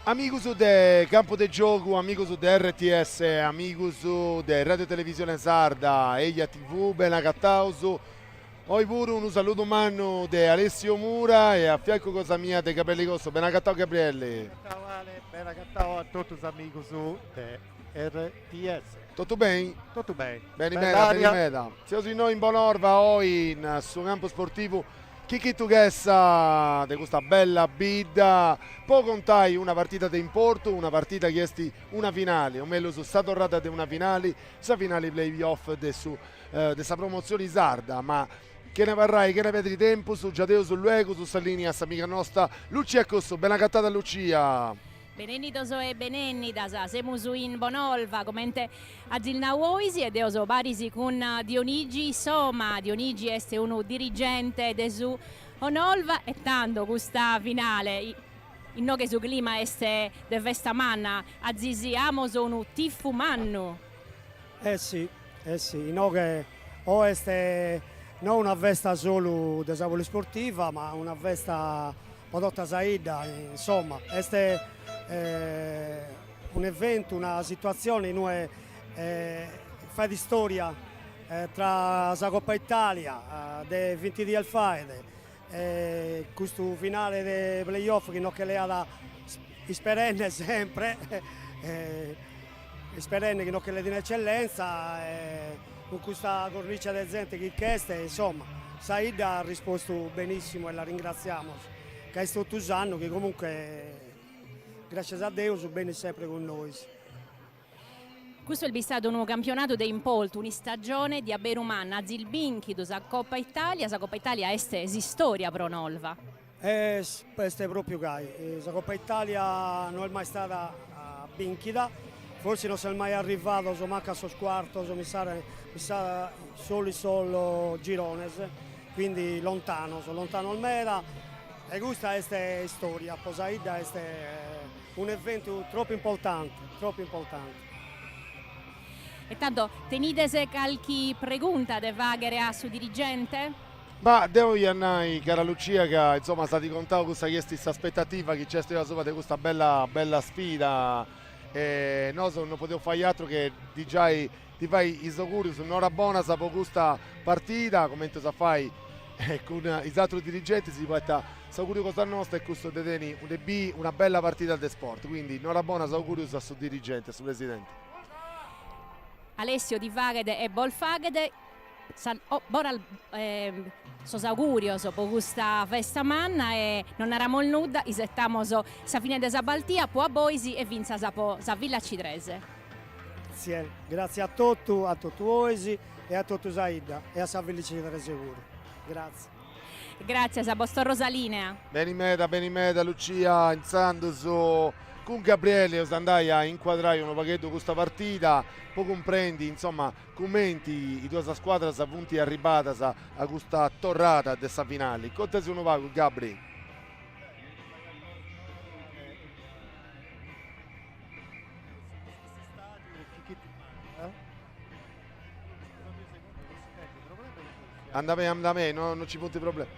Amigus de Campu de Giogu, amigus de RTS, amigus de Radio Televisione Sarda, Eja TV, beni agataus. Oi puru unu saludu mannu de Alessio Mura e a fiancu cosa mia de Gabriele Cossu. Beni agatau Gabriele. Beni agatau Ale, beni agatau a totus is amigus de RTS. Totu beni? Totu beni. Beni meda, beni meda. Seus innoi in Bonorva oi in su campu sportivu Chichitu Chessa de custa bella bidda po contai una partida de importu, una partida chi est una finali, o mellus sa torrada de una finali, sa finali play off de su de sa Promotzioni Sarda, ma chene abarrai, chene pedri tempus, giadeus luegus sa linea a s'amiga nosta Lucia Cossu, ben'agatada Lucia! Benennidos e benennidas, semus in Bonolva, comente azis nau 'ois, e deo so paris cun Dionigi Soma. Dionigi est unu dirigente de su 'Onolva e tando custa finale, inoghe su clima est de festa manna, azis amos unu tifu mannu. Eh si, eh si, inoghe o est no una festa solu de sa polisportiva, ma una festa po tota sa 'idda, insomma, est un'eventu, una situatzione in ue fait istoria tra sa Coppa Italia de binti dies faet e custu finale de play off chi nos che leat isperende sempre isperende chi nos che leet in Eccellenza cun custa cornicia de zente chi ch'est, insomma, sa 'idda at rispostu benissimu e la ringratziamos, ca est totu s'annu chi comunque, grascias a Deus, benit sempre cun nois. Custu est bistadu unu campionadu de importu, un'istagione diaberu manna, azis bìnchidu sa Coppa Italia, sa Coppa Italia est s'istoria pro 'Onolva. Est pròpiu gai, sa Coppa Italia no est mai istada bìnchida, forsis non s'est mai arrivados mancu a sos cuartos, mi sa mi sa solu in sos girones, quindi lontanos, lontanos meda, e custa est istoria, po sa 'idda est un'eventu tropu importante, tropu importante. E tando, tenides calchi pregunta de fàghere a su dirigente? Ma deu ia nai, cara Lucia, ca insoma s'at contau cussa chi est s'aspetativa chi nc'est asuba de custa bella bella sfida e nosu non podeus fai atru che di giai di fai is augurius norabonas po custa partida, cumenti eus a fai cun is atrus dirigentis, poita s'auguriu cosa nosta est cussu de tenni de biri una bella partida de sport, quindi norabonas augurius a su dirigenti, a su presidenti. Alessio ti faghet e bos faghet Sa bona sos augurios po custa festa manna e non naramos nudda, isetamos sa fine de sa partida po a bois e fintzas po sa Villacidrese. Grazie, grazie a totu, a totu 'ois e a totu sa 'idda e a sa Villacidrese puru. Grazie. Gràtzias, bos torro sa lìnea. Beni meda, beni meda Lucia, intzandus cun Gabriele eus andai a incuadrai unu pagheddu custa partida po cumprendi, insoma, Cumenti is duas scuadras funt arribadas a custa torrada de sa finali? Contasi unu pagu Gabri. Anda bene, anda bene, no, non ci funt problemi.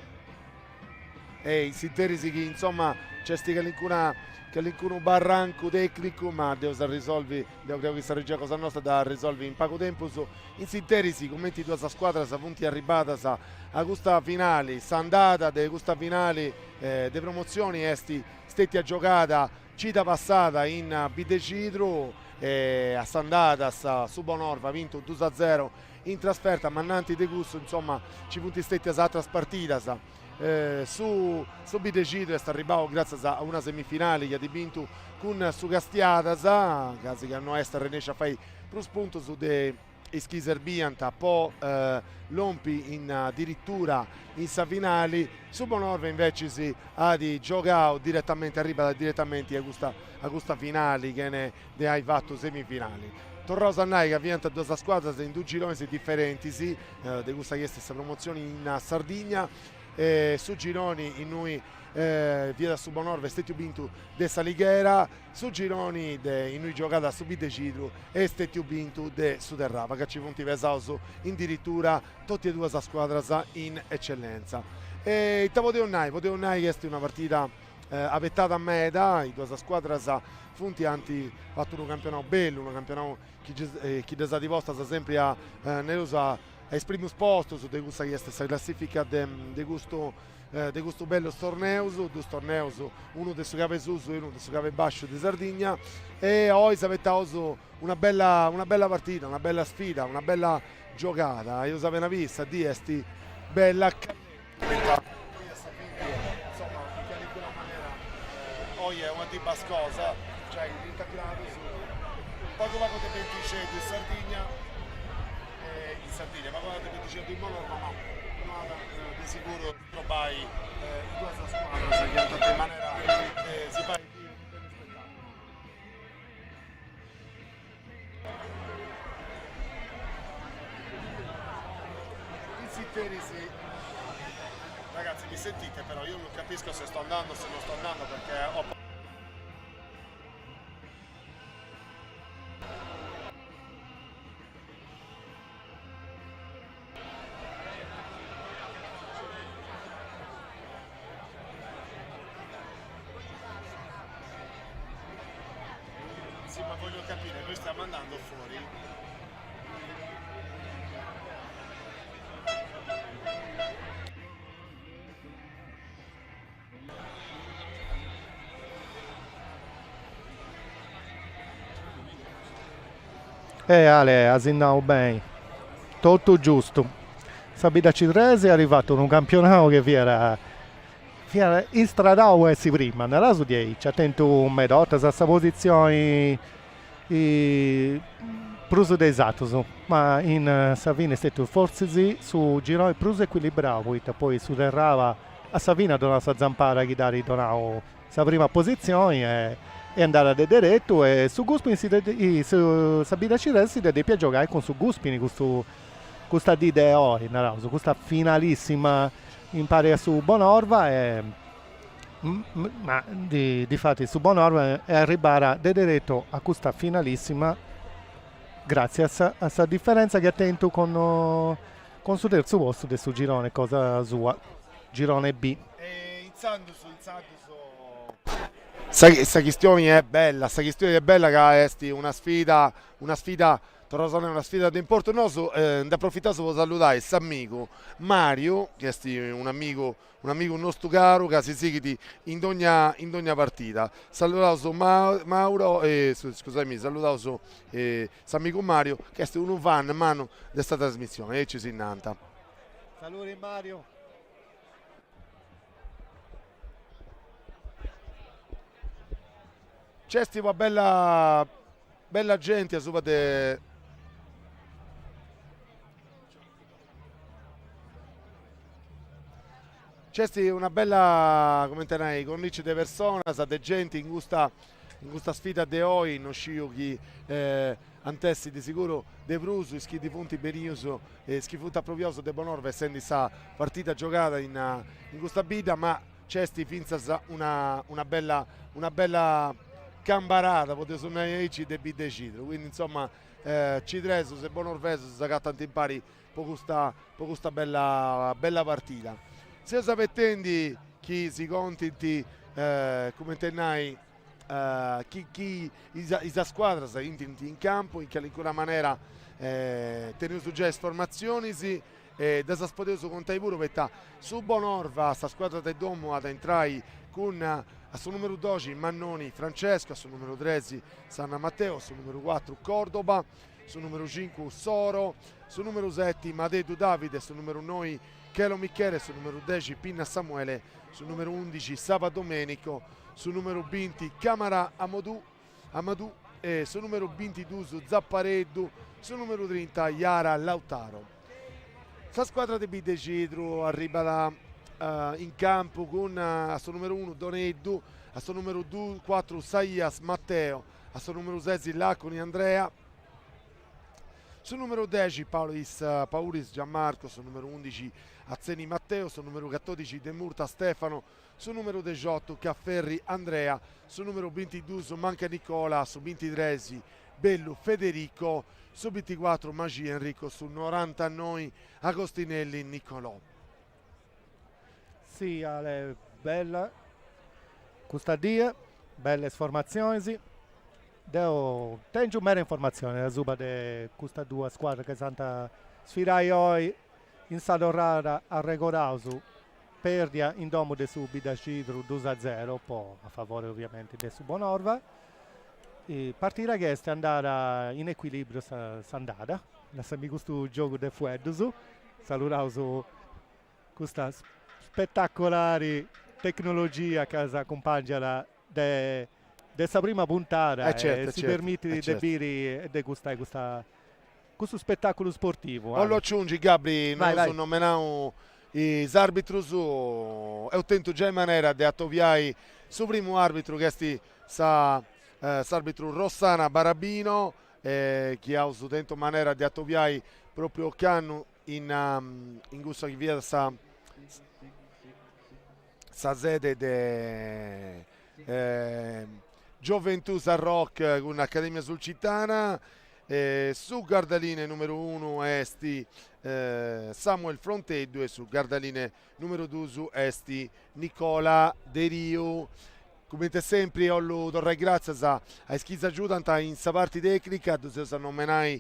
E in s'interis chi insoma nc'est calincuna calincunu barrancu tecnicu, ma dd'eus a risolvi, deu creu chi sa regia cosa nosta dda risolvi in pagu tempus. In s'interis, cumenti duas scuadras funt arribadas a custa finali, s'andada de custa finali de promotzioni est stetia giogada cida passada in Biddexidru e a s'andada su Bonorva at bintu dus a zero in trasferta, ma innanti de cussu insoma nci funt stetias atras partidas. Su su Biddexidru est arribbau gràtzias a una semifinali chi at bintu cun su Castiadas, casi ca no est arrennesciu a fai prus puntus de is chi serbiant po lompi in diritura in sa finali. Su Bonorva invecis at giogau diretamenti, arribat diretamenti a custa a custa finali chene de ai fatu semifinali. Torraus a nai ca fiant duas scuadras in dus gironis diferentis de cussa chi est sa promotzioni in Sardigna, su gironi innui fiat su Bonorva est stetiu bintu de s'Alighera, su gironi de innui giogat su Biddexidru est stetiu bintu de su Terraba ca ci funt pesaus in diritura totu e duas scuadras in Eccellenza. E ita podeus nai? Podeus nai chi est una partida. abetada meda, is duas scuadras funt ant fatu unu campionau bellu, unu campionau chi chi ddas at postas sempri a nareus a is primus postus de cussa chi est sa classifica de de custu de custus bellus torneus, dus torneus, unu de su cabe susu e unu de su cabe basciu de Sardigna, e oi s'abetaus una bella una bella partida, una bella sfida, una bella giogada, eus appena biu, sa dì est bella callenti, insoma in calincuna manera oi est una dì bascosa, giai trinta gradus, pagu pagu de bentixeddu in Sardigna, in Sardigna, pagu pagu de bentixeddu in Bonorva, ma no at de siguru strobai is duas scuadras chi ant a tenni manera de si fai biri unu bellu spetaculu. In s'interis, ragazzi mi sentite però io non capisco se sto andando o se non sto andando perché ho Sì, ma voglio capire, noi stiamo andando fuori. E Ale, as nau beni, totu giustu. Sa Biddacidrese at fatu unu campionau chi fiat fiat istradau po essi prima, naraus diaici, at tentu meda 'ortas sa positzioni prus de is atrus, ma in sa fini est stetiu fortzis su gironi prus ecuilibrau, poita poi su Terraba a sa fini at donau sa zampada chi dd'at donau sa prima positzioni e est andada de deretu e su Guspini si sa Biddacidrese si dda depiat giogai cun su Guspini custu custa dì de oi, naraus, custa finalissima impari a su Bonorva e ma difatis su Bonorva est arribbada de deretu a custa finalissima gràtzias a sa diferentza chi at tentu cun cun su terzu postu de su girone cosa sua, girone B. E intzandus intzandus sa sa chistioni est bella, sa chistioni est bella ca est una sfida una sfida Torraus a nai una sfida de importu, nosu nd'aprofitaus po saludai s'amigu Mariu, chi est un'amigu un'amigu nostu caru ca si sighit in dogna in dogna partida. Saludaus Mauro scusaimi, saludaus s'amigu Mariu chi est unu fan mannu de sa trasmissioni, aici si nant. Saludi Mariu. Nc'est una bella bella genti asuba de. Nc'est una bella, cumenti nai, cornici de personas, de genti in custa in custa sfida de oi, no sciu chi ant essi de siguru de prus is chi ndi funt benius e is chi funt aproviaus de Bonorva essendi sa partida giogada in in custa bidda, ma nc'est fintzas una una bella una bella cambarada, podeus nai aici, de Biddexidru, quindi insoma cidresus e bonorvesus s'agatant impari po custa po custa bella bella partida. Seus abetendi chi si contint cumenti nai chi chi is is scuadras intrint in campu in calincuna manera teneus giai is formatzionis e ddas as podeus contai puru poita su Bonorva, sa scuadra de domu, at a intrai cun a su numeru doxi Mannoni Francesco, a su numeru tresi Sanna Matteo, a su numeru cuatru Cordoba, su numeru cincu Soro, su numeru seti Madeddu Davide, su numeru noi Chelo Michele, su numeru dexi Pinna Samuele, su numeru undixi Saba Domenico, su numeru binti Camara Amodù, Amadù e su numeru bintiduus Zappareddu, su numeru trinta Iara Lautaro. Sa scuadra de Biddexidru arribat in campu cun a su numeru unu Doneddu, a su numeru cuatru Saias Matteo, a su numeru sesi Laconi Andrea, Su numeru dexi Paulis Paulis Gianmarco, su numeru undixi Atzeni Matteo, su numeru catodixi De Murta Stefano, su numeru dexiotu Cafferri Andrea, su numeru bintiduus Manca Nicola, su bintitres Bellu Federico, su binticuatru Maxì Enrico, su norantanoi Agostinelli Nicolò. Si, Ale, bella. Custa die, bellas formatzionis. Deu tengiu meda informatzionis asuba de custas duas scuadras chi s'ant a sfidai oi in sa torrada, arregodaus, perdia in domu de su Biddaxidru dus a zero po a favore oviamenti de su Bonorva, partida chi est andada in ecuilibriu s'andada, lassami custu giogu de fueddus, saludaus custa spetacolari tecnologia ca s'acumpangiat de de sa prima puntada e certu, si certu, permitit eh de certu. biri e de gustai custa custu spetaculu sportivu. Bollu aciungi, Gabri, Vai, no eus vai. nomenau is arbitrus, eus tentu giai manera de atobiai su primu arbitru chi est sa s'arbitru Rossana Barabino chi eus tentu manera de atobiai propriu ocannu in in cussa chi fiat sa sa sede de Gioventù Sarroch cun Accademia Sulcitana, su guardalinee numeru unu est Samuel Fronteddu e su guardalinee numeru dus est Nicola Deriu. Cumenti sempri 'ollu torrai gratzias a is chi s'agiudant in sa parti tecnica, ddus eus a nomenai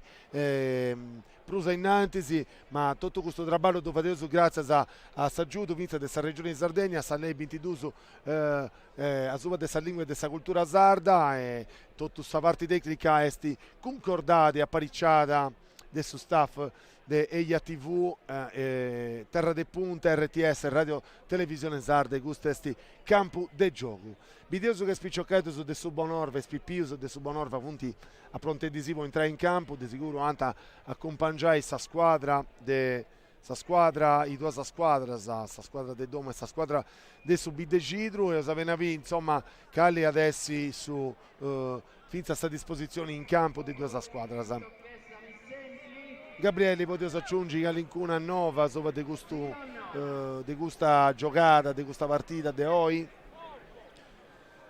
prus a innantis, ma totu custu traballu ddu fadeus gràtzias a s'agiudu fintzas de sa Regioni Sardegna, a sa lei bintidus asuba de sa lingua e de sa cultura sarda e totu sa parti tecnica est cuncordada e apariciada de su staff de Eja TV, Terra de Punt, RTS, Radio Televisione Sarda e custu est Campu de Giogu. Bideus ca is piciocheddus de su Bonorva, is pipius de su Bonorva funt aprontendisì po intrai in campu, de seguru ant a acumpangiai sa scuadra de sa scuadra, is duas scuadras, sa scuadra de domu e sa scuadra de su Biddexidru, eus a benni a biri insoma cali at essi su fintzas sa dispositzioni in campu de duas scuadras. Gabrieli podeus aciungi calincuna nova asuba de custu de custa giogada, de custa partida de oi?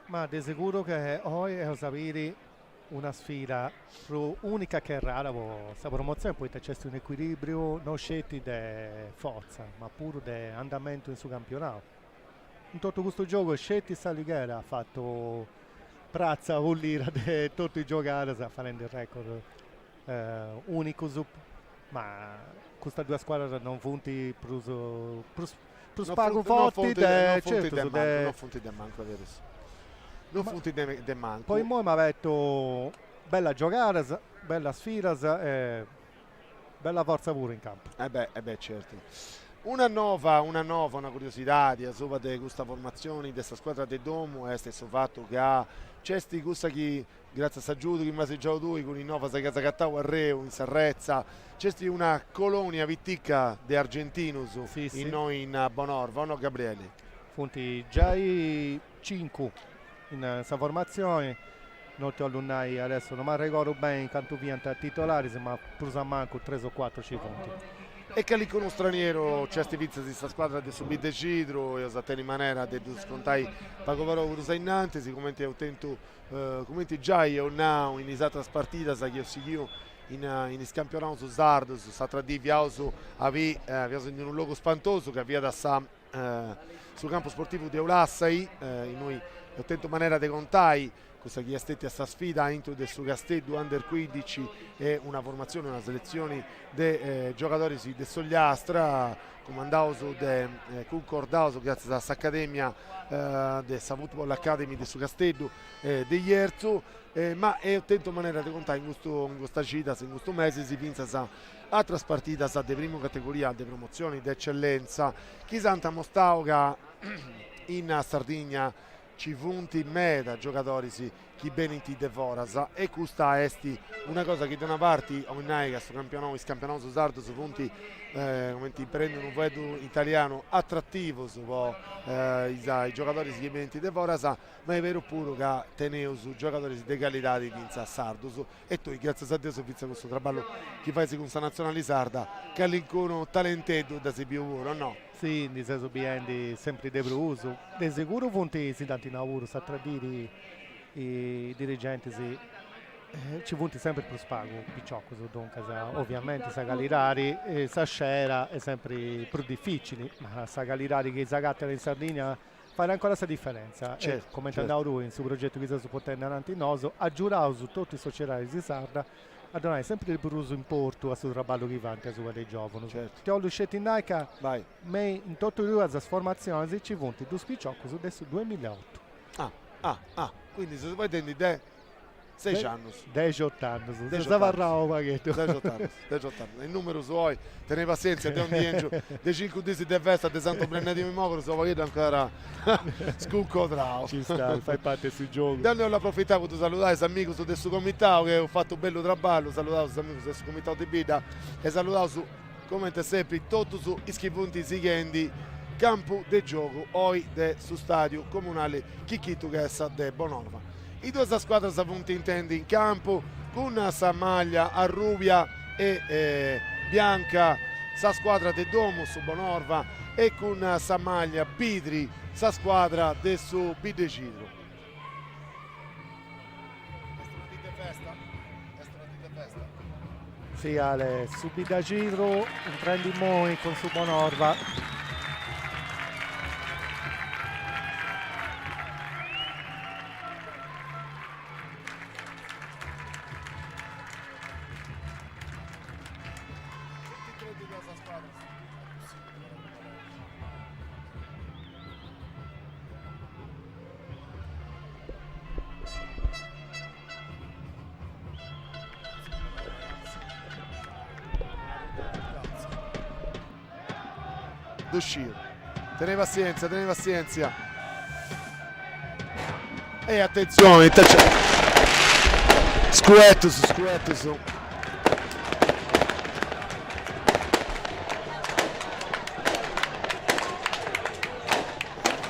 Ma de seguru che oi eus a biri una sfida prus unica che rara po sa promotzioni poita nc'est un'ecuilìbriu no sceti de fortza ma puru de andamentu in su campionau. In totu custu giogu sceti s'Alighera at fatu pratza pullida de totu is giogadas fadendi record unicus, ma custas duas scuadras non funt prus prus prus pagu forti de certus de Non funt de mancu, est berus. Non funt de mancu. Po immoi m'abetu bellas giogadas, bellas sfidas e bella fortza puru in campu. E beh, e beh certu. Una nova, una nova, una curiosidadi asuba de custa formatzioni de sa scuadra de domu est su fatu ca nc'est cussa chi Gràtzias a s'agiudu chi m'as giau tui cun is novas chi as agatau arreu in s'arretza, nc'est una colonia pitica de argentinus innoi in Bonorva, o no Gabrieli? Funt giai cincu in sa formatzioni, no ti 'ollu nai adesso, no m'arregodu beni cantu fiant titolaris, ma prus a mancu tres o cuatru ci funt. E calincunu stranieru nc'est fintzas in sa scuadra de su Biddexidru, eus a tenni manera de ddus contai pagu pagu prus a innantis, cumenti eus tentu Cumenti giai eus nau in is atras partidas chi eus sighiu in in is campionaus sardus, s'atra dì fiaus a bì, fiaus in unu logu spantosu ca fiat sa su campu sportivu de Ulassai, innui eus tentu manera de contai cussa chi est stetia sa sfida aintru de su Casteddu Under 15 e una formatzioni, una seletzioni de giogadoris de s'Ogliastra, cumandaus de cuncordaus gràtzias a s'Academia de sa Football Academy de su Casteddu de Jerzu, ma eus tentu manera de contai in custu in custas cidas, in custus mesis, fintzas atras partidas de primu categoria, de promotzioni, de eccellenza, chi s'ant amostau ca in Sardigna Ci funt meda giogadoris chi benint de foras e custa est una cosa chi de una parti 'olit nai ca su campionau, is campionaus sardus funt, cumenti imperendi unu fueddu italianu, atrativus po is giogadoris chi benint de foras, ma est beru puru ca teneus giogadoris de calidadi fintzas sardus E tui, gràtzias a Deus, fintzas cun su traballu chi fais cun sa Natzionali Sarda, calincunu talenteddu dd'as biu puru, o no? Si, ndi seus biendi sempri de prus. De seguru funt, si dd'ant nau puru s'atra diri is dirigentis, nci funt sempri prus pagu piciocus, duncas oviamenti sa calidadi, sa scera est sempri prus dificili, ma sa calidadi chi s'agatat in Sardigna. Fait ancora sa diferentza e, cumenti as nau tui, in su progetu chi seus portendi ananti nosu, agiudaus totu is sociedadis sardas a donai sempri de prus importu a su traballu chi faint asuba de is giòvunus. Ti 'ollu sceti nai ca me in totu e duas is formatzionis nci funt dus piciocus de su duemillaotu. Ah, ah, ah, quindi seus faeddendi de Seixi annus. Dexot'annus, ses abarrau u' pagheddu. Dexot'annus, dexot'annus. Is numerus oi, tenei passientzia, deu ndi 'engiu de cincu dis de festa de Santu Brennediu in Moguru, seu u' pagheddu ancora scuncodrau. Ci stat, fait parti de su giogu. Deu ndi 'ollu aprofitai po ddus saludai is amigus de su comitau chi eus fatu bellu traballu, saludaus is amigus de su comitau de bidda e saludaus cumenti sempri totus is chi funt sighendi Campu de giogu oi de su stadiu comunali Chichitu Chessa de Bonorva. Is duas scuadras funt intrendi in campu cun sa maglia arrubia e bianca sa scuadra de domu, su Bonorva, e cun sa maglia bidri sa scuadra de su Biddexidru. Est una dì de festa, est una dì de festa. Si Ale, su Biddaxidru intrendi immoi cun su Bonorva. Ddu sciu. Tenei passientzia, tenei passientzia. E atentzioni, ita nc'est. Scuetus, scuetus.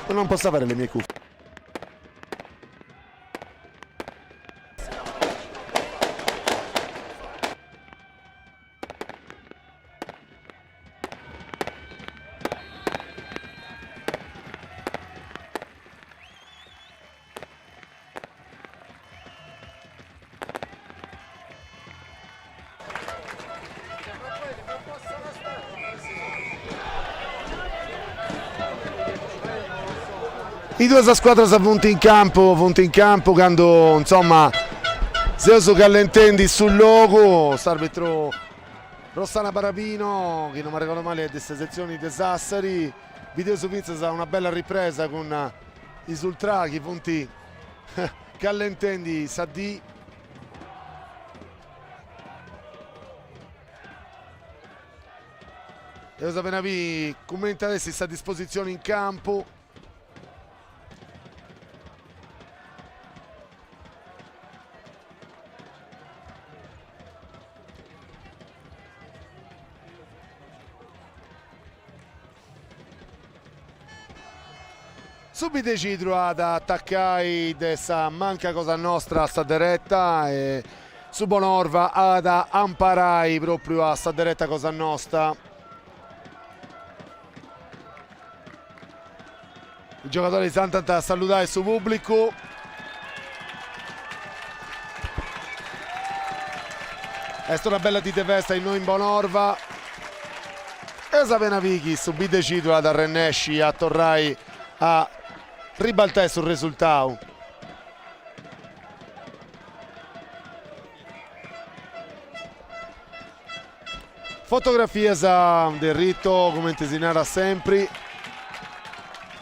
Non posso avere le mie cuffie. Is duas scuadras funt in campu, funt in campu candu insoma seus callentendi su logu, s'arbitru Rossana Barabino, chi non m'arregordu mali est de sa setzioni de Sassari, bideus fintzas una bella ripresa cun is ultras chi funt callentendi sa dì. Eus apena biri cumenti at essi sa dispositzioni in campu. Su Bidexidru at a atacai de sa manca cosa nostra a sa dereta e su Bonorva at a amparai pròpriu a sa dereta cosa nosta. Is giogadoris andant a saludai su pùblicu. Est una bella dì de festa innoi in Bonorva. Eus apena biri chi su Bidexidru at a arrennesci a torrai a ribaltai su resultau. Fotografias de rito, cumenti si narat sempri.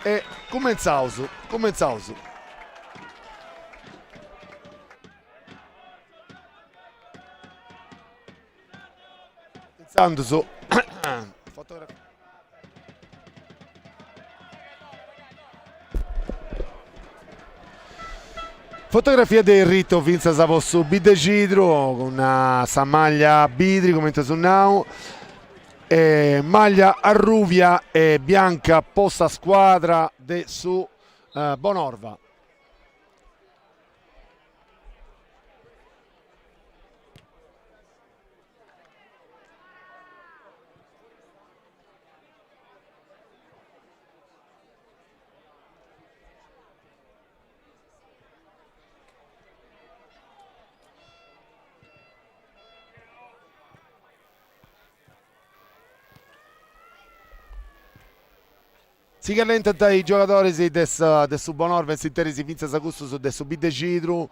E cumentzaus, cumentzaus. Intzandus Fotografia de rito fintzas po su Bidexidru cun sa maglia bidri cumenti eus nau e maglia arrubia e bianca po sa scuadra de su Bonorva. Si callentant is giogadoris de de su Bonorva in s'interis fintzas cussus de su Biddexidru.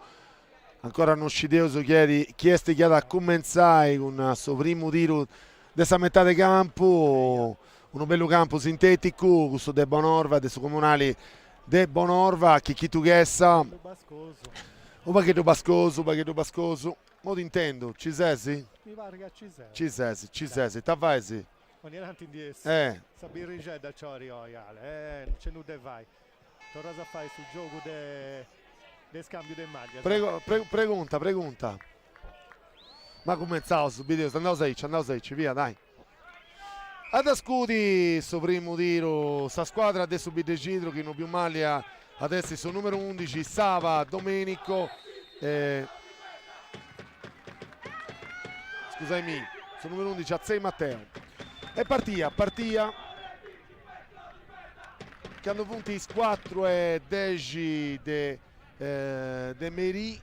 Ancora no scideus chi est chi est chi at a cumentzai cun su primu tiru de sa metade campu, unu bellu campu sinteticu, cussu de Bonorva, de su comunali de Bonorva, Chichitu Chessa. Unu pagheddu bascosu, unu pagheddu bascosu. Mo t'intendu, ci ses? Mi parit ca ci seu. Ci ses, ci ses, ita fais? Ogni tanti ndi essi. Eh. Sa birrixedda nc'orit oi, Ale, eh, non c'est nudda 'e fai. Torraus a fai su giogu de de scambiu de maglias. Prego, pre, pregunta, pregunta. Ma cumentzaus, bideus, andaus aici, andaus aici, via, dai. At a scudi su primu tiru sa scuadra de su Biddexidru chi no biu mali at essi su numeru undixi Saba Domenico e scusaimì su numeru undixi Atzei Matteo. E partia, partia candu funt is cuatru e dexi de de merì,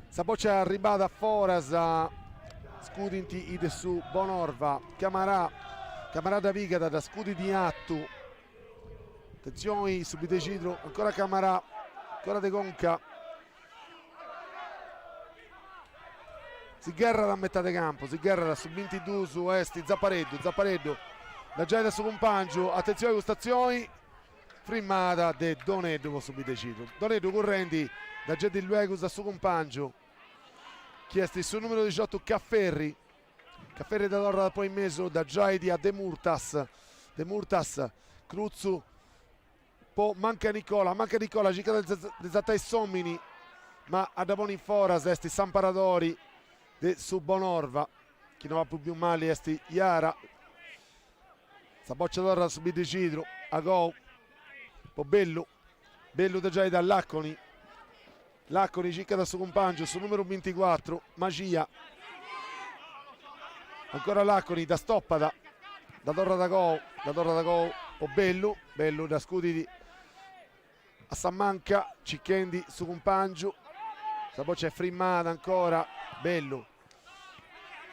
sa bòcia arribada foras, scudint is de su Bonorva, Camarà, Camarà dda pigat, dda scudit in artu, atentzioni su Biddexidru, ancora Camarà, ancora de conca, si gherrat a metade campu, si gherrat su bintiduus est Zappareddu, Zappareddu dda giait a su cumpangiu, atentzioni custa atzioni, Frimmada de Doneddu po su Biddexidru. Doneddu currendi dda giait illuegus a su cumpàngiu chi est su numeru dixiotu Cafferri. Cafferri dda torrat poi in mesu, dda giait a Demurtas. Demurtas, crutzu po Manca Nicola, Manca Nicola circat de sartai s'omini ma a dda ponni in foras est s'amparadori de su Bonorva chi no apu biu mali est Iara. Sa boccia torrat a su Biddexidru, Agou po Bellu, Bellu dda giait a Laconi, Laconi circat a su cumpàngiu, su numeru binticuatru, Maxia, ancora Laconi, dda stopat, dda torrat agou, dda torrat agou po Bellu, Bellu dda scudit a sa manca circhendi su cumpàngiu, sa boccia est frimmada ancora, Bellu,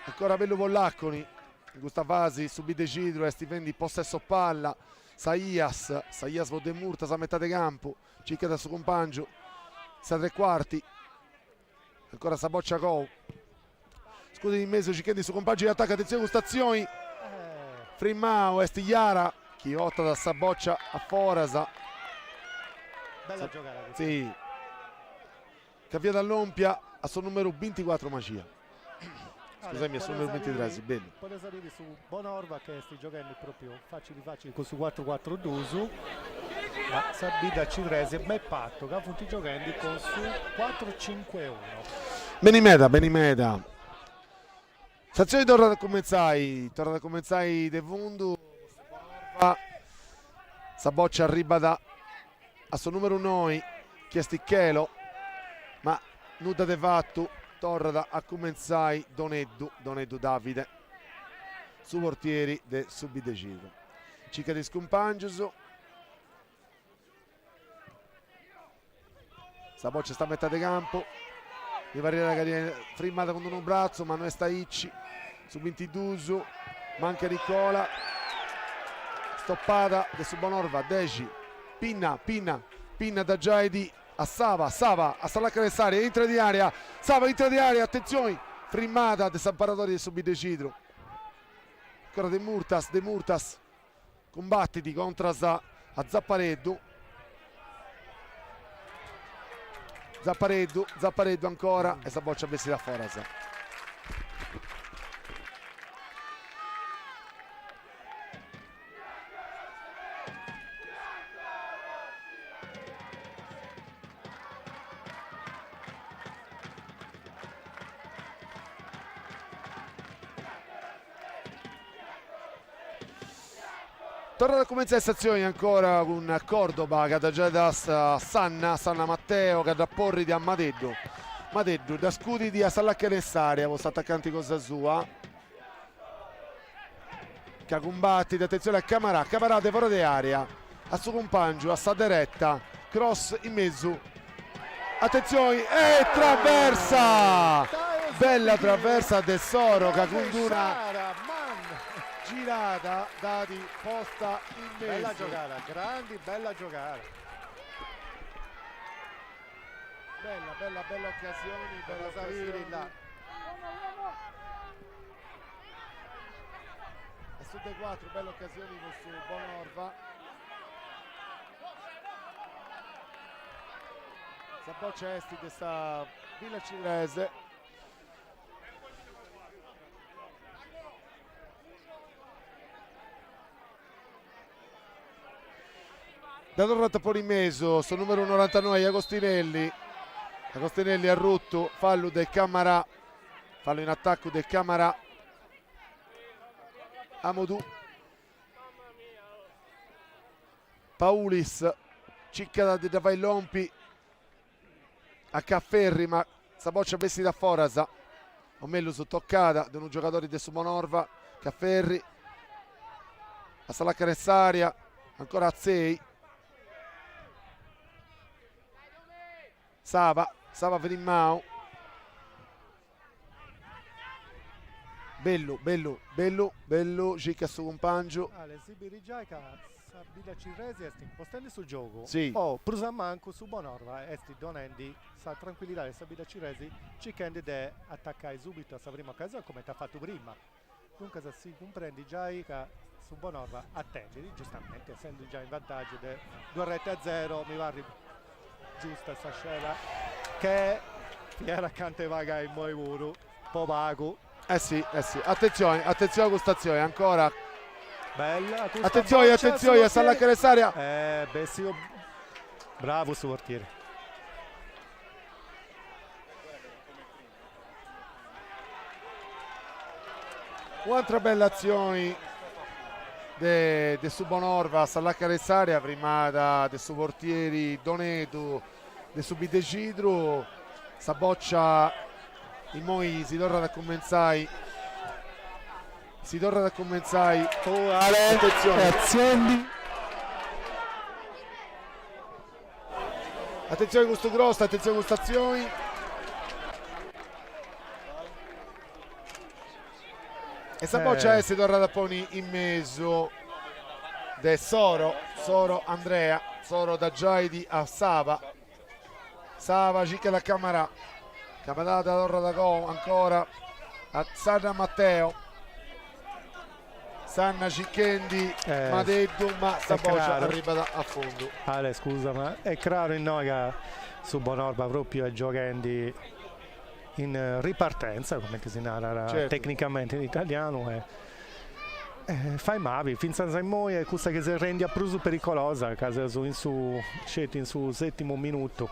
ancora Bellu po Laconi, in custa fasi su Biddexidru est fendi possesso palla, Saias, Saias po Demurtas a metade campu, circat su cumpàngiu, sa tre quarti, ancora sa boccia agou, scudit in mesu circhendi su cumpàngiu de atacu, atentzioni custa atzioni, frimmau est Iara chi 'otat sa boccia a foras, Bella giogada custa. Si, ca fiat lòmpia a su numeru binticuatru Maxia, scusaimi a su numeru bintitres, bellu. Podeus biri su Bonorva che est gioghendi propriu facili facili cun su cuatru cuatru dus, ma sa Biddacidrese m'est partu ca funt gioghendi cun su cuatru cincu unu. Beni meda, beni meda. S'atzioni torrat a cumentzai, torrat a cumentzai de fundu, sa boccia arribat a su numeru noi chi est Chelo, ma nudda de fatu, torrat a cumentzai Doneddu, Doneddu Davide, su portieri de su Biddexidru. Circat is cumpangius. Sa boccia est a metade campu, mi pariat ca dd'iat frimmada cun unu bratzu ma no est aici, su bintidus, manca Nicola, stopada de su Bonorva, dexi, Pinna, Pinna, Pinna dda giait a Saba, Saba a sa lacana de s'area, intrat in area, Saba intrat in area, atentzioni, frimmada de s'amparadori de su Biddexidru, ancora Demurtas, Demurtas Cumbatit contras a Zappareddu. Zappareddu, Zappareddu ancora e sa boccia bessit a foras. Torrat a cumentzai s'atzioni ancora cun Cordoba ca dda giait a Sanna, Sanna Matteo ca dda porrit a Madeddu, Madeddu dda scudit a sa lacana 'e s'area po s'atacanti cosa sua ca cumbatit, atentzioni a Camarà, Camarà de fora de area a su cumpangiu a sa dereta, cross in mesu, atentzioni e traversa! Bella traversa de Soro ca cun d'una. girada dd'at posta in mesu. Bella giogada, grandi bella giogada. Bella, bella, bella occasioni, bella occasioni. E su de 4, bella occasioni po su Bonorva. Sa boccia est de sa Villacidrese. Dda torrat a ponni in mesu su numeru norantanoi Agostinelli, Agostinelli arrutu, fallu de Camara, fallu in atacu de Camara, Amodu, Paulis circat de dda fai lompi a Cafferri ma sa bòcia bessit a foras, o mellus tocada de unu giogadori de su Bonorva, Cafferri a sa lacana 'e s'area, ancora Atzei, Saba, Saba frimau Bellu, bellu, bellu, bellu, circat su cumpangiu. Ale, si biri giai ca sa Biddacidresi est impostendi su giogu, Si. o prus a mancu su Bonorva est donendi sa trancuillidadi a sa Biddacidresi circhendi de atacai subitu a sa prima ocasioni cumenti at fatu prima. Duncas si cumprendit giai ca su Bonorva atendit, giustamenti essendu giai in vantàgiu de duas reti a zero, mi parrit giusta sa sceda che fiat acanta 'e pagai immoi puru, po pagu. Eh si, eh si, atentzioni, atentzioni a custa atzioni, ancora. Bella custa Atentzioni, boccia, atentzioni a sa lacana 'e s'area. Eh, bessiu, bravu su portieri. U'antra bella atzioni de de su Bonorva a sa lacana 'e s'area frimada de su portieri Donedu de su Biddexidru, sa boccia immoi si torrat a cumentzai si torrat a cumentzai, atentzioni. Atentzioni custu cross, atentzioni custa atzioni. E sa boccia est torrada a ponni in mesu de Soro, Soro Andrea, Soro dda giait a Saba, Saba circat a Camara, Camara dda torrat agoa ancora a Sanna Matteo. Sanna circhendi Madeddu ma sa bòcia arribat a fundu. Ale scusa ma est craru innoi ca su Bonorva propriu est gioghendi in ripartenza, cumenti si narat tecnicamenti in italianu e fait mabi, fintzas a immoi est cussa chi s'est rendia prus pericolosa ca seus in su sceti in su setimu minutu.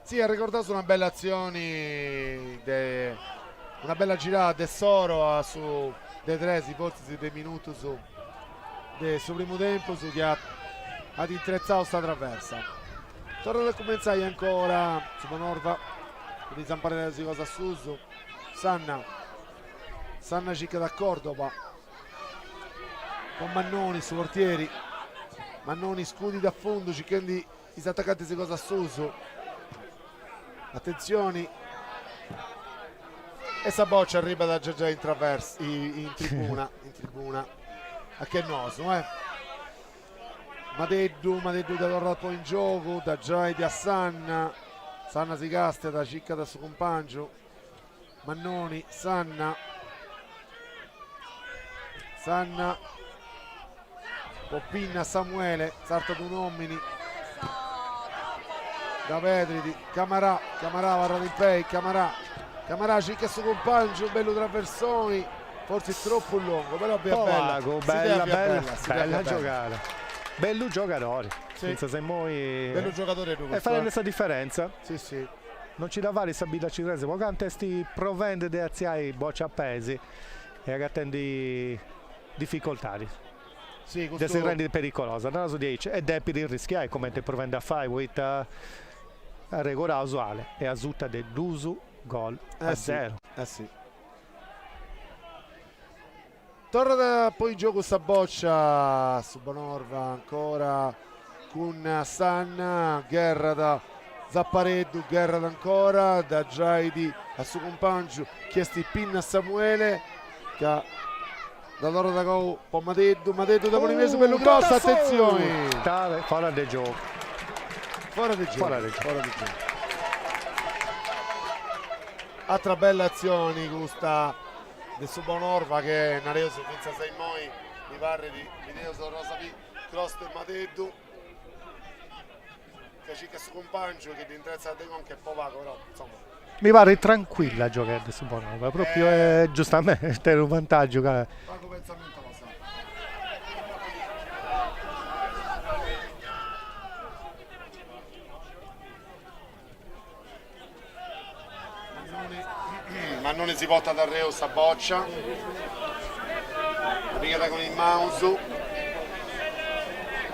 Si, arregordaus una bella atzioni de una bella girada de Soro a su de tres fortzis de minutus de su primu tempus chi at at intretzau sa traversa. Torrat a cumentzai ancora su Bonorva cun is zampareddas cosa a susu, Sanna, Sanna circat a Cordoba po Mannoni su portieri, Mannoni scudit a fundu circhendi Is atacantis cosa a susu. Atentzioni. E sa boccia arribat giai giai in traversa, in tribuna, in tribuna. A che nosu, eh. Madeddu, Madeddu dda torrat poi in giogu, dda giait a Sanna. Sanna si castiat, circat su cumpangiu. Mannoni, Sanna, Sanna, po Pinna Samuele, sartat un'omini, dda perdit, Camarà, Camarà abarrat in pei, Camarà, Camarà circat su cumpangiu, bellu traversoni, fortzis tropu longu, però fiat bella, Po pagu, bella, bella, bella giogada, bellu giogadori, fintzas a immoi, bellu giogadori est fadendi sa diferentza. Si si. Non ci dda fait sa Biddacidrese po cantu est provendi de atziai bòcia a peis e agatendi dificoltadis de si rendi pericolosa, naraus diaici, e depit arrischiai cumenti est provendi a fai poita arregodaus Ale est asuta de dus gol a zero. Eh si. Torrat poi in giogu sa bòcia, su Bonorva ancora cun Sanna, gherrat Zappareddu, gherrat ancora, dda giait a su cumpàngiu chi est Pinna Samuele ca. Da torrat agou po Madeddu, Madeddu dda ponit in mesu, bellu cross, atentzioni! Fora de giogu. Fora de giogu. Fora de giogu. Atra bella atzioni custa de su Bonorva che nareus fintzas a immoi mi parrit, bideus torraus a biri, cross de Madeddu ca circat su cumpangiu chi dd'intretzat de conca e po pagu però insoma. Mi parit tranquilla gioghende su Bonorva, propriu e giustamente tenit unu vantaggiu ca. Pagu pensamentosa. Mannoni si portat arreu sa bòcia, dda pigat cun is manus,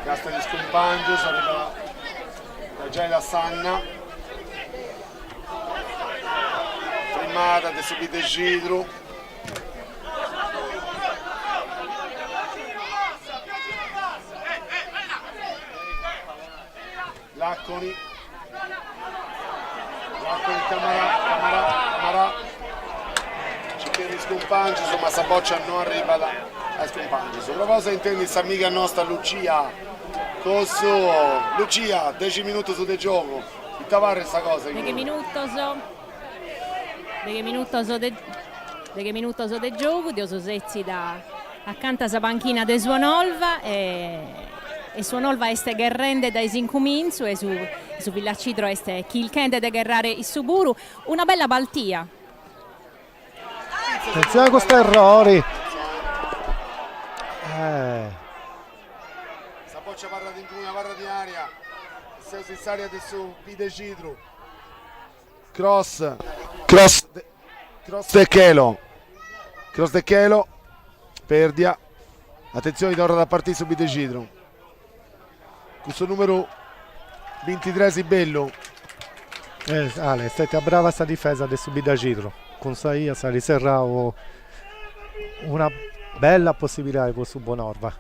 càstiat is cumpàngius, arribat da giai da Sanna, frimada de su Biddexidru. Laconi, Laconi Camarà, Camarà, Camarà, circhendi is cumpangius ma sa bòcia no arribat a is cumpangius. Provaus a intendi s'amiga nosta Lucia Cossu. Lucia, dexi minutus de giogu, ita parrit sa cosa? Deghe minutos, deghe minutos de deghe minutos de giogu, deo so setzida Acanta sa panchina de su 'Onolva e su 'Onolva est gherrende dae s'incumintzu e su su Villacidro est chilchende de gherrare issu puru. Una bella partia. Atentzione a custu errori. Sa boccia abarrat inguni, abarrat in aria. Seus in s'area de su Biddexidru. Cross, cross, cross de Chelo, cross de Chelo, perdia, atentzioni torrat a partiri su Biddexidru, cun su numeru bintitres Bellu. Ale, est stetia brava sa difesa de su Biddaxidru, cun sa ia s'at serrau una bella possibilidadi po su Bonorva.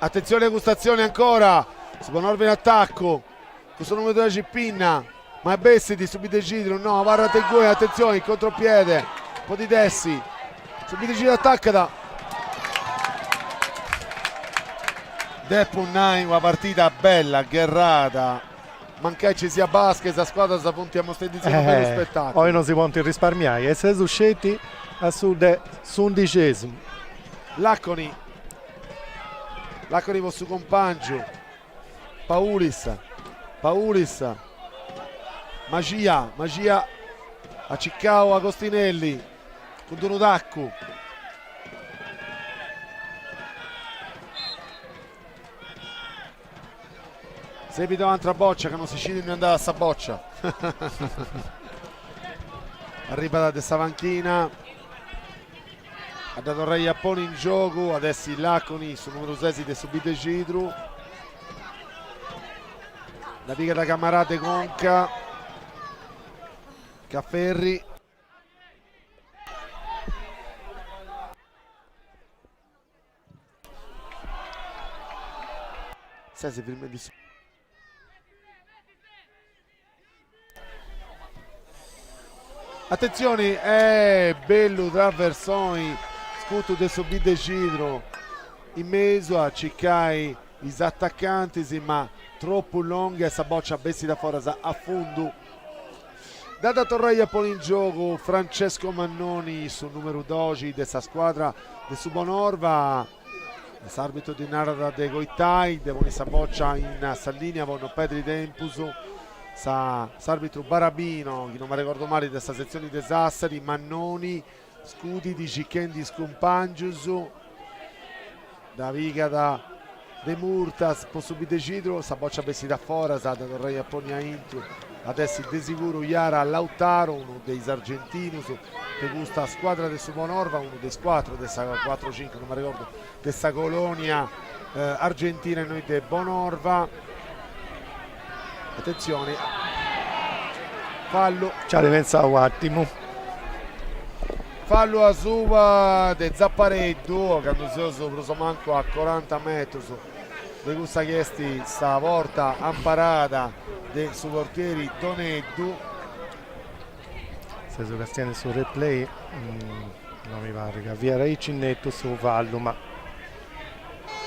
Attenzione a custa azione ancora, su Bonorva in attacco, cun su numero 12 Pinna, ma bessit su Biddexidru, no, abarrat inguni, attenzione, in contropiede, podit essi, su Biddexidru attaccat. Depu nai una partida bella, gherrada, mancai ci siat basca is scuadras funt ammostendi·sì unu bellu spettaculu. Oi non si podint risparmiai e seus sceti a su de s'undixesimu. Laconi, Laconi po su cumpàngiu, Paulis, Paulis, Magia, Magia at circau Agostinelli cun d'unu tacu. Sebit un'antra boccia ca non si scit innui andat sa boccia. Arribat de sa panchina. A dda torrai a poni in giogu at essi Laconi, su numeru sesi de su Biddexidru. Dda pigat Camarà de conca. Cafferri. Sesi firmendi su. Atentzioni, eh, bellu traversoni scutu de su Biddexidru in mesu a circai is atacantis ma tropu longa e sa bòcia bessit a foras a fundu. Dd'at a torrai a ponni in giogu Francesco Mannoni, su numeru doxi de sa scuadra de su Bonorva. S'arbitru ddi narat de coitai, de ponni sa bòcia in sa linea po no perdiri tempus. S'arbitru Barabino, chi no m'arregordu mali, de sa setzioni de Sassari, Mannoni scudit circhendi is cumpangius, dda pigat Demurtas po su Biddexidru, sa bòcia bessit a foras, a dda torrai a ponni aintru at essi de siguru Jara Lautaro, unu de is argentinus de custa scuadra de su Bonorva, unu de is cuatru de sa cuatru o cincu, no m'arregordu, de sa colonia argentina innoi de Bonorva. Atentzioni, fallu. Ci at pensau u' atimu. Fallu asuba de Zappareddu, candu seus prus o mancu a coranta metrus. de cussa chi est sa porta amparada de su portieri Doneddu. Seus castiendi su replay, no mi parrit ca fiat aici netu su fallu, ma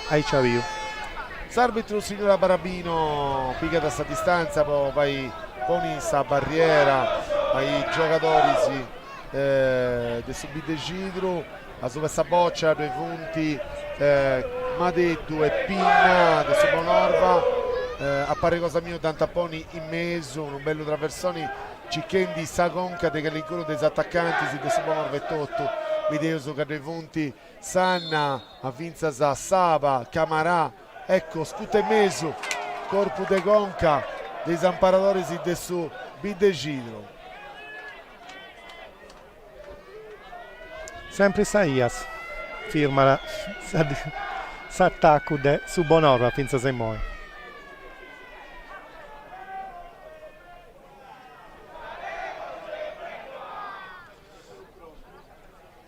aici at biu. S'arbitru signora Barabino pigat sa distantza po fai ponni sa barriera a is giogadoris de su Biddexidru, asuba 'e sa bòcia ddoi funt Madeddu e Pinna de su Bonorva, a parri cosa mia dd'ant a ponni in mesu, unu bellu traversoni circhendi sa conca de calincunu de is atacantis de su Bonorva etotu, bideus ca ddoi funt Sanna, ma fintzas Saba, Camarà, ecco, scuta in mesu, corpu de conca de is amparadoris de su Biddexidru. Sempri Saias firmat s'atacu de su Bonorva fintzas a immoi.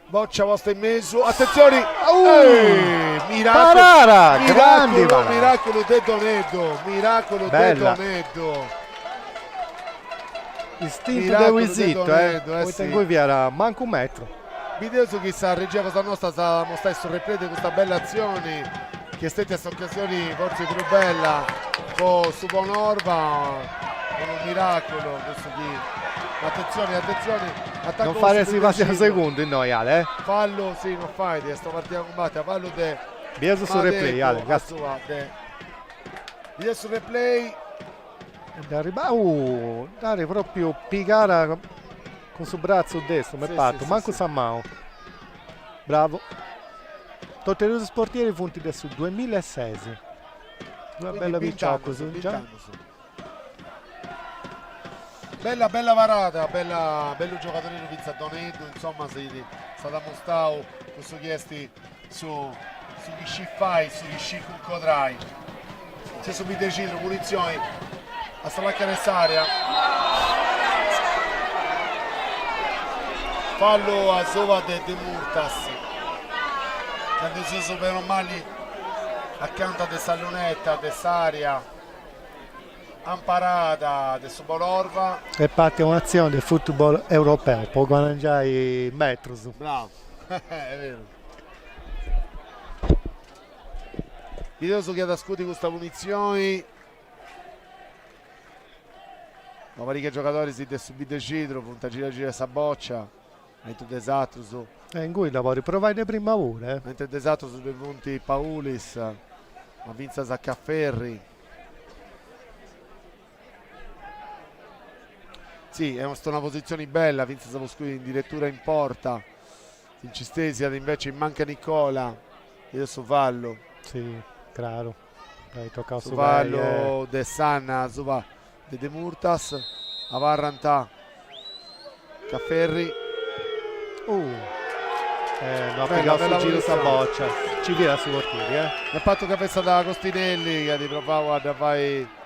Boccia posta in mesu, attenzioni! Miracolo, Parada! Grandi miracolo, miracolo de Doneddu, miracolo de Doneddu. Istintu de Luisito, eh, poita ingui fiat mancu u' metru. Bideus chi sa regia cosa nosta s'at a amostai su replay de custa bella atzioni chi est stètia s'ocasioni fortzis prus bella po su Bonorva, unu miraculu cussu chi, atentzioni atentzioni, Non fait si passi unu segundu innoi Ale eh. Fallu, si non fait, est una partida cumbatia, fallu de Bideus su replay Ale, Bideus su replay. Dd'arribau, dd'at propriu pigada cun su bratzu destru, m'est partu, mancu sa manu. Bravu. Totu e duus is portieris funt de su duamilla e ses. Duas bellas piciocus giai. Bella bella parada, bella bellu giogadorinu fintzas Doneddu, insoma si s'at amostau cussu chi est su su chi scit fai, su chi scit cuncodrai. Nc'est su Biddexidru, punitzioni a sa lacana 'e s'area. Fallu asuba de Demurtas, candu seus beni o mali acanta de sa luneta de s'area amparada de su Bonorva. E partit un'atzioni de futbol europeu po guadangiai metrus. Bravu, est beru. Bideus chi at a scudi custa punitzioni. Una pariga 'e giogadoris de su Biddexidru funt a gira gira sa bòcia, aintru de is atrus. E ingui dda podit provai de prima puru eh. Aintru de is atrus ddoi funt Paulis, ma fintzas Cafferri. Si, est una positzioni bella, fintzas po scudi in diretura in porta. Si nci stesiat invece in manca Nicola, bideus su fallu. Si, craru, dd'at tocau su fallu de Sanna asuba de Demurtas, abarrant Cafferri. No at pigau su giru sa bòcia, nci fiat su portieri eh. M'est partu ca fessat Agostinelli chi at provau a dda fai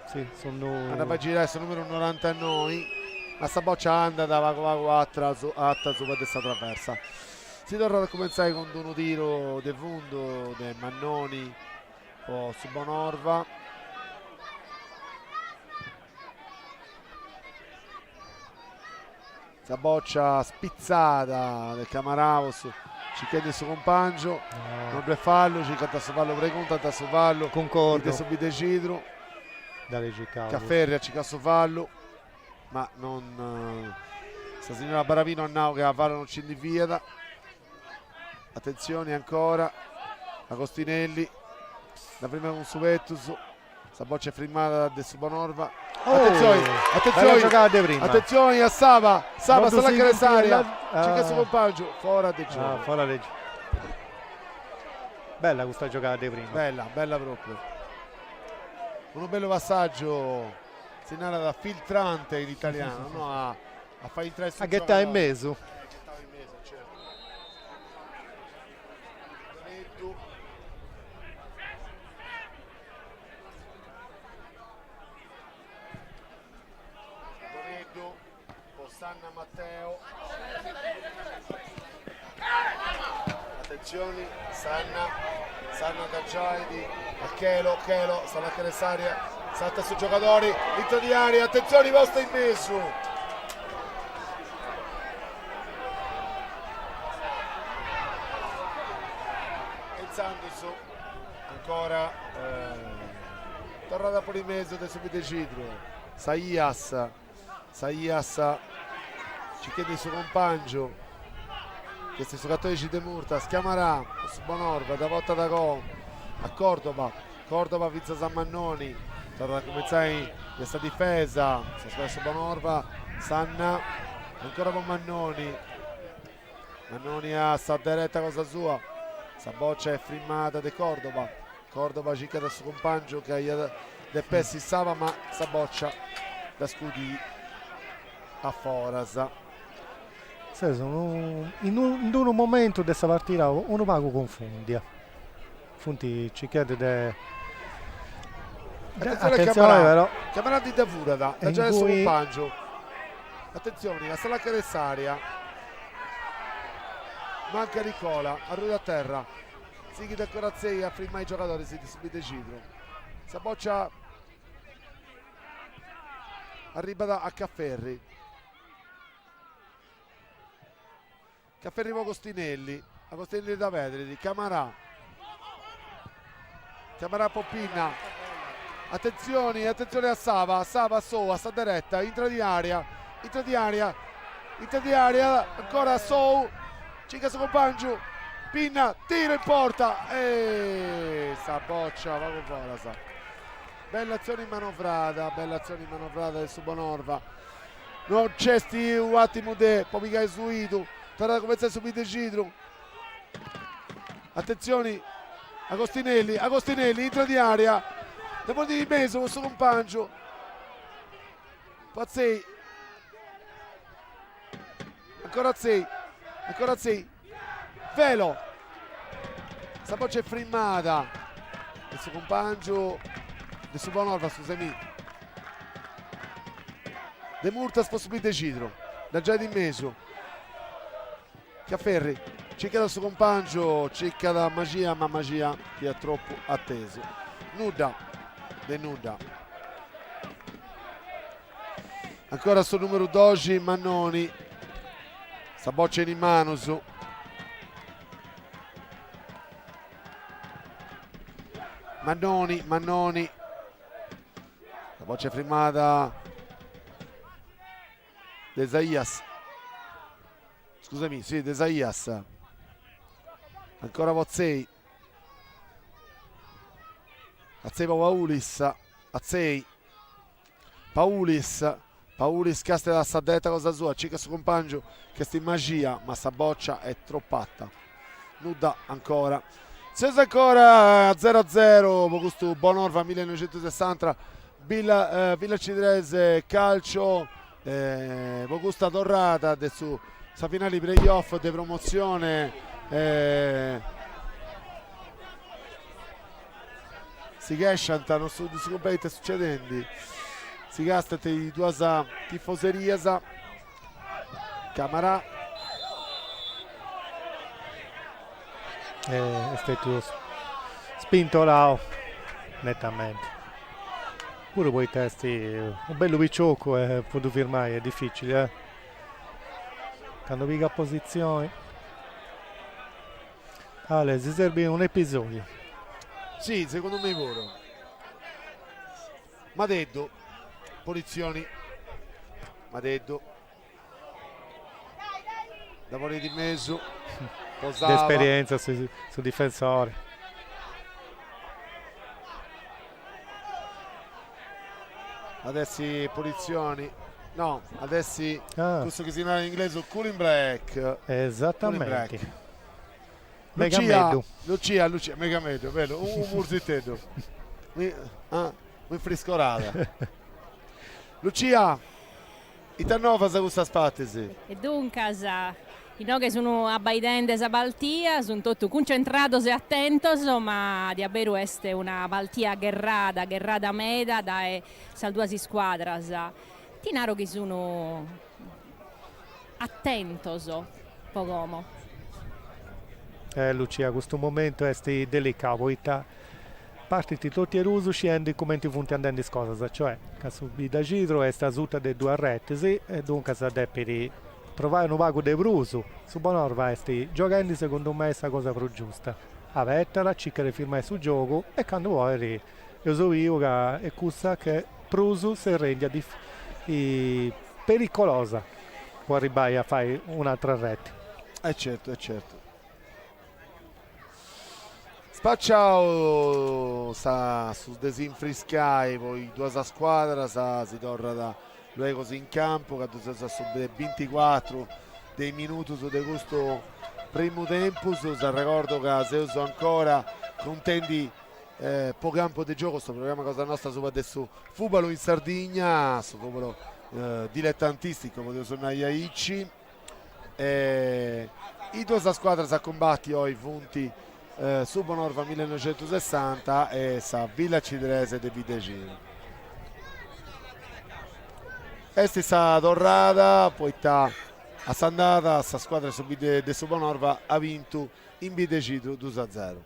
Si, a dda fai girai su numeru norantanoi, ma sa bòcia andat pagu pagu atra ata asuba de sa traversa. Si torrat a cumentzai cun d'unu tiru de fundu de Mannoni po su Bonorva. Sa bòcia spitzada de Camaraus circhendi su cumpàngiu, non ddoi est fallu, circant su fallu, preguntant su fallu Cuncordu. De su Biddexidru. Cafferri at circau su fallu, ma non sa signora Barabino at nau ca fallu non nci ndi fiat. Atentzioni ancora, Agostinelli, dda frimat cun su petus. Sa boccia est frimmada de su Bonorva. Attenzioni, attenzioni, attenzioni a Saba, Saba sa lacana 'e s'area, circat su cumpàngiu, fora de giogu. Ah, fora de giogu. Bella custa giogada de prima. Bella, bella propriu. Unu bellu passaggiu, si narat filtrante in italiano, no? A, a fai intrai su A ghetai in mesu. Ghetai in mesu, certu. Doneddu. Doneddu po Sanna Matteo. Atentzioni, Sanna, Sanna dda giait a Chelo, Chelo, Sanna che s'aria, salta su giogadori, intro di area, atentzioni, posta in mesu. E intzandus ancora torrat a ponni in mesu de su Biddexidru, Saias Saias circhendi su cumpàngiu chi est su catodixi Demurtas, Camarà po su Bonorva, dda portat agoa a Cordoba, Cordoba fintzas a Mannoni, torrat a cumentzai de sa difesa, sa scuadra de su Bonorva, Sanna ancora po Mannoni, Mannoni a sa dereta cosa sua, sa bòcia est frimada de Cordoba, Cordoba circat su cumpàngiu chi aiat depiu essi Saba ma sa bòcia dda scudit a foras. Ses unu in unu momentu de sa partida unu pagu cunfundia. Funt circhendi de Atentzione però. Camarà ndi dda furat, dda giait a su cumpàngiu. Atentzioni, a sa làcana de s'àrea. Manca Nicola, arruit a terra. Sighit ancora Atzei a frimai is giogadoris de su Biddexidru. Sa bòcia arribat a Cafferri. Cafferri po Agostinelli, Agostinelli dda perdit, Camarà, Camarà po Pinna, atentzioni, atentzioni a Saba, Saba Sou a sa dereta, intrat in area, intrat in area, intrat in area, ancora Sou, circat su cumpangiu, Pinna, tiro in porta e sa boccia pagu foras. Bella atzioni manovrada, bella atzioni manovrada de su Bonorva. No nc'est u' atimu de po pigai suidu, torrat a cumentzai su Biddexidru. Atentzioni, Agostinelli, Agostinelli intrat in area, dda ponit in mesu po su cumpangiu, po Atzei, ancora Atzei, ancora Atzei, Velo, sa boccia est frimada de su cumpangiu de su Bonorva, scusami, Demurtas po su Biddexidru, dda giait in mesu, Cafferri circat su cumpangiu, circat Magia ma Magia fiat tropu atesu, nudda de nudda. Ancora su numeru doxi Mannoni, sa boccia in is manus. Mannoni, Mannoni, sa boccia frimada de Zaias, scusami, si, de Zaias, ancora po Atzei, Atzei po Paulis, Atzei Paulis, Paulis càstiat a sa dereta cosa sua, circat su cumpàngiu chi est Magia, ma sa bòcia est tropu arta. Nudda ancora. Seus ancora a zero a zero po custu Bonorva millenoixentusessanta Villa Villacidrese Calcio po custa torrada de su sa finali play off de promotzione Si chesciant, non si cumprendit ita est succedendi, si castant is duas tifoserias, Camarà. Est stetiu spintolau netamenti, puru poita est unu bellu piciocu e po ddu firmai est dificili eh, candu pigat positzioni. Ale, si serbit un'episodiu. Si, segundu mei puru. Madeddu, punizioni. Madeddu. Dda ponit in mesu. Po Saba. De esperienza su, su difensore. At essi punizioni. No, at essi ah. cussu chi si narat in inglesu cooling break. Esattamente. Cooling break. Lucia, Lucia, Lucia, megameddu, bellu, unu murziteddu. Ah, un'infriscorada. Lucia, ita novas de custas partis? E duncas, inoghe sun abbaidende sa paltia, sun totu cuncentrados e atentos, ma diaberu est una paltia gherrada, gherrada meda dae sas duas iscuadras. Ti naro chi sun atentos po como. Lucia, custu momentu est delicau poita partint totu e duus sciendi cumenti funt andendi is cosas, cioè ca su Biddacidru est asuta de duas retis e duncas depit provai unu pagu de prus, su Bonorva est gioghendi segundu mei sa cosa prus giusta, abetat, circat de firmai su giogu e candu podit eus biu ca est cussa che prus s'est rendia pericolosa po arribbai a fai un'atra reti. E certu, e certu. Spaciau sa su de s'infriscai po is duas scuadras, si torrat luegus in campu candu seus a su de binticuatru de is minutus de custu primu tempus, s'arregordu ca seus ancora contendi po Campu de Giogu, su programma cosa nosta asuba de su fubalu in Sardigna, su fubalu diletantisticu podeus nai aici. E is duas scuadras a cumbati oi funt su Bonorva millinoixentusessanta e sa Villacidrese de Biddexidru. Est sa torrada poita a s'andada sa scuadra de su Bonorva at bintu in Biddexidru dus a zeru.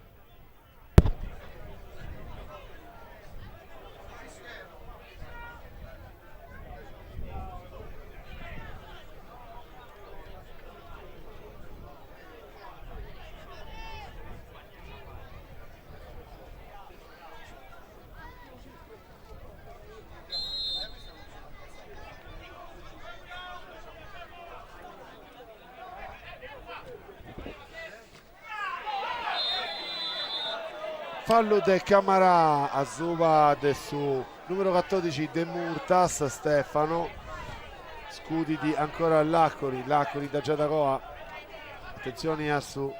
Fallu de Camarà asuba de su numeru catodixi de Murtas, Stefano, scudit ancora Lacori, Lacori dda giat agoa, atentzioni a su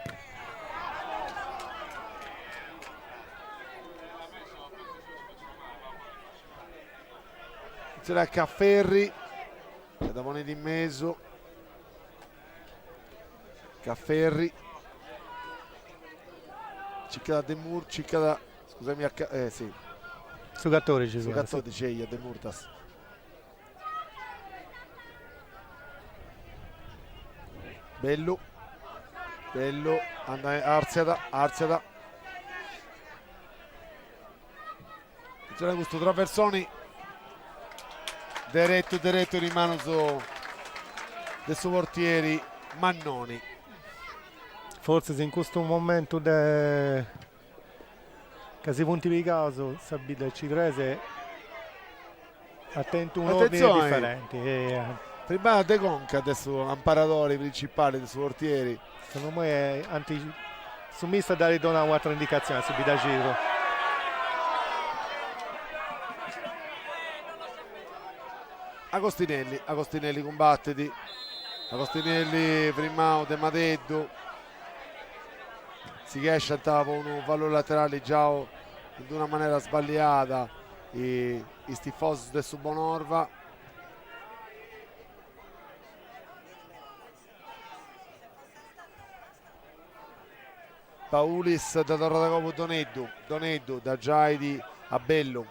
Atentzioni a Cafferri, dda ponit in mesu. Cafferri circat de Mur circat scusami a eh si Su catodixi su catodixi eia de Murtas. Bellu bellu anda artziat artziat Atentzioni a custu traversoni deretu deretu in is manus de su portieri Mannoni. Fortzis in custu momentu de ca si funt pigaus sa Biddacidrese at tentu un'ordine diferenti. Frimmada de conca de su amparadori principali de su portieri. Segundu mei ant su mister dd'at donau u'atera indicatzioni a su Biddacidru. Agostinelli, Agostinelli cumbatit, Agostinelli frimmau de Madeddu, si chesciant po unu fallu laterali giau in d'una manera sballiada is tifosus de su Bonorva. Paulis dda torrat agoa po Doneddu, Doneddu dda giait a Bellu,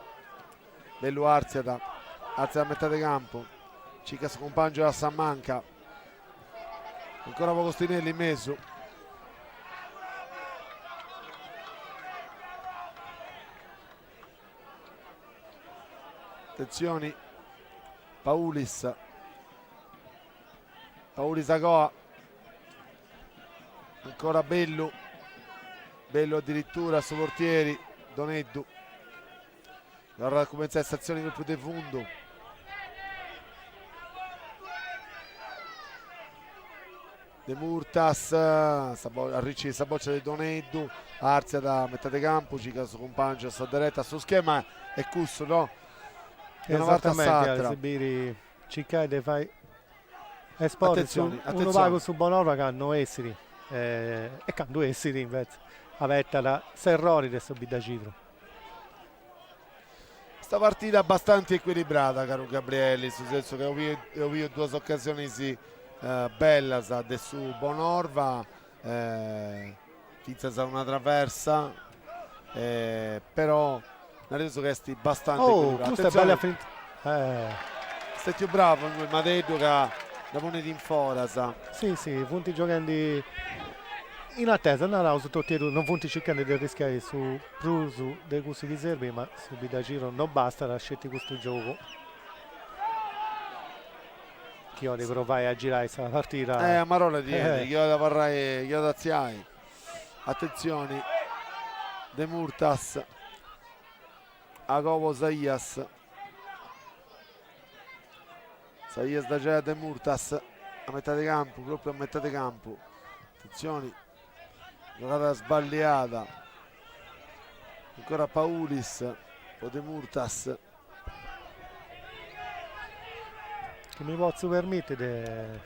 Bellu artziat, artziat a metade campu, circat su cumpangiu a sa manca, ancora po Agostinelli in mesu. Atentzioni, Paulis, Paulis agoa, ancora Bellu, Bellu addirittura a su portieri, Doneddu, torrat a cumentzai s'atzioni propriu de fundu. De Murtas, arricit sa bòcia de Doneddu, artziat a metade campu, circat su cumpàngiu a sa dereta, su schema est cussu no? De una parti a s'atra. Si biri circai de fai esporri unu pagu su Bonorva ca no essit e candu essit invece abetat s'errori de su Biddacidru. Sta partida abastanti ecuilibrada, caru Gabrieli, in su sensu ca eus biu duas ocasionis bellas de su Bonorva, fintzas una traversa, però nareus ca est bastanti ecuilibrada. Oh, custa est bella finta. Stetiu bravu ingui Madeddu ca dda ponit in foras. Si, si, funt gioghendi. In atesa, naraus totu e duus, non funt circhendi de arriscai su prus de cussu chi serbit, ma su Biddacidru non bastat sceti custu giogu chi 'olit provai a girai sa partida. Eh, a marolla ti 'enit, chi 'olit abarrai, chi 'olit atziai. Atentzioni, Demurtas, agoa Saias. Saias da giai a Demurtas, a metade campu, propriu a metade campu. Atentzioni, giogada sballiada. Ancora Paulis po Demurtas. Chi mi potzu permiti de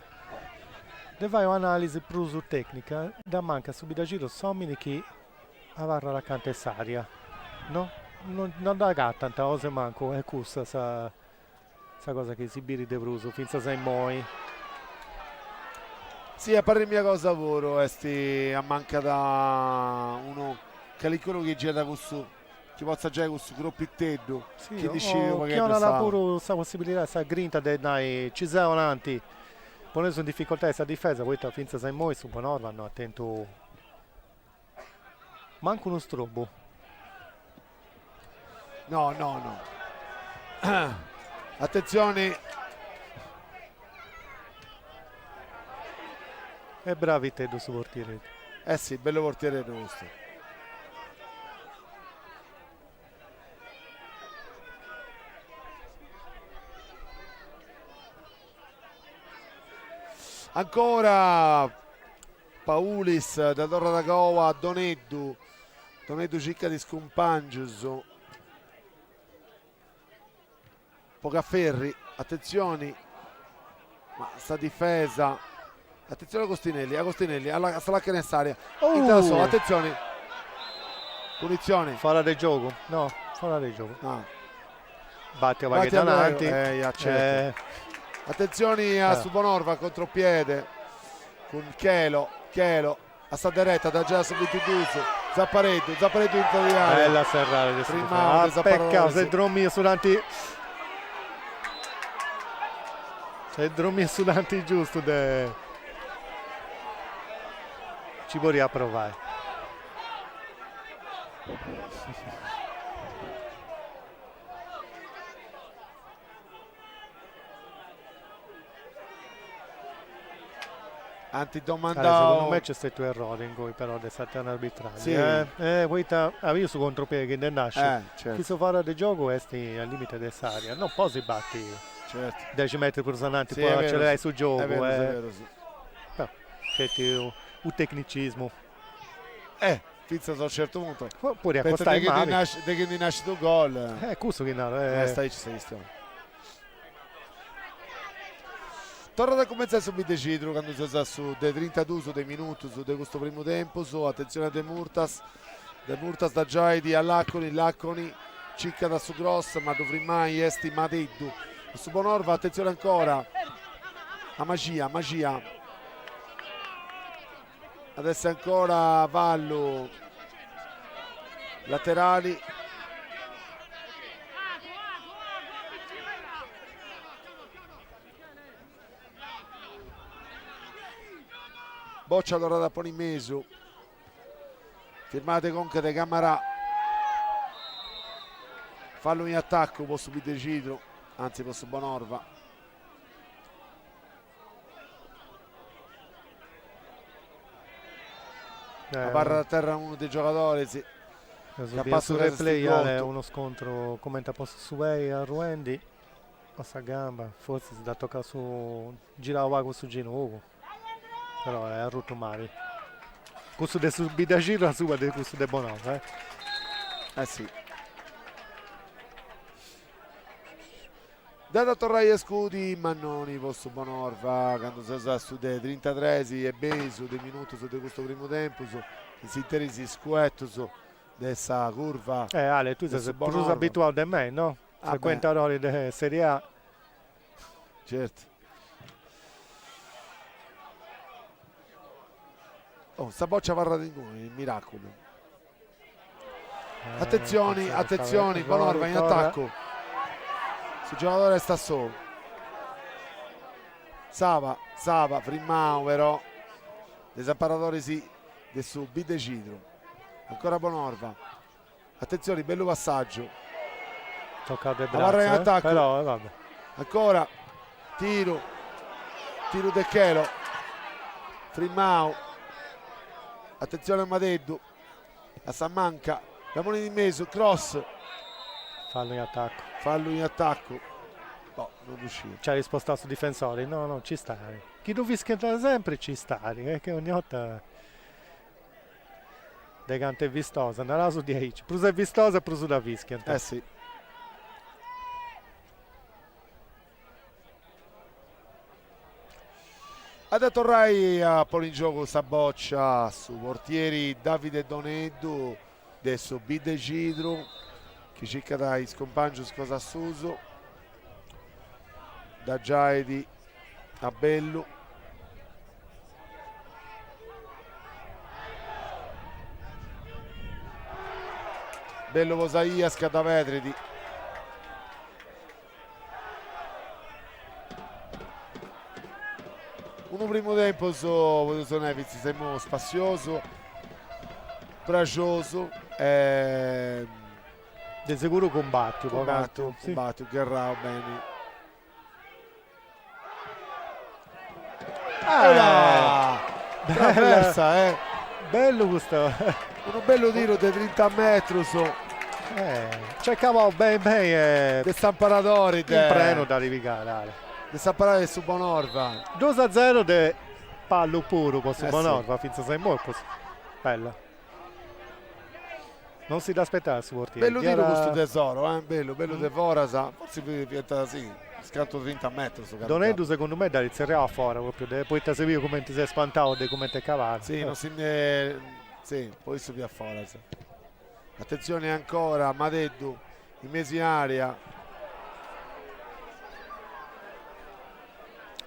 de fai un'analisi prus tecnica, dd'amancat a su Biddacidru s'omini chi abarrat acanta 'e s'area, no no dd'agatant o si mancu est cussa sa sa cosa chi si biri de prus fintzas a immoi. Si, a parri mia cosa puru est ammancat unu calincunu chi giat cussu chi potzat giai cussu cropiteddu chi ndi sciri unu pagheddu sa. Chi 'onat puru sa possibilidadi, sa grinta de nai ci seu ananti, poneus in dificoltadi sa difesa, poita fintzas a immoi su Bonorva no at tentu mancu unu strobu. No, no, no. Attenzioni. E braviteddu su portiereddu. Eh sì, bellu portiereddu custu. Ancora Paulis dda torrat agoa a Doneddu, Doneddu circat is cumpangius po Cafferri, atentzioni, ma sa difesa, atentzioni Agostinelli, Agostinelli a sa lacana 'e s'area, intrat solu, atentzioni, punitzioni. Fora de giogu, no, fora de giogu. Batti unu pagheddu ananti. Eh, certo. Atentzioni a su Bonorva, contropiede cun Chelo, Chelo a sa dereta da giai a su bintiduus, Zappareddu, Zappareddu intro di area. Bella serrada de su Primau de Zappareddu. S'est dromiu su tanti S'est dromiu su tanti giustu de Ci podiat provai. Ant domandau. Segundu me nc'est stetiu errori ingui però de sa terna arbitrali. Si. Eh, poita at biu su contropiede chi nd'est nasciu. Eh, certu. Chi su fora de giogu est al limite de s'area, non podis batti certu. dexi metrus prus ananti po acelerai su giogu. Est berus, est berus. Però sceti u tecnicismu. Eh, fintzas a unu certu puntu. Podi acostai mali. De chi ndi nascit u gol. Eh, cussu chi naru. Est aici sa chistioni. Torrat a cumentzai su Biddexidru candu seus a su de trintadus de minutus de custu primu tempus, atentzioni a Demurtas, Demurtas dda giait a Laconi, Laconi circat su cross ma ddu frimai est Madeddu, su Bonorva atentzioni ancora a Maxia, Maxia At essi ancora fallu laterali. Boccia torrat a ponni in mesu. Firmada de conca de Camarà. Fallu in atacu po su Biddexidru, anzi po su Bonorva. Abarrat a terra unu de is giogadoris. Capassu su replay est unu scontru cumenti at postu su pei arruendi o sa gamba, fortzis dd'at tocau su girau pagu su genugu, però est arrutu mali. Cussu de su Biddacidru asuba de cussu de Bonorva. Eh si. Dd'at a torrai a scudi Mannoni po su Bonorva candu seus a su de trintatres e mesu de minutus de custu primu tempus, in s'interis is scuetus de sa curva Eh Ale, tui ses prus abituau de mei, no? Frecuentadori de Serie A. Certu. Oh, sa boccia abarrat inguni, miraculu. Atentzioni, atentzioni, Bonorva in atacu. Su giogadore est a solu. Saba, Saba, frimmau però de is amparadoris. de su Biddexidru. Ancora Bonorva. Atentzioni, bellu passàgiu. Tocat de bratzu, eh? Però vabbè. Ancora, tiru, tiru de Chelo, frimmau, atentzioni a Madeddu, a sa manca, dda ponit in mesu, cross. Fallu in attaccu. Fallu in attaccu, boh, non ddu sciu. Nc'at rispostau su difensori, no no, nci stai. Chi ddu fischiant sempri nci stai, e che ogni 'orta De cantu est vistosa, naraus diaici, prus est vistosa prus dda fischiant. Eh si. At a torrai a ponni in giogu sa bòcia su portieri Davide Doneddu de su Biddexidru chi circat is cumpàngius cosa suus. Dda giait a Bellu. Bellu po Saias ca dda perdit. Unu primu tempus, podeus nai, fintzas a imoi spassiosu, praxiosu e De seguru cumbattiu po cantu. Cumbattiu, gherrau beni. Ah! Traversa, eh! Bellu custu. Unu bellu tiru de trinta metrus. Eh, nc'est cabau beni beni e. De s'amparadori de. In prenu dd'at pigada. De s'amparadori de su Bonorva. Duus a zero de pallu puru po su Bonorva, fintzas a immoi, bella. Non si dd'aspetat su portieri. Bellu tiru custu de Soro, eh? Bellu, bellu de foras. Fortzis fiant, sì, iscantu trinta metrus. Doneddu segundu me dd'at tzerriau a fora propriu de poita s'est biu cumenti s'est spantau de cumenti est cabada. Sì, non si nde, sì, po issu fiat foras. Atentzioni ancora, Madeddu in mesu in area.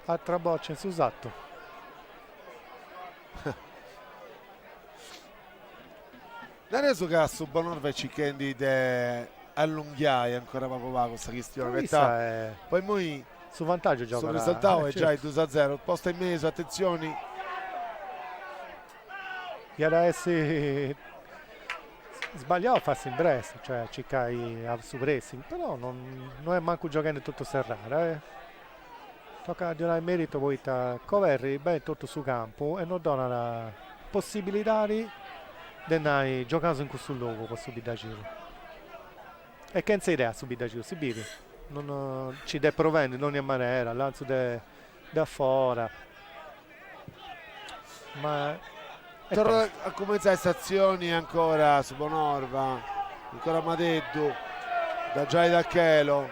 Atra boccia in su satu. Nareus ca su Bonorva est circhendi de allonghiai ancora pagu pagu sa chistioni, poita po immoi su vantaggiu su risultau est giai dus a zero, posta in mesu, atentzioni. Iat a essi sbagliau a fai s'imbressi, cioè a circai su pressing, però non non est mancu gioghendi totu serrada eh. Tocat a ddi donai meritu poita coberrit beni totu su campu e no donat possibilidadi de nai giogaus in cussu logu po su Biddaxidru. E chentza idea su Biddaxidru, si biri, non nci dd'est provendi in dònnia manera, lantzu de de a fora, ma est Torrat a cumentzai s'atzioni ancora su Bonorva, ancora Madeddu, dda giait a Chelo,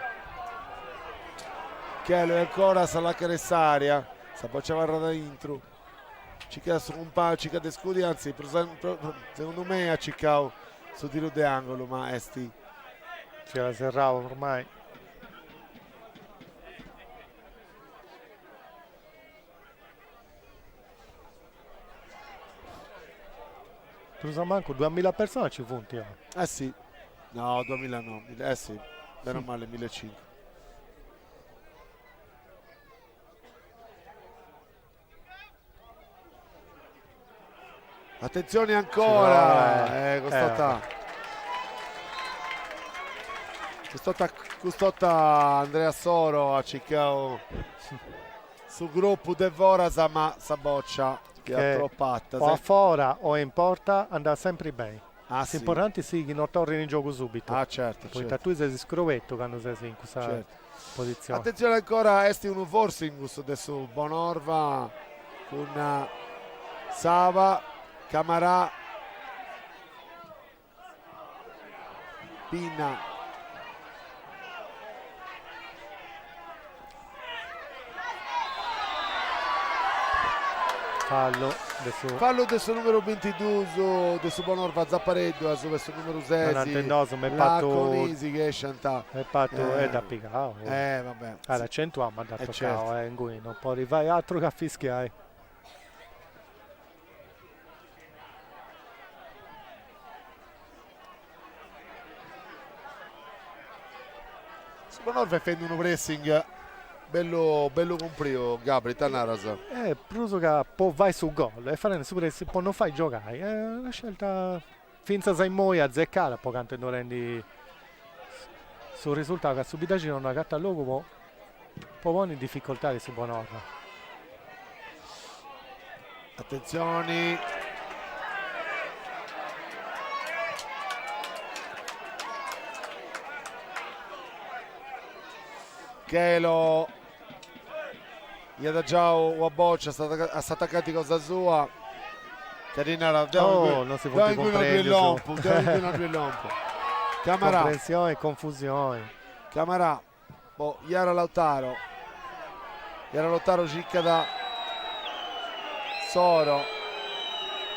Chelo e ancora sa lacana 'e s'area, sa boccia abarrat aintru, circat su cumpangiu, circat de scudi, anzi prus segundu mei at circau su tiru de angolu ma est. Fiat serrau ormai. Prus o mancu duamilla personas ci funt oi. Eh si, no duamilla no, eh si, bene o male millecincu. Attenzione ancora, eh, cust'orta, cust'orta, cust'orta Andrea Soro at circau su cropu de foras ma sa boccia fiat tropu arta. O a fora o in porta andat sempri beni. Ah, sì. S'importanti est chi no torrit in giogu subitu. Ah, certo, Poita certo. tui ses scrobetu candu ses in cussa Certo. positzioni. Attenzione ancora, est unu forcing cussu de su Bonorva cun Saba, Camarà, Pinna. Fallu de su. Fallu de su numeru bintidus de su Bonorva Zappareddu asuba 'e su numeru ses Laconisi chi esciant. M'est partu e dd'at pigau. Eh vabbè. At acentuau ma dd'at tocau e inguni non podit fai atru ca fischiai. Su Bonorva est fendi unu pressing. Bellu bellu cumpriu Gabri, ita naras? Eh, prus ca po fai su gol e fadendi su pressing po non fai giogai, est una scelta fintzas a immoi azecada po cantu est dorendi su risultau ca su Biddacidru no agatat logu po po ponni in dificoltadi su Bonorva. Atentzioni. Chelo iat giau una boccia a s'atacanti cosa sua ca ddi narat deu non si funt cumprèndius deu ingui non ddoi lompu. Camarà. Comprensioni e confusioni. Camarà po Yara Lautaro. Yara Lautaro circat Soro.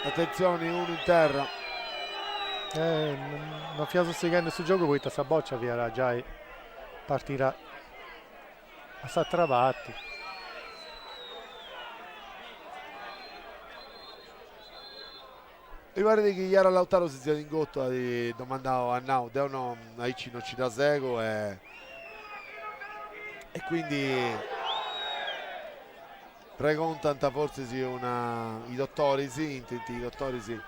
Atentzioni unu in terra. Non fiaus sighendi su giogu poita sa boccia fiat giai partida a s'atera parti. Mi parit chi Yara Lautaro si siat ingotu at domandau, at nau, deu no aici no nci dda segu e e quindi pregontant fortzis una i dotoris, intrint i dotoris in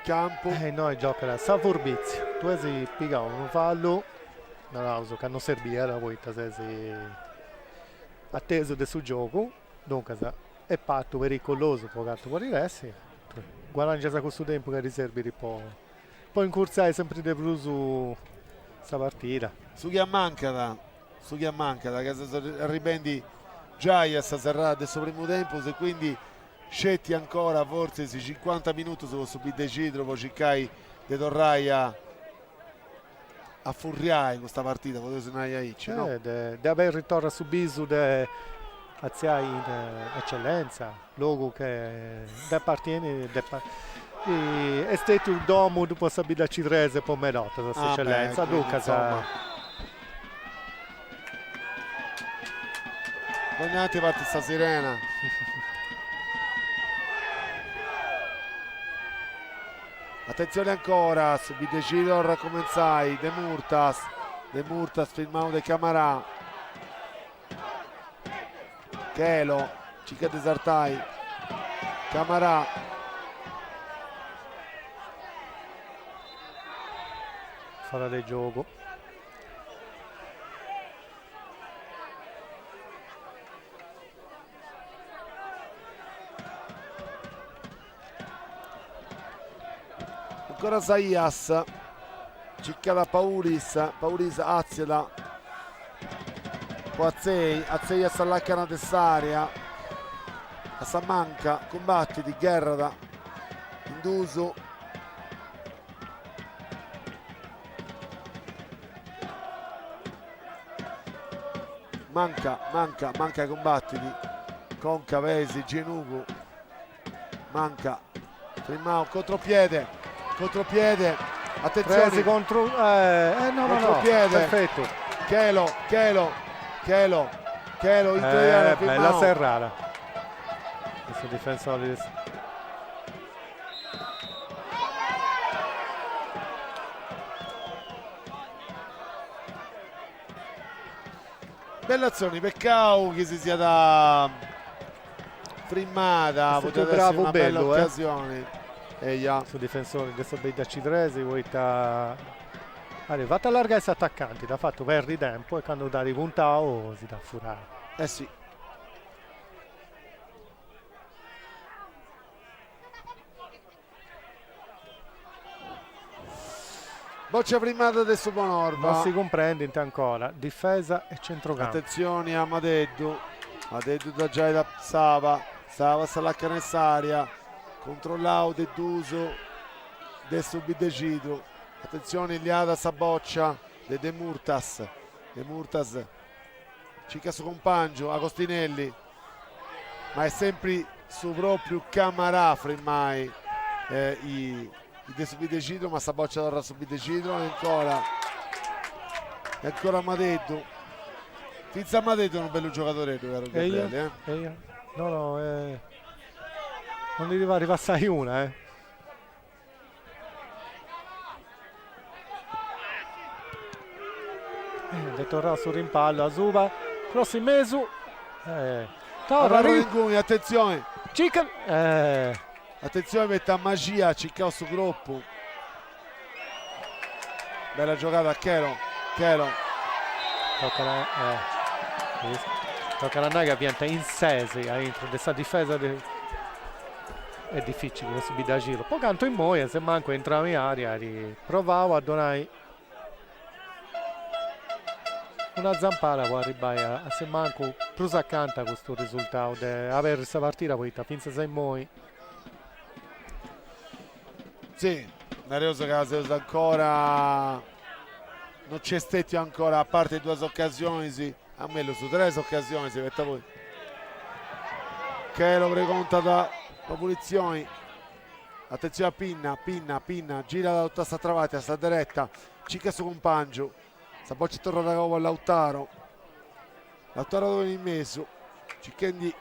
campu. E innoi giocat sa furbizia, tui as pigau unu fallu, naraus ca non serbiat poita ses atesu de su giogu Duncas est patu pericolosu po cantu podit essi, guadangias cussu tempus ca ti serbit po po incurtzai sempri de prus sa partida. Su chi ammancat, su chi ammancat, ca seus arribendi giai a sa serrada de su primu tempus e quindi sceti ancora fortzis cincuanta minutus po su Biddexidru po circai de torrai a a furriai custa partida, podeus nai aici, no? De de aberri torra su bisu de atziai in Eccellenza, logu che de apartieni de est stetiu domu po sa Biddacidrese po meda 'ortas s'Eccellenza, duncas. Dogna tanti partit sa sirena. Atentzioni ancora, su Biddexidru torrat a cumentzai, Demurtas, Demurtas firmau de Camarà, Chelo circat de sartai, Camarà. Fora de giogu. Ancora Saias, circat Paulis, Paulis atziat po Atzei, Atzei a sa lacana de s'area, a sa manca, cumbatit, gherrat, in duus. Manca, manca, manca cumbatit, conca, pesi, genugu. Manca, firmau, contropiede, contropiede, attenzione. Presi contro, eh, eh, no, no, no, perfetto. Chelo, Chelo, Chelo, Chelo, eh, bella serrada. Questo difensore Bella azioni, peccau chi si siat frimmada, podiat essi una bella occasioni. Eia. Su difensori de sa Biddacidresi poita at fatu allargai s'atacanti, dd'at fatu perdi tempu e candu dd'at puntau si dd'at furau. Eh si. Boccia frimmada de su Bonorva. Non si cumprendint ancora, difesa e centrocampu. Atentzioni a Madeddu, Madeddu dda giait a Saba, Saba a sa lacana 'e s'area, controllau de duus de su Biddexidru. Atentzioni liada sa boccia de Demurtas, Demurtas circat su cumpangiu Agostinelli. Ma est sempri su propriu Camarà frimmai is de su Biddexidru, ma sa boccia torrat a su Biddexidru e ancora e ancora Madeddu. Fintzas Madeddu est unu bellu giogadoreddu, caru Gabriele, eh. Eia, no no, non ndi ddi fait passai una, eh. Nd'est torrau su rimpallu asuba. Cross in mesu. Eh, torra. Abarrat inguni, atentzioni. Circa. Eh. Atentzioni poita Magia at circau su cropu. Bella giogada Chelo, Chelo. Tocat eh. Tocat a nai ca fiant in ses aintru de sa difesa de Est dificili po su Biddaxidru, po cantu immoi a mancu est intrau in area at provau a donai una zampada po arribbai a su mancu prus acanta a custu risultau de aberri sa partida poita fintzas a immoi. Si, nareus ca seus ancora, no nc'est stetiu ancora, a parti duas ocasionis, o mellus tres ocasionis, poita poi Chelo pregontat po punitzioni, atentzioni a Pinna, Pinna, Pinna, girat totu a s'atra parti, a sa dereta, circat su cumpangiu, sa boccia torrat agoa a Lautaro, Lautaro ddu ponit in mesu, circhendi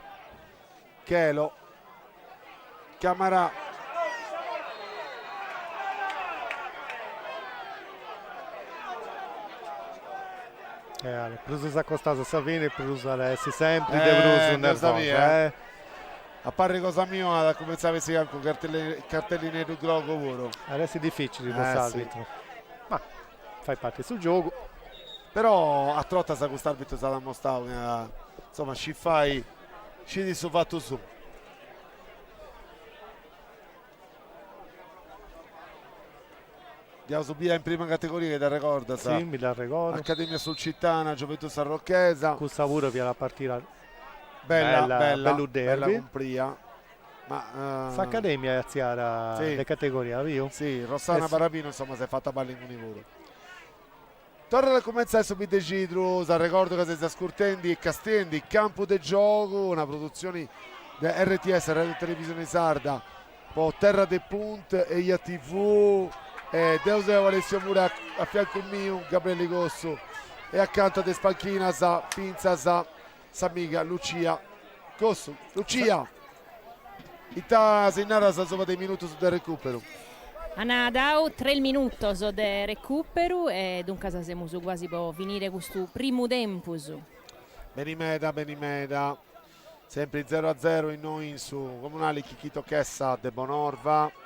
Chelo, Camara. Eh, prus s'acostat a sa fini prus at a essi sempri de prus nervosa, eh. A parri cosa mia at a cumentzai a bessiri calincunu cartellineddu grogu puru. At essi dificili po s'arbitru, ma fait parti de su giogu. Però a trotas cust'arbitru s'at amostau ca insoma scit fai, scit su fatu suu. Dd'aus bia in prima categoria chi t'arregordas? Si, mi dd'arregordu. Accademia Sulcitana, Gioventù Sarrochesa. Cussa puru fiat una partida bella, bella, bellu derby. Bella cumpria. Ma S'Accademia est artziada de categoria, biu? Si, Rossana Barabino insoma s'est fata balli inguni puru. Torrat a cumentzai su Biddexidru, s'arregordu ca seis ascurtendi e castiendi Campu de Giogu, una produtzioni de RTS, Radio Televisione Sarda, po Terra de Punt, Eja TV, e deu seu Alessio Mura a fiancu miu Gabriele Cossu e acanta de is panchinas fintzas s'amiga Lucia Cossu. Lucia, ita si naras asuba de is minutus de recuperu? An dau tres minutos de recuperu e duncas semus guasi po finire custu primu tempus. Beni meda, beni meda. Sempri zero a zero innoi in su comunali Chichito Chessa de Bonorva.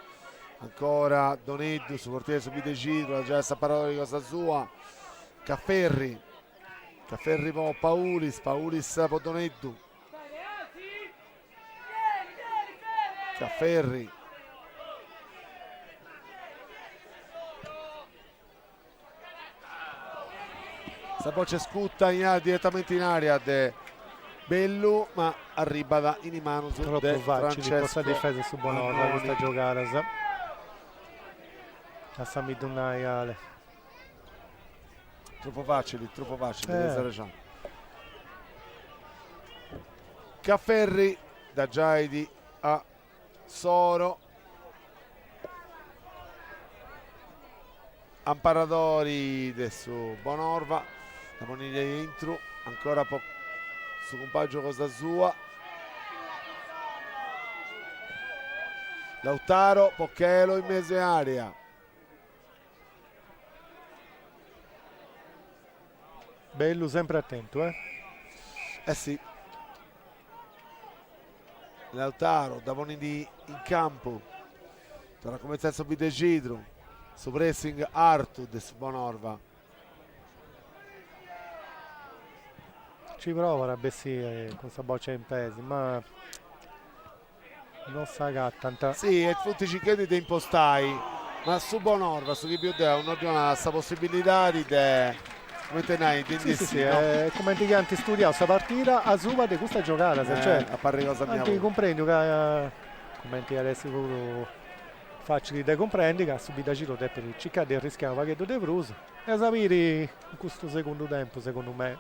Ancora Doneddu, su portieri de su Biddexidru, at giai s'aparadori cosa sua. Cafferri, Cafferri po Paulis, Paulis po Doneddu. Cafferri. Sa boccia scuta in direttamente in area de Bellu, ma arribat in is manus de Tropu facili po sa difesa de su Bonorva custa giogadas. Lassami ddu nai Ale. Tropu facili, tropu facili, tenis arrexoni. Cafferri dda giait a Soro. Amparadori de su Bonorva, dda ponit aintru, ancora po su cumpàngiu cosa sua. Lautaro po Chelo in mesu 'e area. Bellu sempre atentu eh. Eh si. Lautaro dda ponit in campu. Torrat a cumentzai su Biddexidru. Su pressing artu de su Bonorva. Ci provat a bessiri cun sa bòcia in pes, ma non s'agatant. Si, e funt circhendi de impostai, ma su Bonorva, su chi biu deu, no ddi donat sa possibilidadi de, cumenti nai, de ndi essiri, no? Est cumenti chi ant studiau sa partida asuba de custas giogadas, cioè, a parri cosa mia ant cumprendiu ca, cumenti iat essi puru facili de cumprendi, ca su Biddaxidru depit circai de arriscai unu pagheddu de prus, e eus a biri in custu segundu tempus, segundu me,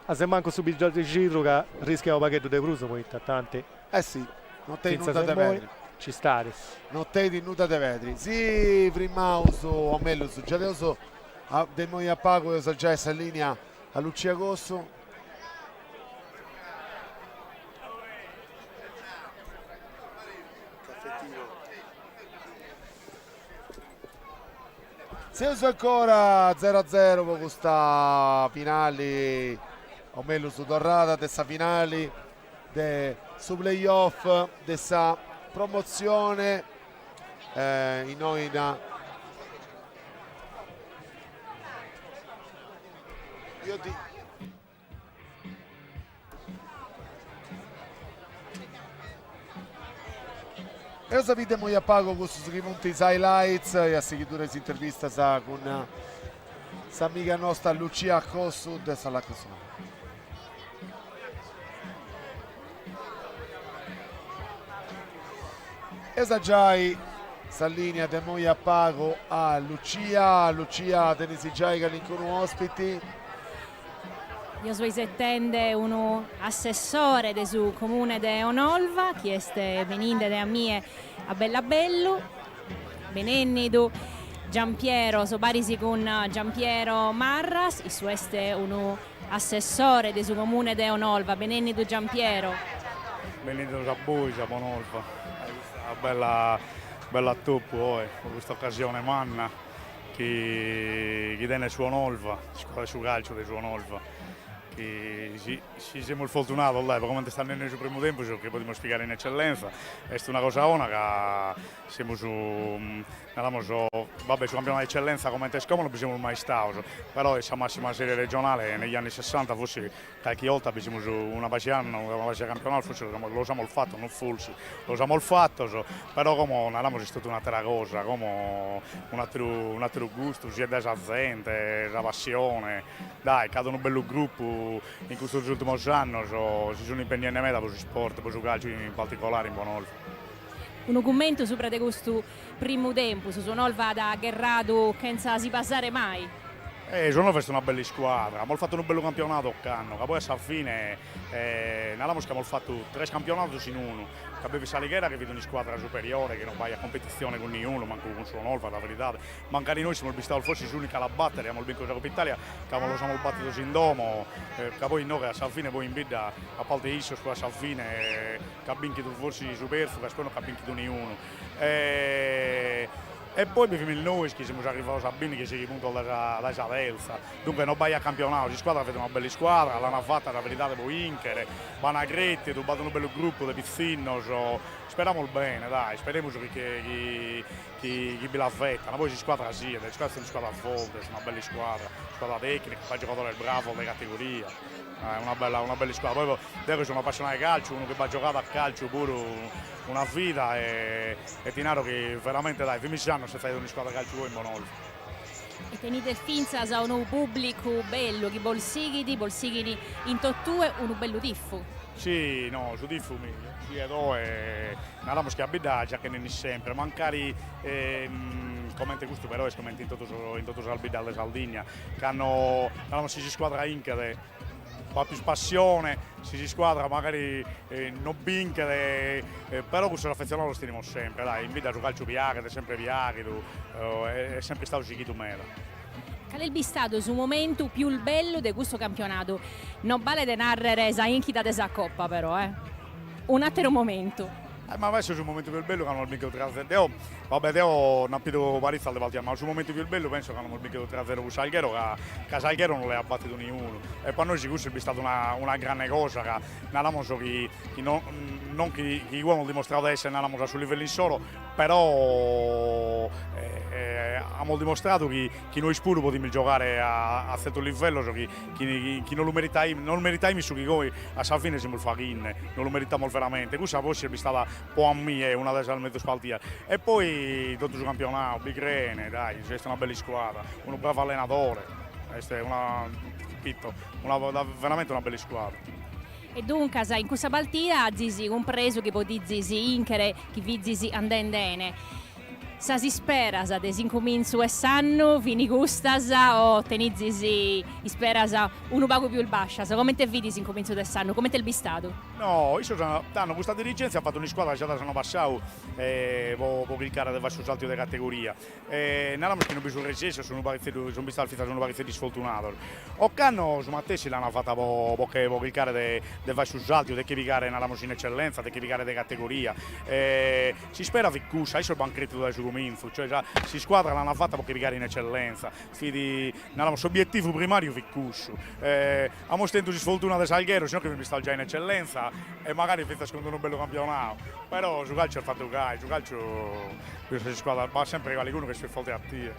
A su mancu su Biddaxidru ca rischiat unu pagheddu de prus poita tanti. Eh si, non tenit nudda de pedri. Ci stari. Non tenit nudda de pedri. Si frimaus, o mellus, giadeus de immoi a pagu eus a giai sa linea a Lucia Cossu. Seus ancora zero a zero po custa finali o mellus torrada de sa finali de su play-off de sa promotzione innoi in Io ti Eus a biri immoi a pagu cussus chi funt is highlights e a sighidura is intervistas cun s'amiga nosta Lucia Cossu de sa Lacosone. Eus a giai sa linea de immoi a pagu a Lucia. Lucia, tenis giai calincunu ospiti? Io so isetende unu assessore de su comune de Onolva chi est beninde de a mie a bellu a bellu. Benennidu Giampiero, so paris cun Giampiero Marras, issu est unu Assessore de su Comune de Onolva, benennidu Giampiero. Benennidos a bois a Bonolva, a custa bella bellu atopu oe, po custa ocasione manna chi chi tenet su Onolva, s'iscuadra de su calciu de su Onolva, chi si si semus fortunados dai po comente est andende su primu tempus che podimus pigare in eccellenza, est una cosa 'ona ca semus Naramos, va be' su campionadu de eccellenza comente est como non bi semus mai istados, però in sa massima serie regionale negli anni sessanta forsi calchi 'olta bi semus una paja 'e annos, una paja 'e campionados forsi los amus fatos, non forsi, los amus fatos, però como naramos est totu un'atera cosa, como un'ateru un'ateru gustu siat dae sa zente, sa passione, dai ch'at unu bellu gruppu in custos ultimos annos si sun impegnende meda pro s'isport, pro su calciu in particolare in Bonolva. Unu cummentu subra de custu primu tempus, su Onolva at gherradu chentza si pasare mai. Eh, su Onolva est una bella iscuadra, amus fatu unu bellu campionadu ocannu, ca poi a sa fine naramus chi amus fatu tres campionados in unu, ca bi fit s'Alighera chi fit un'iscuadra superiore, chi non b'aiat competitzione cun niunu, mancu cun su Onolva, sa veridade, mancari nois semus bistados forsis s'unica a la battere, amus bintu sa Copa Italia, ca los amus batidos in domo, ca poi inoghe a sa fine poi in bidda, a parte issos poi a sa fine ch'at binchidu forsis su Perfugas, poi non ch'at binchidu niunu. E poi bi fimis nois chi semus arrivados a bindighi seighi puntos dae sa dae sa terza, duncas non b'aiat campionadu, s'iscuadra fit una bella iscuadra, l'ana fata sa veridade pro 'inchere, b'ana cretidu, b'at unu bellu gruppu de pitzinnos, isperamus bene dai, isperemus chi chi chi chi bi la fetan, poi s'iscuadra siet, s'iscuadra est un'iscuadra forte, est una bella iscuadra, iscuadra tecnica, b'at giogadores bravos de categoria, una bella una bella iscuadra, poi deo chi so un'apassionadu 'e calciu, unu chi b'at giogadu a calciu puru una vida e e ti naro chi veramente dai, fimis annos sentza 'ider un'iscuadra 'e calciu goi in Bonolva. E tenides fintzas unu pubblicu bellu chi bos sighit, bos sighit in totue, unu bellu tifu. Si, no, su tifu mi siet oe, naramus chi a bidda già che nd'enit sempre, mancari comente custu però est comente in totu in totu sas biddas de Sardigna, cando naramus si s'iscuadra 'inchet b'at pius passione, si s'iscuadra magari non binchet, però cussos afetzionados los tenimus sempre, dai, in bidda su calciu piaghet, est sempre piaghidu, est sempre istadu sighidu meda. Cale est bistadu su momentu pius bellu de custu campionadu? Non balet narrer sa 'inchida de sa Coppa però, eh. Un'ateru momentu. Eh ma penso su momentu pius bellu cando amus binchidu tre a zero, deo, va bè deo nd'apo bidu paritzas de partidas, ma su momentu pius bellu penso cando amus binchidu tre a zero cun s'Alghero ca ca s'Alghero non l'aiat batidu niunu e po nois cussu est bistadu una una grande cosa ca naramos chi chi no non chi chi amus dimostradu de essere naramos a su livellu insoro però amus dimostradu chi chi nois puru podimus giogare a a tzertos livellos chi chi chi non lu meritaimus non lu meritaimus su chi goi a sa fine semus faghinde, non lu meritamus veramente, cussa forsis est bistada po a mie una de sas mezus partidas e poi totu su campionadu, bi creen, dai, est una bella iscuadra, unu bravu allenadore, est una, repito, una veramente una bella iscuadra. E duncas in cussa partida azis cumpresu chi podizis 'inchere, chi fizis andende 'ene. Sas isperas de s'incumintzu 'e s'annu fin custas o tenizis isperas unu pagu pius bascias? Comente fit s'incumintzu de s'annu? Comente est bistadu? No, issos tando custa dirigentzia at fatu un'iscuadra già dae s'annu passadu po po chircare de fai su saltiu de categoria e naramus chi non bi sun resessios, sun unu paritzeddu, sun bistados fintzas unu paritzeddu isfortunados. Ocannu su matessi l'an fata po po che po chircare de de fai su saltiu, de che pigare naramus in eccellenza, de che pigare de categoria S'ispera fit cussa, issos b'an crètidu dae su. cumintzu, cioè sa s'iscuadra l'ana fata pro che pigare in Eccellenza, fit, naramos, s'obietivu primariu fit cussu. Amus tentu s'isfortuna de s'Alghero, si no che fimus istados giai in Eccellenza e magari fintzas cun d'unu bellu campionadu, però su calciu est fatu gai, su calciu cun sas iscuadras b'at sempre calicunu chi est pius forte a tie.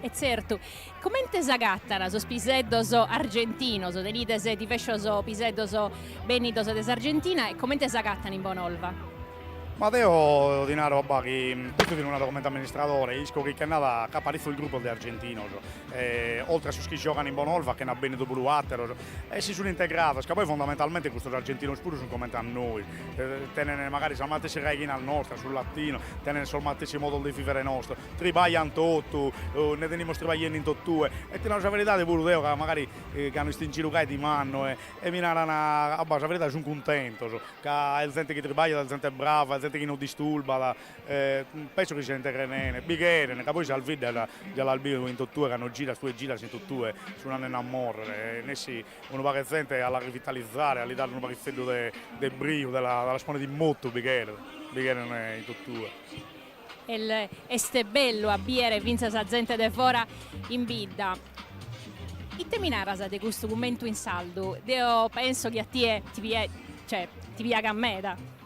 E tzertu, comente s'agattan sos piseddos argentinos, tenides divescios piseddos bennidos de s'Argentina e comente s'agattan in Bonolva? Ma deo ti naro abba chi custu ti lu naro comente amministradore, isco chi che nd'at ch'at paritzos grupos de argentinos, oltre a sos chi giogan in Bonolva che nd'at bennidu puru atteros e si sun integrados, ca poi fondamentalmente custos argentinos puru sun comente a nois, tenen magari sas matessi raighinas nostras, su latinu, tenen sos matessi modos de vivere nostros, tribaglian totu, nde tenimus tribagliende in totue e ti naro sa veridade puru deo ca magari cando isto in giru gai dimando e mi naran, abba sa veridade sun cuntentos Ca est zente chi tribagliat, est zente brava, est zente chi no disturbat, penso chi s'integren bene, bi cheren, ca poi sas biddas già l'as bidu in totue, cando giras tue giras in totue, sun andende a morrere, nessi unu pagu 'e zente a la rivitalizare, a li dare unu paghitzeddu de de briu, de la las ponner in motu bi cheret, bi cheren in totue. Est bellu a biere fintzas sa zente de fora in bidda. Ite mi naras de custu cummentu in sardu? Deo penso chi a tie ti cioè, ti piagat meda.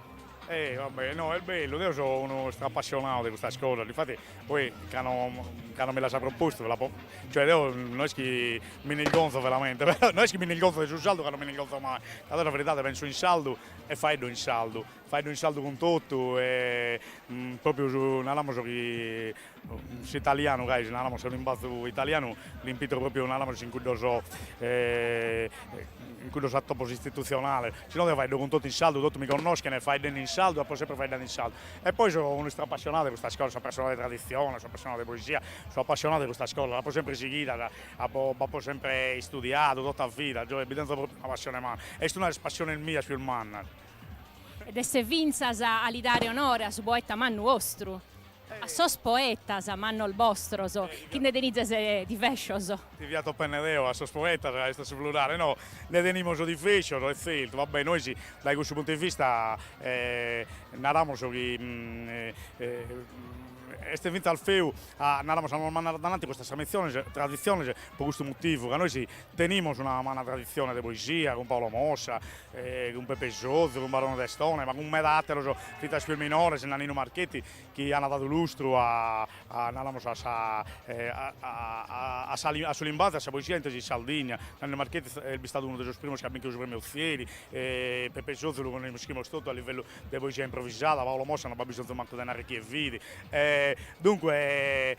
Eh va bè, no est bellu, deo so unu strapassionadu de custas cosas, difati poi cando cando mi l'as propostu l'apo, cioè deo no est chi mi nd'irgonzo veramente, però no est chi mi nd'irgonzo de su sardu ca no mi nd'irgonzo mai, ca deo sa veridade penso in sardu e faeddo in sardu, Faeddo in sardu cun totu e propriu su naramos chi s'italianu gai si naramos su limbazu italianu l'impito propriu naramos in cuddos in cuddos atopos istitutzionales, si no deo faeddo cun totu in sardu, totu mi connoschen faeddende in sardu, apo sempre faeddadu in sardu. E poi so unu istrapassionadu de custas cosas, so apassionadu de traditzione, so apassionadu de poesia, so apassionadu de custas cosas, apo sempre sighidas, apo b'apo sempre istudiadu tota vida, cioè bi tenzo propriu una passione manna, est una de sas passiones mias pius mannas. Ed est fintzas a li dare onore a su poeta mannu 'ostru, a sos poetas mannos bostros, chi nde tenizes divescios. Ti fia topende deo a sos poetas, ca est su plurale, no, nde tenimus divescios, est tzertu, va bè, nois dae cussu puntu de vista naramus chi est fintzas feu a, naramus, a nos mandare adananti custas traditziones, traditziones pro custu motivu, ca nois tenimus una manna traditzione de poesia cun Paolo Mossa, cun Pepe Sozu, cun Barone Testone, ma cun meda àteros fintzas pius minores, Nanninu Marchetti, chi an dadu lustru a a naramus a sa a a sa a su limbazu e a sa poesia intesa in Sardigna. Nanninu Marchetti est bistadu unu de sos primos chi at binchidu su premiu Ozieri, Pepe Sozu lu connoschimus totu a livellu de poesia improvisada, Paolo Mossa no b'at bisonzu mancu de narrer chie fit. Dunque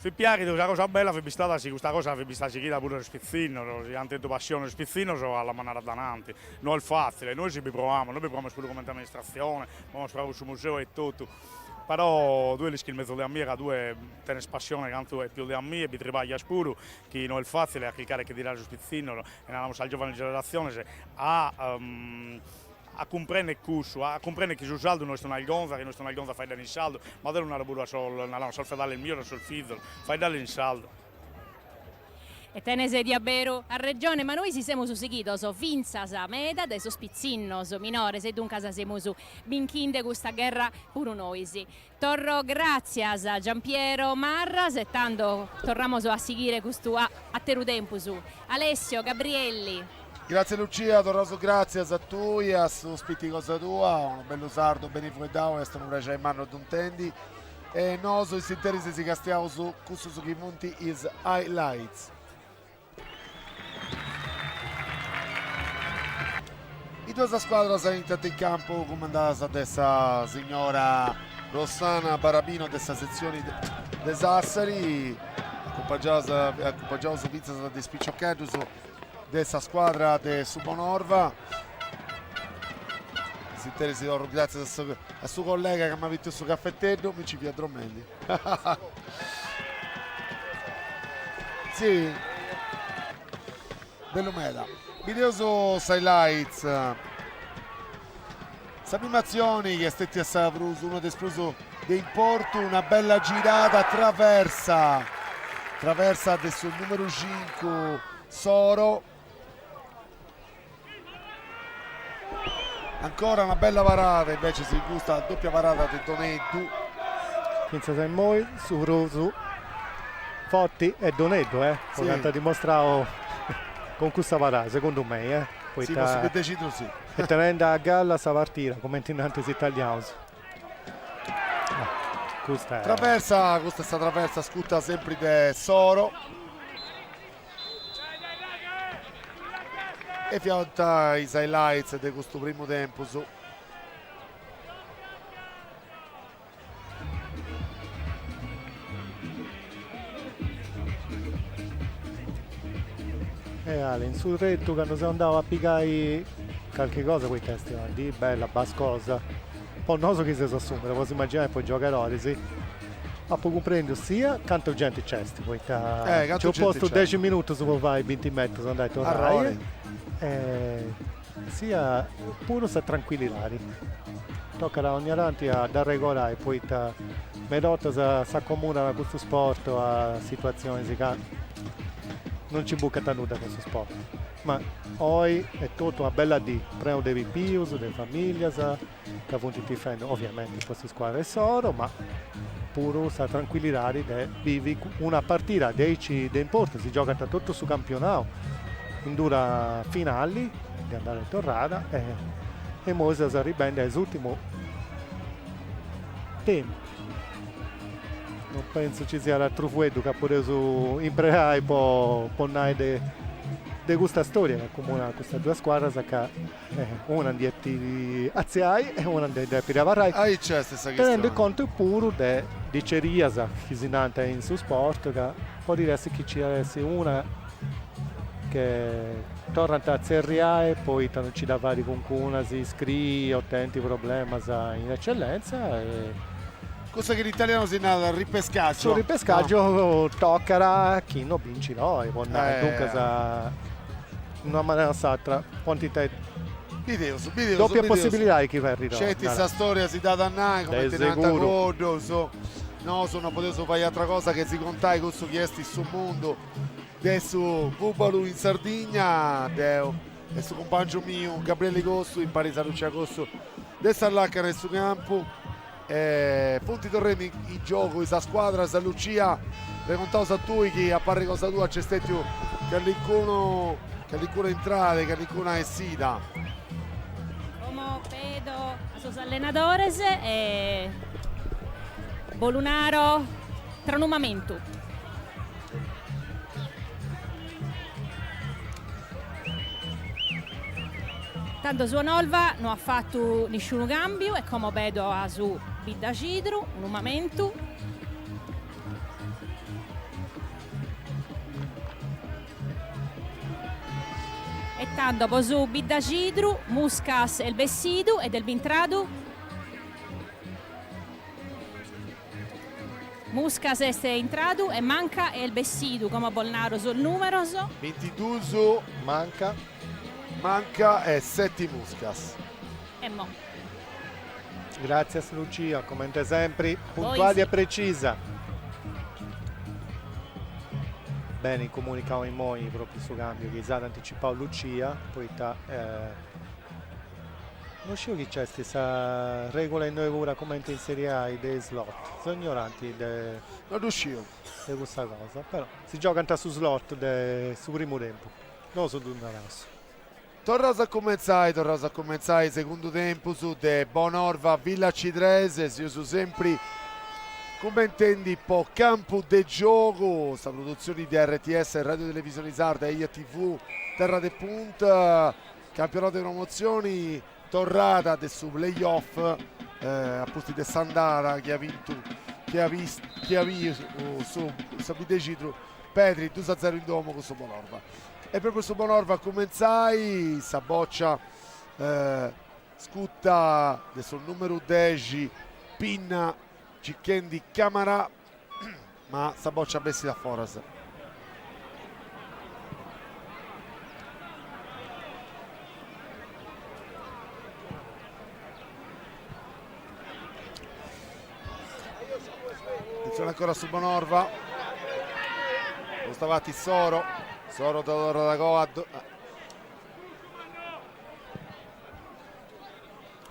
Fit piàghidu, sa cosa bella fit bistada si custa cosa fit bistada sighida puru dae sos pitzinnos, si ant tentu passione sos pitzinnos a la mandare adananti. No est fàtzile, nois bi proamus, nois bi proamus puru comente amministratzione, b'amus proadu cun su museu e totu, però tue l'ischis mezus de a mie ca tue tenes passione cantu e pius de a mie, bi tribaglias puru, chi no est fàtzile a chircare 'e che tirare sos pitzinnos e naramus sas giovanes generatziones a a cumprender cussu, a cumprender chi su sardu no est una 'irgonza, chi no est una 'irgonza a faeddare in sardu, ma deo lu naro puru a sos, naramus, a sos fedales mios, a sos fizos, faeddade in sardu. E tenes diaberu arregione, ma nois semus sighidos fintzas meda dae sos pitzinnos minores e duncas semus binchinde custa gherra puru nois. Torro gràtzias a Giampiero Marras e tando torramos a sighire custu àteru tempus. Alessio Gabrielli. Gratzie Lucia, torraus gratzias a tui e a s'ospiti cosa tua, unu bellu sardu beni fueddau, est unu prexeri mannu a ddu intendi e nosu in s'interis si castiaus cussus chi funt is highlights. Is duas scuadras intrant in campu cumandadas de sa signora Rossana Barabino de sa setzioni de Sassari, acumpangiaus fintzas de is piciocheddus de sa scuadra de su Bonorva. In s'interis torru gràtzias a su collega ca m'at bitiu su cafeteddu, mi nci fia dromendi. Si. Bellu meda. Bideus is highlights. Sa prima atzioni chi est stetia sa prus, una de is prus de importu, una bella girada traversa, traversa de su numeru cincu Soro. Ancora una bella parada invece si custa doppia parada de Doneddu. Fintzas a immoi su prus forti est Doneddu, eh, po cantu at dimostrau cun custa parada, segundu mei, eh, poita si. Est tenendi a galla sa partida, cumenti nant is italianus. Custa est. Traversa, custa est sa traversa scuta sempri de Soro. E fiant is highlights de custu primu tempus. E Ale, in su tretu candu seu andau a pigai calchi cosa, poita est una dì bella, bascosa, po nosu chi seus a s'umbra, potzu imaginai po is giogadoris, apu cumprendiu sia cantu genti nc'est, poita nci eus postu dexi minutus po fai binti metrus andai e torrai, e sia puru sa tranquillidadi. Tocat 'onnia tanti a dd'arregorai poita meda 'ortas s'acomunat custu sport a situatzionis ca non nci bucant nudda cun su sport. Ma oi est totu una bella dì, prenu de pipius, de familias ca funt tifendi oviamenti po s'iscuadra issoro, ma puru sa tranquillidadi de bivi una partida de aici de importu, si giogant totu su campionau in d'una finali de andada e torrada e immoi seus arribendi a s'urtimu tempus. Non pentzu ci siat atru fueddu ca podeus impreai po nai de de custa storia ca acomunat custas duas scuadras ca una ndi depit atziai e una ndi depit abarrai. Aici est sa chistioni. Tenendi contu puru de dicerias chi si nant in su sport ca podit essi chi ci at essi una che torrant a tzerriai poita non ci dda fait calincuna si iscriit o tenit problemas in eccellenza e. Cussa chi in italianu si narat ripescaggio. Su ripescaggio tocat a chi no bincit oi, po nai, duncas in una manera o s'atra podint tenni Bideus, bideus, doppia possibilidadi chi ferrit oi. Sceti sa storia si dd'at a nai, cumenti nant cuddus, nosu no podeus fai atra cosa che si contai cussu chi est su mundu de su fubalu in Sardigna, deu e su cumpangiu miu Gabrieli Cossu imparis a Lucia Cossu de sa lacana 'e su campu e funt torrendi in giogu is scuadras, Lucia pregontaus a tui chi a parri cosa tua nc'est stetiu callincunu callincuna intrada e callincuna essida. Como pedo a sos allenadores e bos lu naro tra unu mamentu. Tando su 'Onolva no at fatu nisciunu càmbiu e como pedo a su Biddacidru unu mamentu. E tando po su Biddacidru Muscas est bessidu ed est bintradu. Muscas est intradu e Manca est bessidu, como bos naro sos numeros. Bintiduus Manca. Manca e seti Muscas. E mo. Gràtzias Lucia, comente sempri, puntuali e precisa. Beni comunicau immoi propriu su cambiu chi s'at anticipau Lucia, poita No sciu chi nc'est sa regula innoi puru cumenti in Serie A de is slot, seu ignoranti de No ddu sciu. De custa cosa, però si giogant a su slot de su primu tempu, nosu ddu naraus. Torraus a cumentzai, torraus a cumentzai segundu tempus de Bonorva Villacidrese, seus sempri cummentendi po Campu de Giogu, sa produtzioni de RTS Radio Televisioni Sarda e Eia TV Terra de Punt, Campionau de Promotzioni, torrada de su play off a pustis de s'andada chi at bintu chi at chi at biu su sa Biddexidru perdi dus a zeru in domu cun su Bonorva. E propriu su Bonorva a cumentzai sa bòcia scuta de su numeru dexi Pinna circhendi Camara ma sa bòcia bessit a foras. Attenzione ancora su Bonorva. Postu avati Soro. Soro torrat agoa.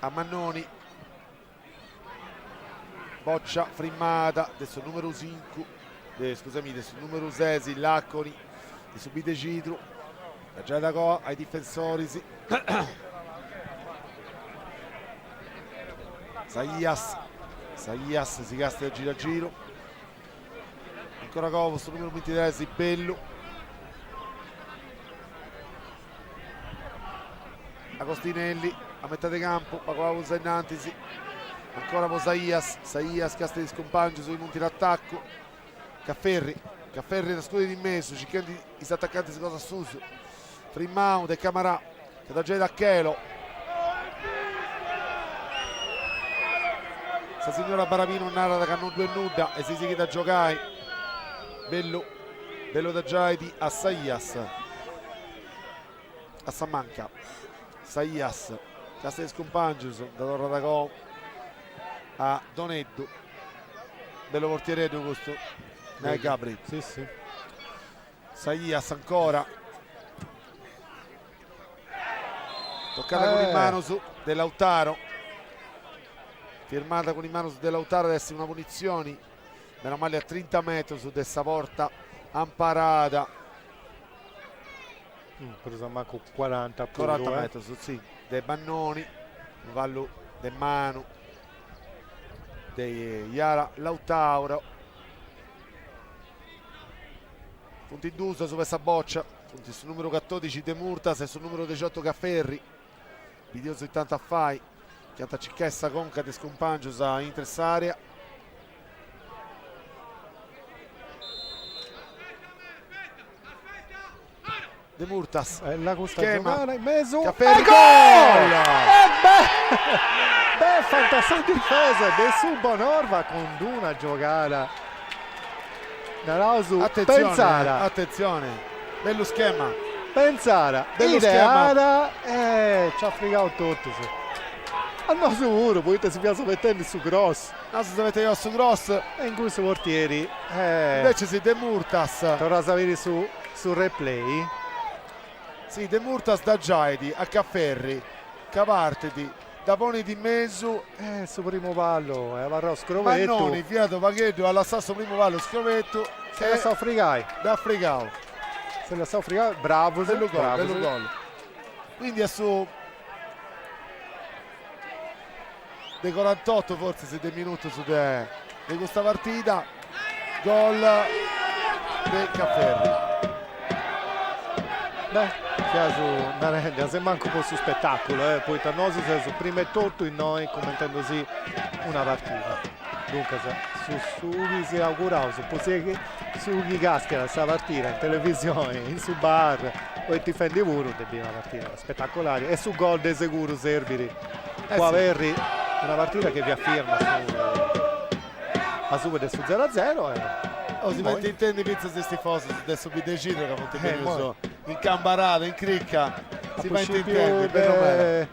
A Mannoni. Boccia frimmada de su numeru cincu, de, scusami, de su numeru sesi Laconi de su Bidexidru, dda giait agoa a is difensoris. Saias, Saias si castiat giru a giru, ancora agoa su numeru bintitres Bellu. Agostinelli a metade campu, pagu pagu a innantis, ancora po Saias, Saias castiat is cumpangius chi funt in atacu, Cafferri, Cafferri dda scudit in mesu circhendi is atacantis cosa suus, frimmau de Camarà ca dda giait a Chelo. Sa signora Barabino narat ca non ddu est nudda e si sighit a giogai, Bellu, Bellu dda giait a Saias. A sa manca Saias castiat is cumpangius, dda torrat agoa a Doneddu, bellu portiereddu custu, nai Gabri. Si si. Saias ancora, toccada cun is manus de Lautaro, firmada cun is manus de Lautaro at essi una punitzioni, meno mali a trinta metrus de sa porta amparada. Prus o mancu 40 puru. 40 metros, si, de Bannoni, unu fallu de manu de Yara Lautaro. Funt in duus asuba 'e sa bòcia, funt su numeru catodixi Demurtas e su numeru dexiotu Cafferri. Bideus ita ant a fai, chi ant a circai sa conca de is cumpangius a intre s'area. Demurtas. Bella custa Schema. giogada in mesu. Cafferri E gol! E beh, beffant sa difesa de su Bonorva cun d'una giogada naraus Attenzione, pensada. attenzione, bellu schema. Pensada, Bellu schema. ideada e nci at frigau totus. A nosu puru, poita si fiaus abetendi su cross. Nosu s'abetaiaus su cross. E in cussu portieri. Invecias Demurtas. Torraus a biri su su replay. Si, Demurtas dda giait a Cafferri ca partit, dda ponit in mesu. E su primu pallu est abarrau scrobetu. Mannoni fiat u' pagheddu, at lassau su primu pallu scrobetu. S'est lassau frigai. Dd'at frigau. S'est lassau frigai, bravus, Bellu gol, bravus. bellu gol. Quindi a su de corantotu fortzis de minutus de de custa partida, gol de Cafferri. Beh, fiaus narendi, a mancu po su spetaculu, eh, poita nosu seus prima 'e totu innoi cumentendusì una partida. Duncas, su su chi si auguraus po si su chi castiat sa partida in televisioni, in su bar o est tifendi puru, de biri una partida spetacolari e su gol de seguru serbit po aberri una partida chi fiat firma su asuba de su zero a zero e Oh, si faint intendi fintzas is tifosus de su Bidexidru ca funt benius in cambarada, in cricca, si faint intendi, bellu meda.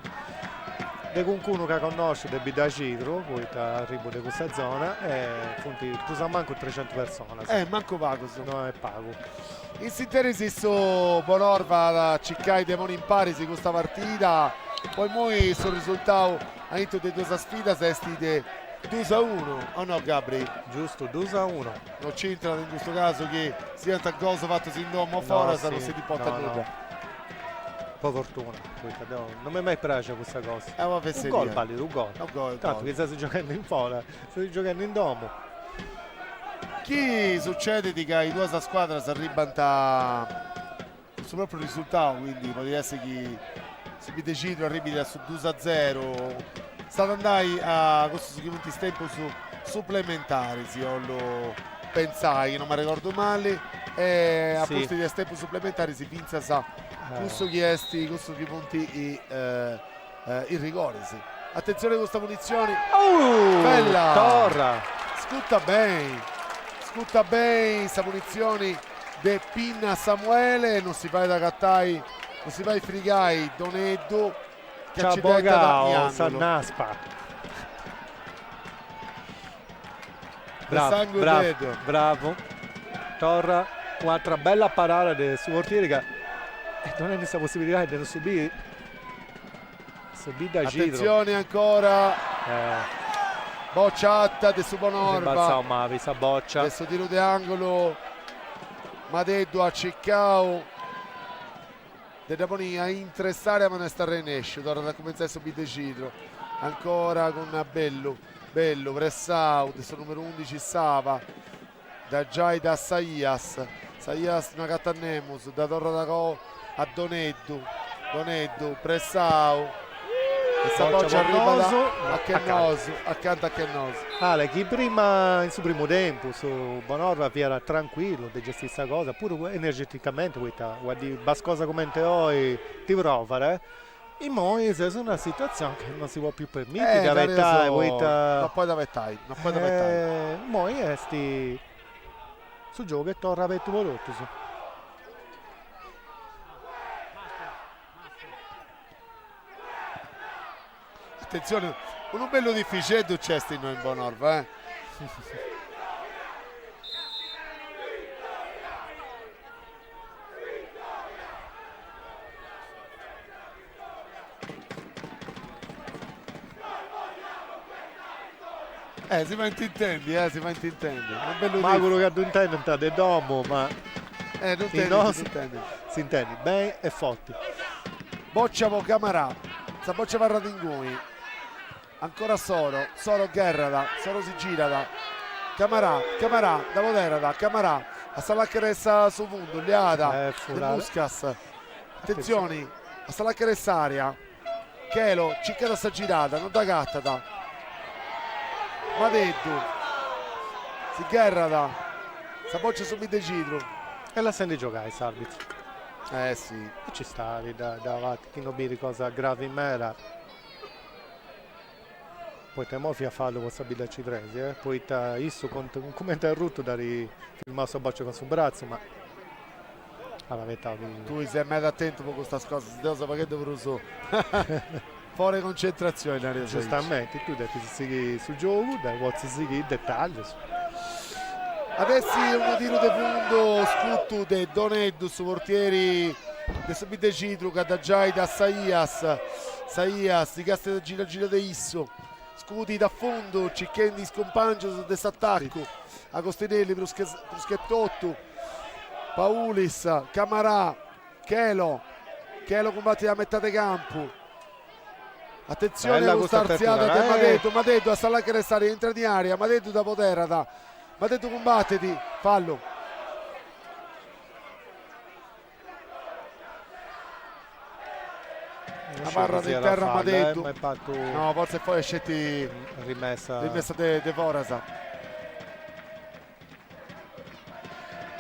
De cuncunu ca connosciu de Biddaxidru, poita arribu de cussa zona, e funt prus o mancu trexentus personas. Mancu pagus. No est pagu. In s'interis su Bonorva at a circai de ponni in paris custa partida, po immoi su risultau aintru de duas sfidas est de dus a unu, o no Gabri? Giustu, dus a unu. No c'intrat in custu casu chi siant gols fatus in domu o foras, no si ndi portat nudda. Po fortuna, poita deu non m'est mai praxia custa cosa. Est una fesseria. U gol ballit u gol. U gol, Tantu chi ses gioghendi in fora, ses gioghendi in domu. Chi sucedit ca is duas scuadras arribbant a su propriu risultau, quindi podit essi chi su Bidexidru arribbit a su dus a zeru, s'at andai a cussus chi funt is tempus suplementaris, 'ollu pentzai, chi no m'arregordu mali, e a pustis de is tempus suplementaris fintzas cussu chi est, cussus chi funt is rigoris. Atentzione custa punitzioni. Bella! Torra! Scuta beni, scuta beni sa punitzioni de Pinna Samuele, non si fait agatai, non si fait frigai Doneddu ca nci dd'etat in angulu. Sa naspa. Bravo, bravo, bravo. Torra un'atra bella parada de su portieri ca est donendi sa possibilidadi de non subiri. Su Biddacidru. Attenzione ancora. Boccia arta de su Bonorva. Rimbalzau mabi sa boccia. De su tiru de angolo. Madeddu at circau de dda ponni a intre s'area ma no est arrennesciu. Torrat a cumentzai su Biddexidru. Ancora cun Bellu. Bellu pressau de su numeru undixi Sava. Dda giait a Saias, Saias no agatat nemus, dda torrat agoa a Doneddu, Doneddu pressau e sa bòcia arribat a Chenosu, acanta a Chenosu. Ale, chi prima, in su primu tempus, su Bonorva fiat trancuillu de gestiri sa cosa, puru energeticamente, poita una dì bascosa cumenti oi ti provat, eh Immoi ses in una situazioni che non si po più permitti de abetai, poita. No podit abetai, no podit abetai. Immoi est su giogu che torrat abertu po totus. Attenzione, unu bellu tifixeddu nc'est innoi in Bonorva, eh. Eh, si faint intendi, eh, si faint intendi. Unu bellu M'auguru ca ddu intendant de domu, ma Eh, ddu intendint, ddu intendint. Si intendit beni e forti. Boccia po Camarà, sa boccia abarrat inguni. Ancora Soro, Soro gherrat, Soro si girat, Camarà, Camarà, dda poderat, Camarà, a sa lacana 'e sa su fundu, liada de Muscas, atentzioni, a sa lacana 'e s'area, Chelo circat sa girada, non dd'agatat, Madeddu, si gherrat, sa boccia su Biddexidru. E lassendi giogai s'arbitru. Eh si. E ci stat, dda fat, chi no biri cosa gravi meda. Poita imoi fiat fallu po sa Biddacidresi, eh, poita issu cumenti est arrutu dd'at firmau sa bòcia cun su bratzu, ma at abetau chi. Tui ses meda atentu po custas cosas, deu seu pagheddu prus fora 'e concentratzioni, nareus aici. Giustamenti, tui depis sighiri su giogu, deu potzu sighiri is detallius. At essi unu tiru de fundu scutu de Doneddu, su portieri de su Biddexidru ca dda giait a Saias, Saias si castiat gira gira de issu, scudit a fundu circhendi is cumpangius de s'atacu, Agostinelli prus che totu, Paulis, Camarà, Chelo, Chelo cumbatit a metade campu, Atentzione a custa artziada de Madeddu, Madeddu a sa lacana 'e s'area, intrat in area, Madeddu dda poderat, Madeddu cumbatit, fallu. Abarrat in terra Madeddu, no fortzis est sceti rimessa rimessa de foras.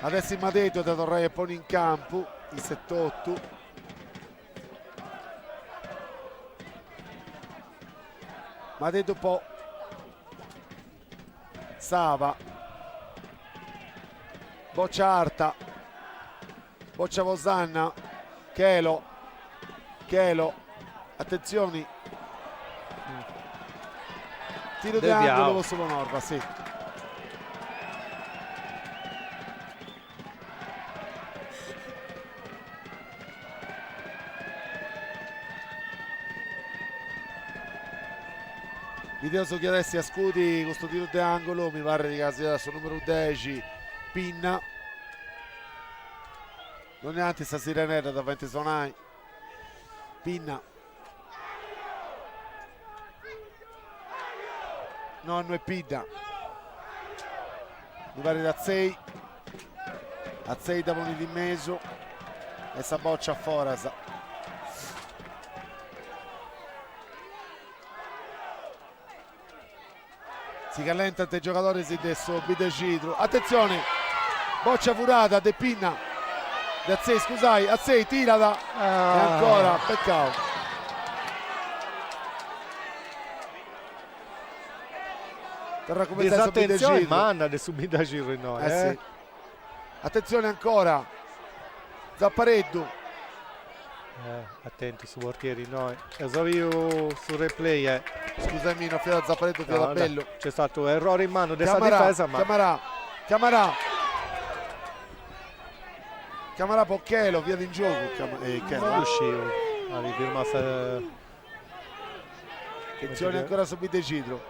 At essi Madeddu a dda torrai a ponni in campu, issu etotu. Madeddu po Sava, boccia arta, boccia po Sanna, Chelo, Chelo, atentzioni, tiru de angolo po su Bonorva, si. Bideus chi at essi a scudi custu tiru de angolo, mi parrit ca siat su numeru dexi Pinna. Donni sa sirenedda dda faint sonai. Pinna. No, no est Pinna. Mi parit Atzei. Atzei dda ponit in mesu e sa boccia a foras. Si callentant is giogadoris de su Biddexidru. Atentzioni! Boccia furada de Pinna, de Atzei, scusai, Atzei tirat e ancora, pecau. Torra a cumentzai su Disatentzioni manna de su Biddaxidru innoi. Eh sì. Atentzioni ancora, Zappareddu. Atentu su portieri innoi. Eus biu su replay e. Scusami, no fiat Zappareddu, fiat Bellu. Nc'est statu errori mannu de sa difesa ma. Camarà, Camarà. Camarà po Chelo, fiat in giogu Chelo. Non ddu sciu, at firmau sa. Attenzione ancora su Biddexidru.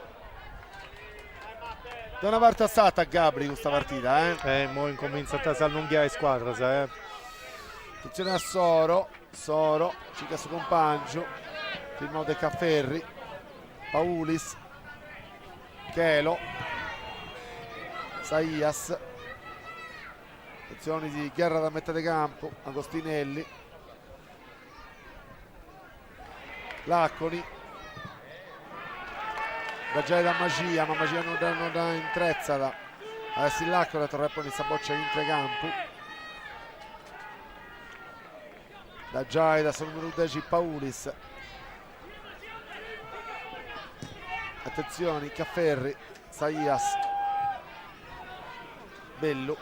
Da una parte a s'atra Gabri custa partida, eh. Eh, immoi incomintzant a s'allonghiai is scuadras, eh. Attenzione a Soro, Soro, circat su cumpangiu, firmau de Cafferri, Paulis, Chelo, Saias, attenzione si gherrat a metade campu, Agostinelli, Laconi, dda giait a Magia, ma Magia non dda non dda intretzat, adesso Laconi a torrai a ponni sa boccia intre campu, dda giait a su numeru dexi Paulis, atentzioni Cafferri, Saias, Bellu.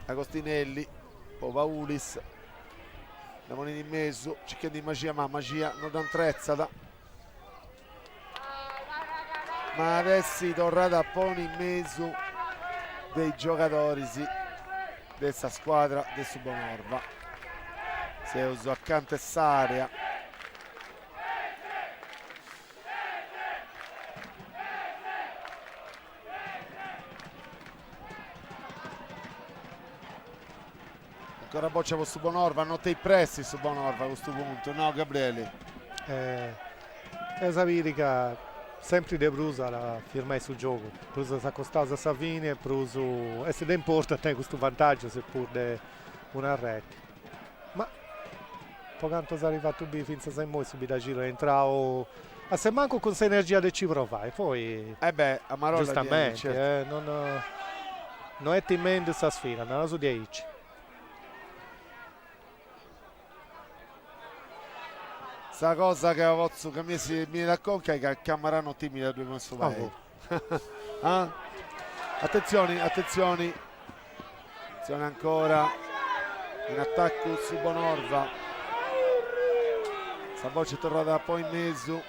Agostinelli, po Paulis, dda ponit in mesu, circhendi Magia ma Magia no dda intretzat. Ma at essi torrada a ponni in mesu de is giogadoris de sa scuadra de su Bonorva. Seus acanta 'e s'area. Ancora boccia po su Bonorva, no tenit pressi su Bonorva a custu puntu, no Gabrieli? Eh, eus a biri ca sempri de prus at a firmai su giogu, prus s'acostaus a sa fini e prus est de importu a tenni custu vantàgiu seppur de una reti. Ma po cantu s'at fatu biri fintzas a immoi su Biddacidru est intrau a su mancu cun s'energia de ci provai, poi Eh beh, a marolla giustamenti, certu. non no est timendu sa sfida, naraus diaici. Sa cosa ca potzu ca mi essit mi 'enit a conca est ca Camara no timit a ddui ponni su pei. Ah? Atentzioni, atentzioni, atentzioni ancora in attaccu su Bonorva. Sa boccia est torrada poi in mesu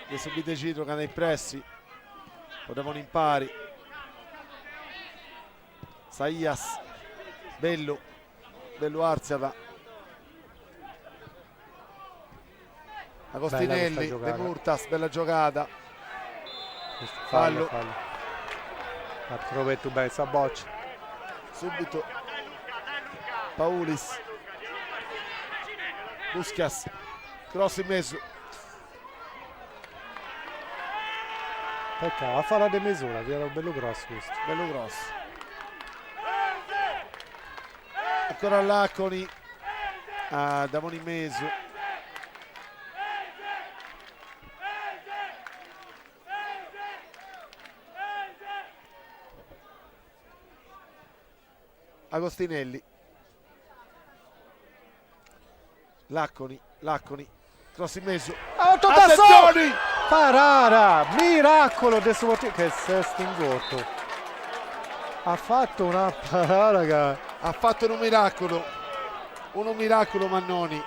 de su Biddexidru ca tenit pressi po dda ponni impari. Saias, Bellu, Bellu artziat. Agostinelli, Demurtas, bella giogada. Fallu. Fallu. At crobetu bene sa boccia. Subito Paulis. Buscas, cross in mesu. Pecau, a fora de mesura, fiat unu bellu cross custu. Bellu cross. Ancora Laconi a dda ponni in mesu. Agostinelli. Laconi, Laconi, cross in mesu. Attenzioni! Parada! Miracolo de su portieri che s'est ingortu. Ha fatto una parada ca... Ha fatto unu miraculu, unu miraculu Mannoni.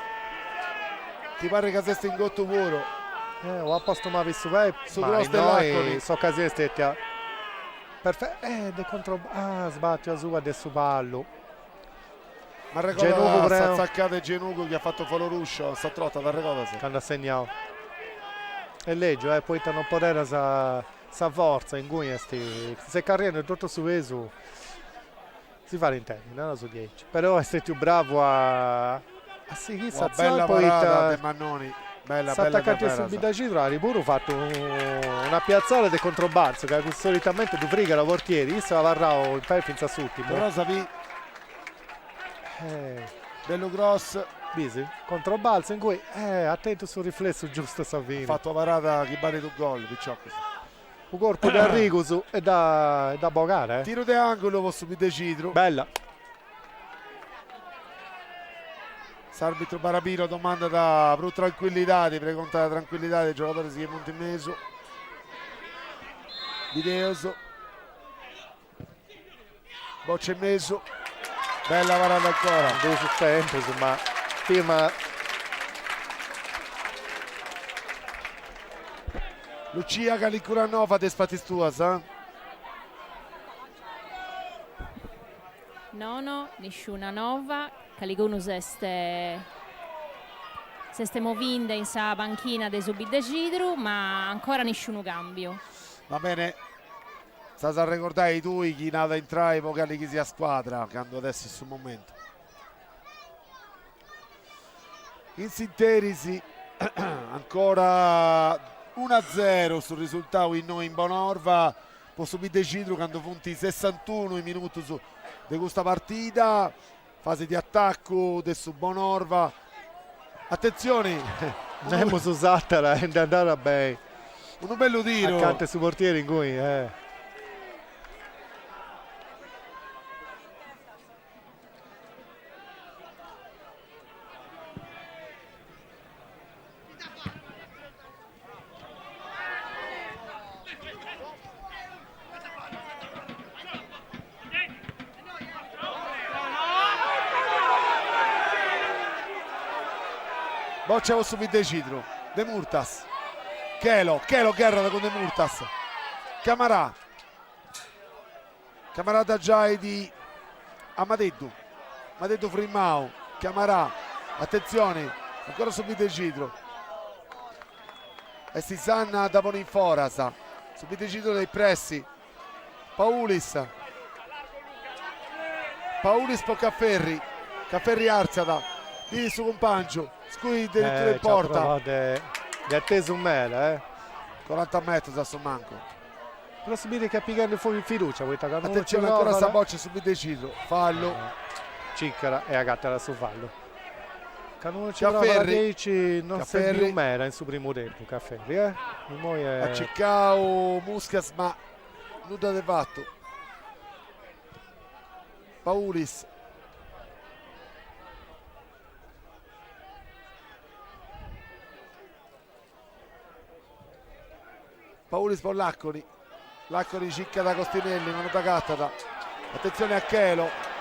Ti parrit ca s'est ingortu puru. Eh, o at postu mali su pei, Su cross de Laconi. S'occasione est stetia perfetta. Eh, de contro... Ah, sbattiu asuba de su pallu. M'arregodat sa tzacada 'e genugu chi at fatu Foloruscio sa trota, t'arregodas? Candu at segnau. Est lègiu, eh, poita non poderat sa sa fortza inguni est, s'est carriendu totu su pesu, si fait intendi, naraus diaici. Però est stetiu bravu a a sighiri s'atzioni poita Una bella parada de Mannoni, bella bella S'atacante de su Biddacidru at puru fatu una piatzada de controbalzu ca solitamenti ddu frigat su portieri, issu at abarrau in pei fintzas a s'urtimu. Però sa fi Bellu cross. Bisi? Controbalzu in cui at tentu su riflessu giustu a sa fini. Fatu una parada chi balit unu gol, piciocus. U corpu de arrigus e dda bogada. Tiru de angulu po su Biddecidru. Bella. S'arbitru Barabino domandat prus trancuillidadi, pregontat trancuillidadi a is giogadoris chi funt in mesu. Bideus. Boccia in mesu. Bella parada ancora. De su tempus, ma firma. Lucia calincuna nova de is partis tuas? Nono, nisciuna nova, calicunu s'est s'est movinde in sa panchina de su Biddexidru, ma ancora nisciunu cambiu. Va bene, s'as a arregordai tui chi nd'at a intrai po cali chi siat scuadra candu at essi su momentu. In s'interis ancora unu a zero su risultau innoi in Bonorva po su Biddexidru candu funt sessantunu is minutus de custa partida, fasi de atacu de su Bonorva, atentzioni! Nemus s'atara e nd'andat beni. Unu bellu tiru. Acanta 'e su portieri inguni eh. Boccia po su Biddexidru, Demurtas, Chelo, Chelo gherrat cun Demurtas, Camarà, Camarà dda giait a Madeddu, Madeddu frimmau, Camarà, atentzioni, ancora su Biddexidru, est Sanna a dda ponni in foras, su Biddexidru tenit pressi, Paulis, Paulis po Cafferri, Cafferri artziat, bidit su cumpangiu, scudit deretura in porta. De atesu meda, eh. Coranta metrus a su mancu. Però si biri chi est pighendi fiducia poita ca Atentzione ancora sa boccia su Biddexidru, fallu. Circat e agatat su fallu. Candu unu ci provat diaici non s'est biu meda in su primu tempus Cafferri eh. Immoi est. At circau Muscas ma nudda de fatu. Paulis. Paulis po Laconi, Laconi circat Agostinelli ma non dd'agatat, atentzioni a Chelo.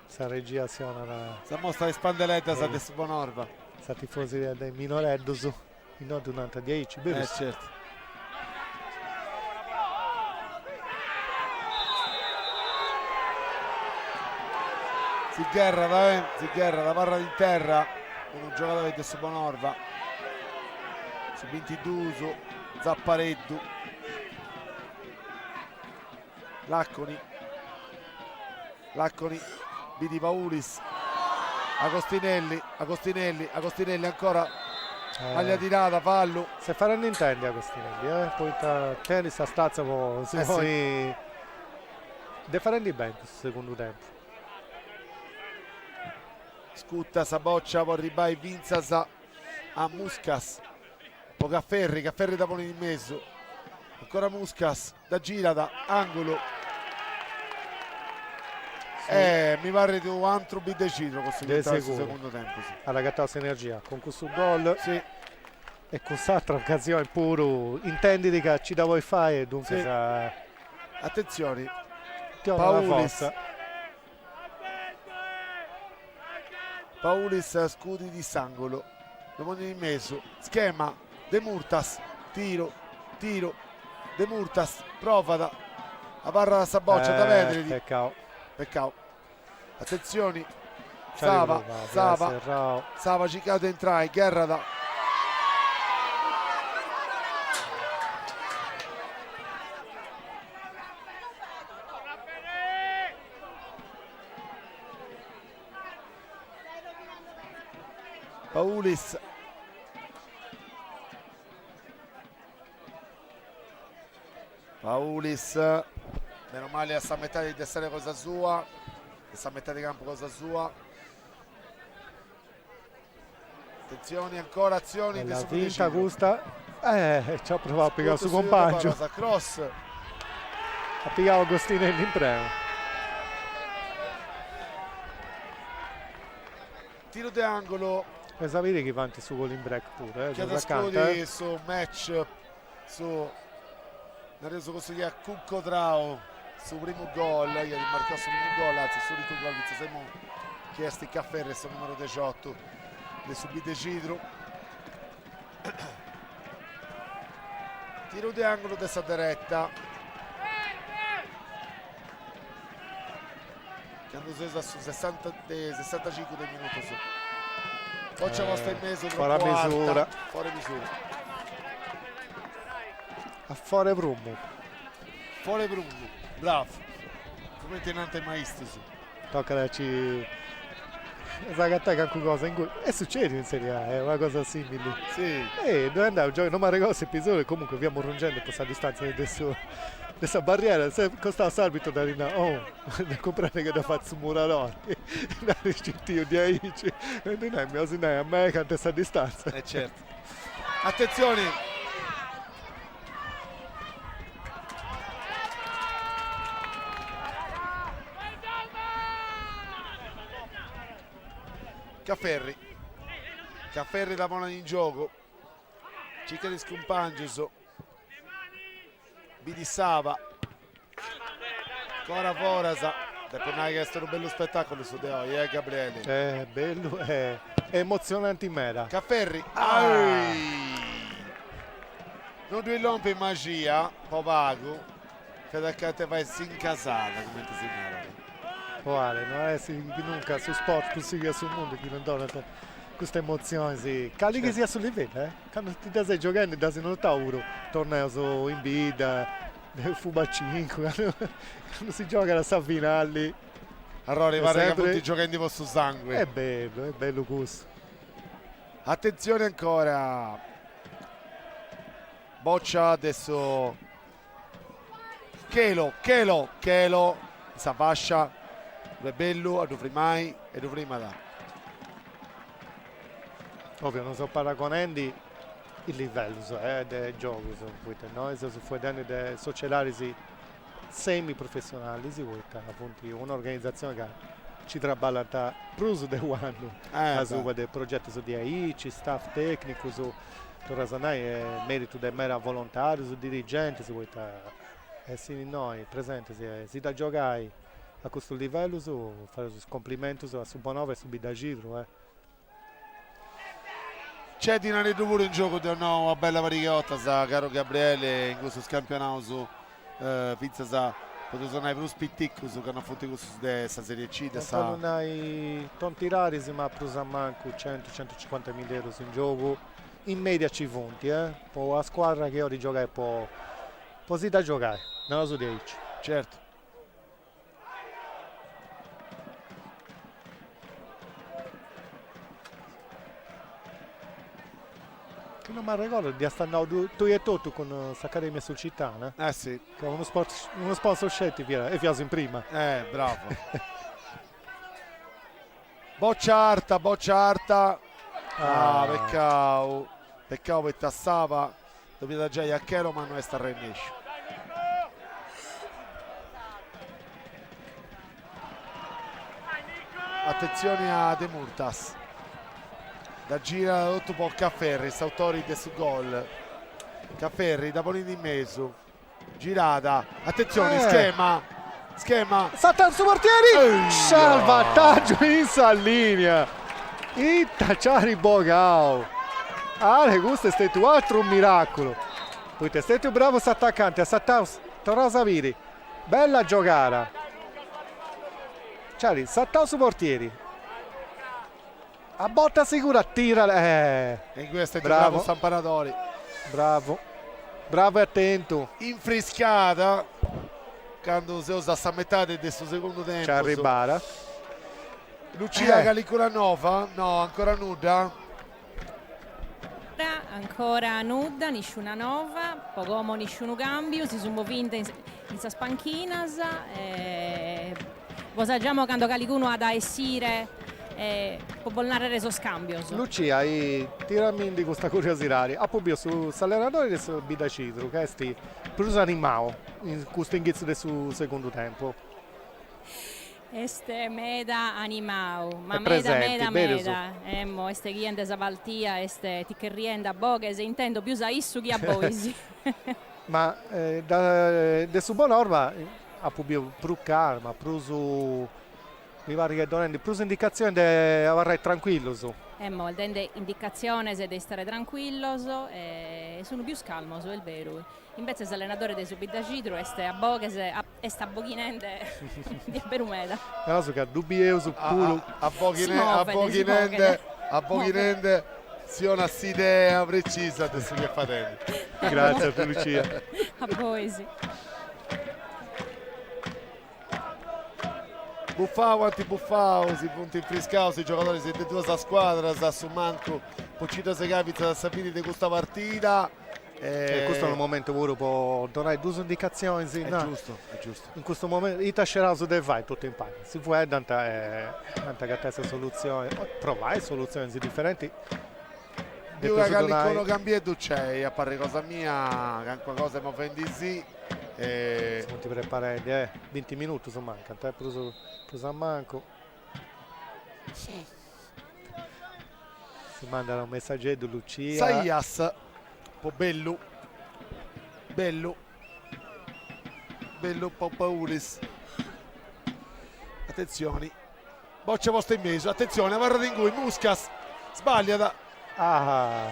Sa regia sonat. Sa mostra de is pandeleddas de su Bonorva. Sa tifoseria de is minoreddus, innoi ddu nant diaici, berus? Eh certu. Si gherrat eh, si gherrat, abarrat in terra unu giogadori de su Bonorva, su bintiduus, Zappareddu. Laconi, Laconi, bidi Paulis, Agostinelli, Agostinelli, Agostinelli ancora, eh. Maglia tirata, fallu. S'est farendi intendi Agostinelli, eh? Poita tenit sa stazza po si eh poi... Sì. Nd'est farendi beni in custu segundu tempu. Scuta sa boccia po arribbai fintzas a Muscas, po Cafferri, Cafferri dda ponit in mesu, ancora Muscas, dda girat, angulu, e mi parrit u' antru Biddexidru custu de su segundu tempus. At agatau s'energia cun cussu gol sì. e cun s'atra ocasioni puru intendit ca ci dda podit fai e duncas sì. Atentzioni, Paulis. Paulis scudit s'angulu, ddu ponit in mesu, schema, Demurtas, tiru, tiru, Demurtas, provat, abarrat sa boccia, dda perdit. Peccau. Peccau. Atentzioni, Sava, Sava, Sava circat de intrai, gherrat. Paulis. Paulis, meno mali a sa metadi de s'area cosa sua, de sa metadi campu cosa sua. Atentzioni ancora atzioni de su finta custa. Eh, ci ha provau a pigai su cumpangiu. Cross. Ha pigau Agostinelli in prenu. Tiru de angolo. Eis a biri chi faint su cooling break puru, eh. Chi at a scudi su match su. Nareus cussu chi at cuncodrau su primu gol, chi at marcau su primu gol, anzi s'unicu gol fintzas a imui, chi est Cafferri, su numeru dexiotu de su Biddexidru. Tiru de angulu de sa dereta. Candu seus a su sessanta de sessantacincu de minutus. Boccia posta in mesu Fora tropu arta. misura. Fora misura. A fora prumu. Fora prumu, bravu. Cumenti nant is maistus. Tocat a ci s'agatai calincuna cosa in cui e sucedit in Serie A, est una cosa simili. Si. E ddoi andau giogai, non m'arregordu s'episodiu, comunque fia murrungendi po sa distanza de su de sa barriera, s'est acostau s'arbitru dd'at nau, oh, dda cumprendi ca dda fat su muradori, dd'at scitiu diaici, e ddi nai, mi 'olis nai a mei cantu est sa distanza. E certu. Attenzioni! Cafferri. Cafferri la pone in gioco. Circat is cumpangius. Bidi Saba. Ancora foras. Depu nai ca est unu bellu spettaculu su de oi, eh Gabrieli? Eh, bellu e emotzionanti meda. Cafferri. Ai! Non ddui lompit Maxia, po pagu, fiat acanta 'e fai s'incasada, cumenti si narat. Uguale, no est nunca su sport prus sighiu a su mundu chi non donat custa emotzionis, cali chi siat su livellu, eh, candu ti dda ses gioghendi ddas notau puru, torneus in bidda, de fuba cincu, candu si giogat a sa finali. Arrori, parrit ca funt gioghendi po su sangui. Est bellu, est bellu cussu. Atentzioni ancora, boccia de su Chelo, Chelo, Chelo, in sa fascia, est bellu a ddu frimai e ddu frimat. Ovviu, non seu paragonendi is livellus de giogus, poita innoi seus fueddendi de sociedadis semi professionalis, poita funt un'organizatzioni ca ci traballant prus de u'annu asuba de progetus diaici, staff tecnicus, torraus a nai est meritu de meda volontarius, dirigentis, poita essi innoi presentis e si dda giogai a custus livellus, fadeus is complimentus a su Bonolva e su Biddaxidru. Nc'est dinareddu puru in giogu deu nau una bella pariga 'e 'ortas, caru Gabriele, in custus campionaus fintzas podeus nai prus piticus ca no funt cussus de sa Serie C de sa. Non bollu nai tontiraris ma prus a mancu centu centucincuantamilla eurus in giogu in media ci funt, po una scuadra chi 'olit giogai po po si dda giogai, naraus diaici. Certu. Chi non m'arregordu dd'iast andau tui etotu cun s'Academia Sulcitana. Eh si. Ca unu unu sponsor sceti fiat e fiaus in prima. Eh bravo. Boccia arta, boccia arta. Ah, peccau. Peccau poita Saba Dobiat giai a Chelo ma no est arrennesciu. Atentzioni a Demurtas. Da gira totu po Cafferri, s'autori de su gol. Cafferri da ponit in mesu. Girada, atentzioni, schema, schema. Saltat su portieri, salvataggio in sa linea. Ita c'ari bogau. Ale, custu est stetiu atru miraculu. Poita est stetiu bravu s'atacante, at satau, torraus a biri. Bella giogada. C'ari satau su portieri. A botta sigura tira eh. E in cui est stetiu bravu s'amparadori. Bravu. Bravu e atentu. Infriscada candu seus a sa metadi de su segundu tempus. Ci arribada. Lucia calincuna nova? No, ancora nudda? Ancora nudda, nisciuna nova, po como nisciunu cambiu, si sunt movinde in sas panchinas e bos agiamo cando calicunu at a essire po bos narrere sos cambios. Lucia, tiramindi custa curiosidadi, apu biu su s'allenadori de su Biddacidru ca est prus animau in custu inghitzu de su segundu tempu. Est meda animau, ma meda meda meda, emmo, est ghiende sa partia, est ticchirriende a boghes, intendo pius a issu chi a bois. Ma de su Bonorva apu biu prus calma, prus mi parit chi donendi prus indicatzionis de abarrai trancuillus. Emmo, est dende indicatziones de istare trancuillos e sun pius calmos, est beru. Imbetzes s'allenadore de su Biddaxidru est a boghes, est aboghinende diaberu meda. Naraus ca ddu bieus puru. Aboghinende, aboghinende si 'onat s'idea precisa de su chi est fadendi. Gràtzias Lucia. A bois. Bufau ant bufau, si funt infriscaus is giogadoris de duas scuadras, a su mancu po nci dda segai fintzas a sa fini de custa partida. E custu est unu momentu puru po donai duas indicatzionis, Est giustu, est giustu. In custu momentu, ita sceraus de fai totu impari? Si fueddant e ant agatai sa solutzioni, o provai solutzionis diferentis. Biu ca calincunu cambieddu nc'est, a parri cosa mia, calincuna cosa est movendisì e. Si funt preparendi, eh, binti minutus mancant, eh, prus prus a mancu. Si mandat unu messageddu Lucia. Saias po Bellu, Bellu, Bellu po Paulis. Atentzioni, boccia posta in mesu, atentzioni, abarrat ingui, Muscas, sballiat. Ah.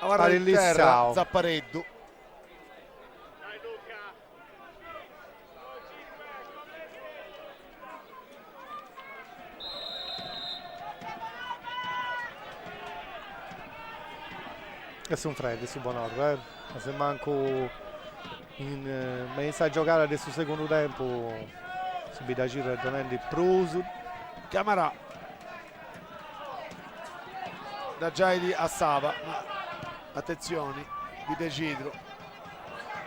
Abarrat in terra Zappareddu. Est sunfrendi su Bonorva, eh? Ma si mancu in me in sa giogada de su segundu tempu su Biddaxidru est donendi prus. Camara dda giait a Saba, ma atentzioni, Biddaxidru.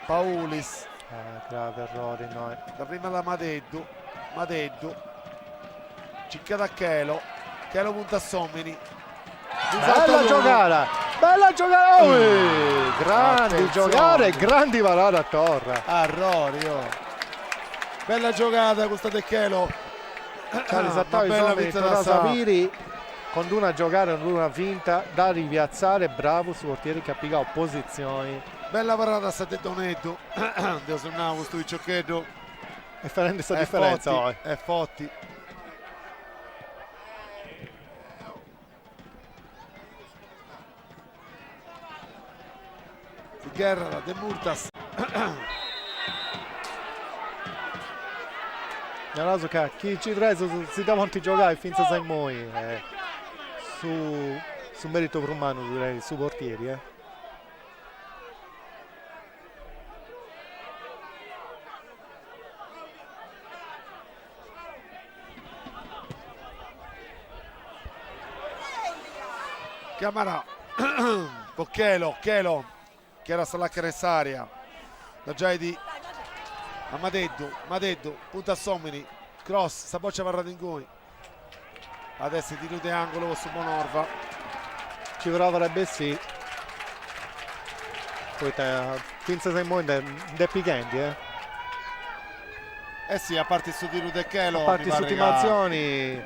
Paulis. Ah, grave errore innoi. Dda frimat Madeddu, Madeddu, circat a Chelo, Chelo puntat a s'omini. Bella giogada, bella giogada, oi, grandi giogada e grandi parada torra. Arrori, oh. Bella giogada custa de Chelo. Cali s'atau is ominis torraus a biri Cun d'una giogada cun d'una finta da ripiatzare bravu su portieri chi at pigau positzioni. Bella parada sa de Doneddu, dd'eus nau custu piciocheddu. Est fadendi sa diferentza oi. Est forti. Si gherrat Demurtas. Naraus ca chi is cidresus si dda podint giogai fintzas a immoi su su meritu prus mannu ddu tenit su portieri eh. Camara po Chelo, Chelo chi era sa lacana 'e s'area, dda giait a Madeddu, Madeddu puntat s'omini, cross, sa boccia abarrat inguni, at essi tiru de angolo po su Bonorva. Ci provat a bessì, poita fintzas a immoi nd'est pighendi eh. Eh sì, a parti su tiru de Chelo, A parti s'ùrtima atzioni,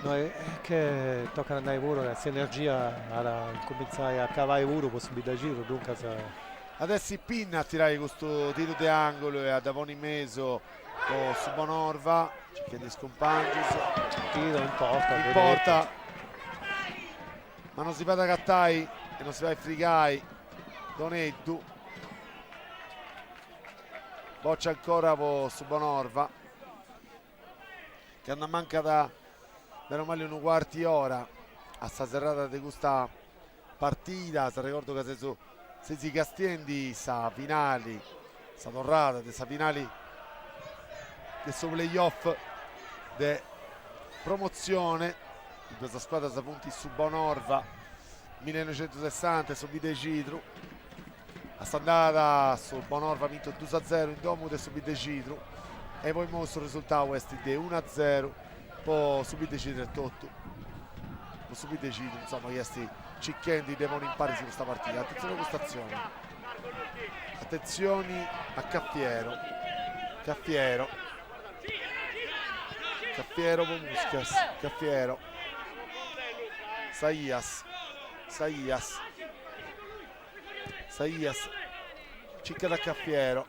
no est che tocat a nai puru ca s'energia at a incumintzai a accabai puru po su Biddaxidru, duncas. At essi Pinna a tirai custu tiru de angulu e a dda ponni in mesu po su Bonorva, circhendi is cumpangius. Tiro in porta. In porta, ma non si fait agatai e non si fait frigai Doneddu. Boccia ancora po su Bonorva, candu ammancat bene o mali unu cuartu 'e ora a sa serrada de custa partida, s'arregordu ca seus seis castiendi sa finali, sa torrada de sa finali de su play off de promotzione, is duas scuadras funt su Bonorva millinoixentusessanta e su Biddexidru. A s'andada su Bonorva at bintu dus a zeru in domu de su Biddexidru e po immoi su resultau est de unu a zeru po su Biddexidru etotu, po su Biddexidru insoma chi est circhendi de ponni in paris custa partida. Atentzioni a custa atzioni, atentzioni a Caffiero, Caffiero, Caffiero po Muscas, Caffiero. Saias, Saias, Saias, circat a Caffiero.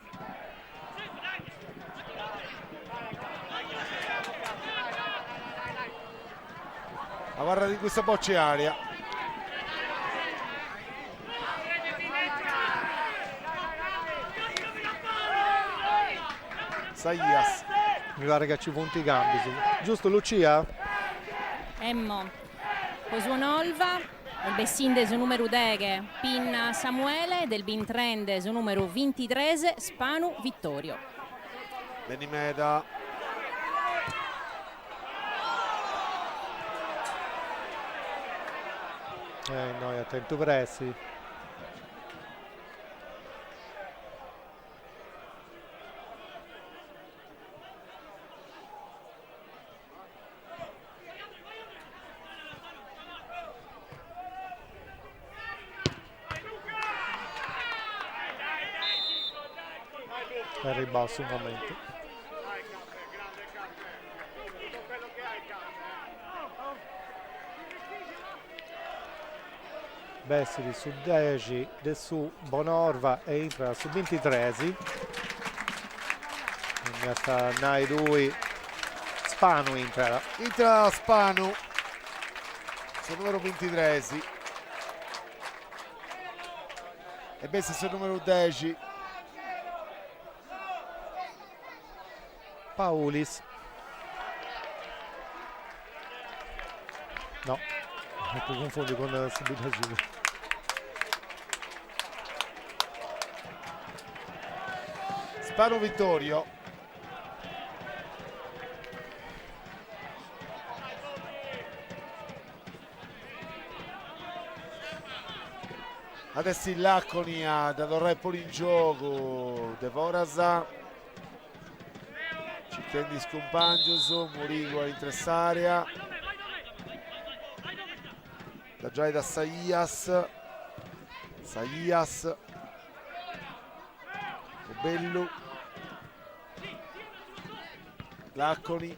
Abarrat in custa boccia in area. Saias. Mi paret ca ci funt cambios. Giustu Lucia? Emmo. Po su 'Onolva est bessinde su numeru deghe Pinna Samuele ed est bintrende su numeru bintitres Spanu Vittorio. Beni meda. E innoi at tentu pressi. Est arribau su momentu. Bessit su dexi de su Bonorva e intrat su bintitres. M'iast a nai tui, Spanu intrat. Intrat Spanu, su numeru bintitres. E bessit su numeru dexi. Paulis. No, apu cunfundiu cun su Biddacidru. Spanu Vittorio. At essi Laconi a dda torrai a ponni in giogu de foras, circhendi is cumpangius, Murigu a intre s'area, dda giait a Saias, Saias, Bellu, Laconi.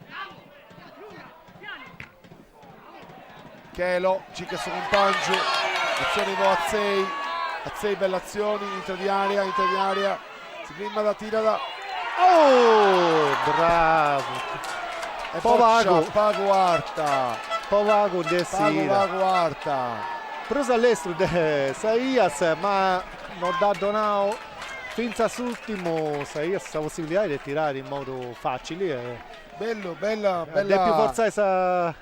Chelo, circa su cumpangiu, atzioni po Atzei, Atzei bella atzioni, intra di area, intra di area, si frimmat, tirat. Oh, bravu! E po pagu, pagu arta. Po pagu nd'est essida. Pagu pagu arta. Prus a lestru de Saias, ma no dd'at donau fintzas a s'urtimu Saias sa possibilidadi de tirare in modu facili e Bellu, bella, bella. At depiu fortzai sa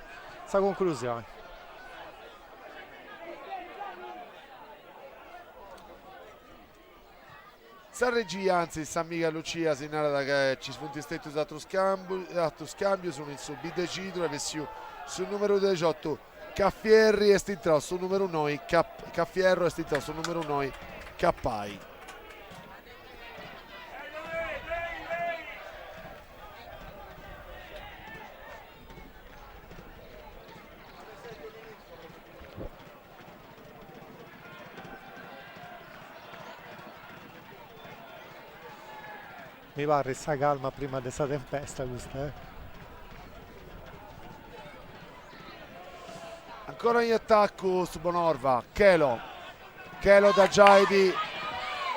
sa conclusioni. Sa regia, antzis s'amiga Lucia si narat ca ci funt stetius atrus atrus cambius, unu in su Biddacidru est bessiu su numeru dexiotu Caffierri est intrau su numeru noi Caffierro est intrau su numeru noi Cappai. Mi parrit sa calma prima de sa tempesta custa eh. Ancora in attaccu su Bonorva, Chelo, Chelo dda giait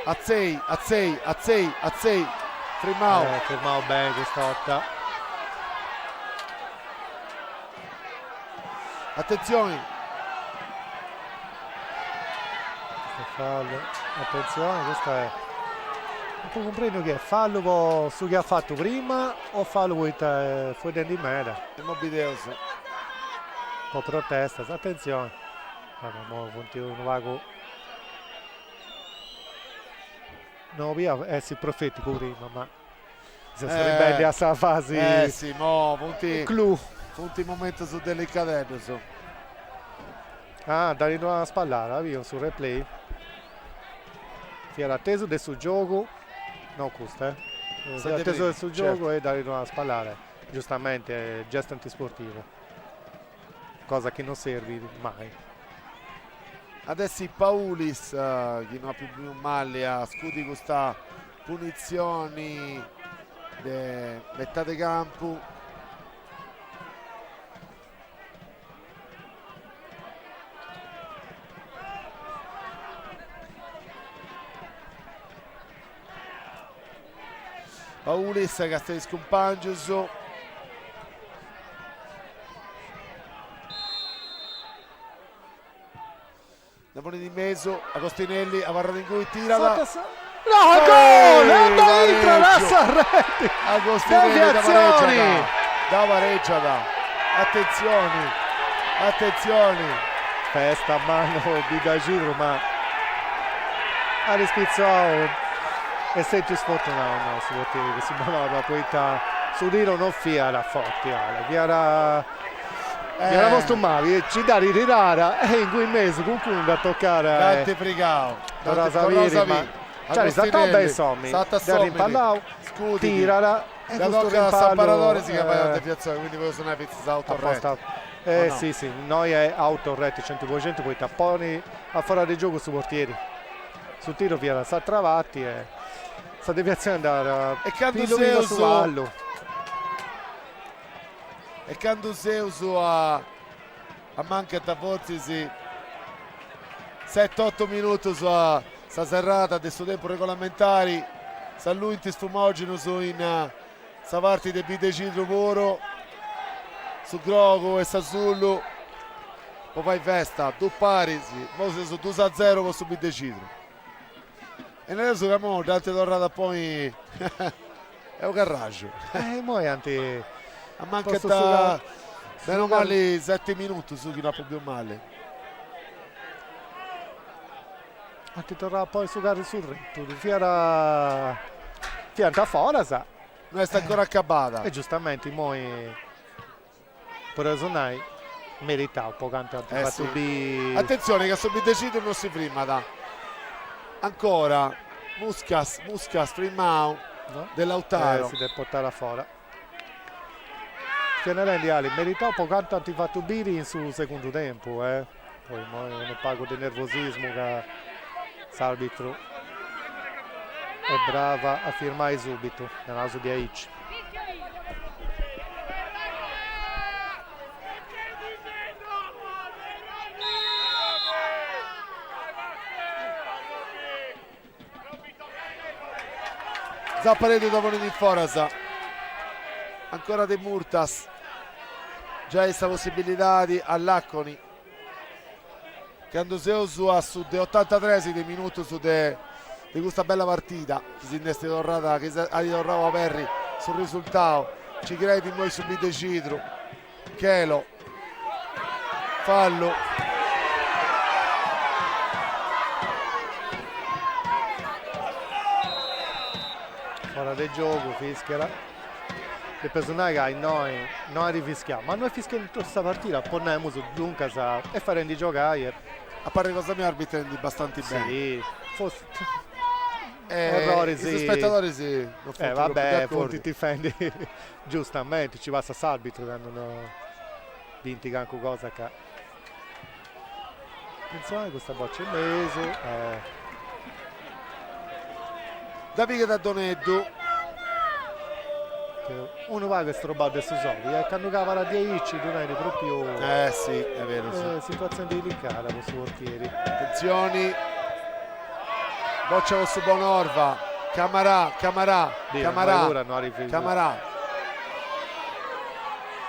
Atzei, Atzei, Atzei, Atzei, frimmau. Eh, firmau beni custa 'orta. Attenzioni. Questo è fallo. Attenzione, questa è... Non apu cumprendiu chi est fallu po su chi at fatu prima o fallu poita est fueddendi meda. Imoi bideus. Po protestas, attenzione. Ma imoi funt unu pagu No 'olia essi profeticu prima ma seus arribendi a sa fasi Eh si, mo funt clou. Funt momentus delicadeddus. Ah, dd'at donau una spallada, biu su replay. Fiat atesu de su giogu, no custa eh, fiat atesu de su giogu e dd'at donau una spallada, giustamente gestu antisportivu. Cosa chi non serbit mai. At essi Paulis chi no at pius biu mali a scudi custa punitzioni de metade campu. Paulis càstiat is cumpàngius. Dda ponit in mesu, Agostinelli abarrat ingui, tirat. No, gol! E dda intrat a sa reti! Agostinelli dda pareggiat, dda pareggiat, atentzioni, atentzioni. Festa manna po Biddacidru ma at ispitzau est stetiu sfortunau no su portieri de su Bonorva poita su tiru no fiat forti ale, fiat Fiat postu mali, ci dd'at tirada e ingui in mesu cuncunu dd'at tocada e. Dd'ant frigau. Torraus a biri ma nc'at sartau beni s'omini, dd'at rimpallau, tirat e custu rimpallu. Si chiamat una deviatzioni, quindi podeus nai fintzas autorete. Eh si si, innoi est autorete 100% poita ponit a fora de giogu su portieri. Su tiru fiat a s'atra parti e sa deviatzioni andat pillu pillu a su pallu. E candu seus a mancant fortzis seti-otu minutus a sa serrada de su tempus regolamentari, s'alluint is fumogenus in sa parti de Biddexidru puru, su grogu e s'asullu po fai festa, dus paris, imoi seus dus a zero po su Biddexidru. E nareus ca imoi dd'ant torrada a ponni Est unu carraxu. E immoi ant Mancant menu mali seti minutus chi no apu biu mali. Ant torrau a ponni su carru in su tretu, fiat fiant foras. No est ancora acabada. E giustamenti immoi podeus nai meritau po cantu ant fatu biri. Atentzioni ca su Biddexidru no si frimat ancora, Muscas, Muscas frimau de Lautaro. Si depit portai a fora. Fia narendi Ali, meritau po cantu ant fatu biri in su segundu tempu, eh. Poi immoi unu pagu de nervosismu ca s'arbitru est brava a firmai subitu, naraus diaici. Zappareddu dda ponit in foras, ancora Demurtas, giai sa possibilidadi a Laconi, candu seus a su de otantatres de minutus de de custa bella partida chi si nd'est torrada, chi at torrau a aberri su risultau, nci creit immoi su Biddexidru, Chelo, fallu. Fora de giogu, fischera. Depeus nai ca innoi no at fischiau, ma no est fischiau in totu sa partida, po nemus, duncas est fadendi giogai e. A parri cosa mia arbitrendi bastanti beni. Si, forsis erroris. Is spetadoris no funt propriu de acordiu. Funt tifendi Giustamenti, ci passat s'arbitru candu no bint cancu cosa ca. Atentzioni custa boccia in mesu e. Dda pigat Doneddu. Unu pagu est strobau de su soli e candu calat diaici ddu tenit propriu. Eh si, est berus. Situazioni delicada po su portieri. Atentzioni. Boccia po su Bonorva, Camarà, Camarà, Camarà, Camarà.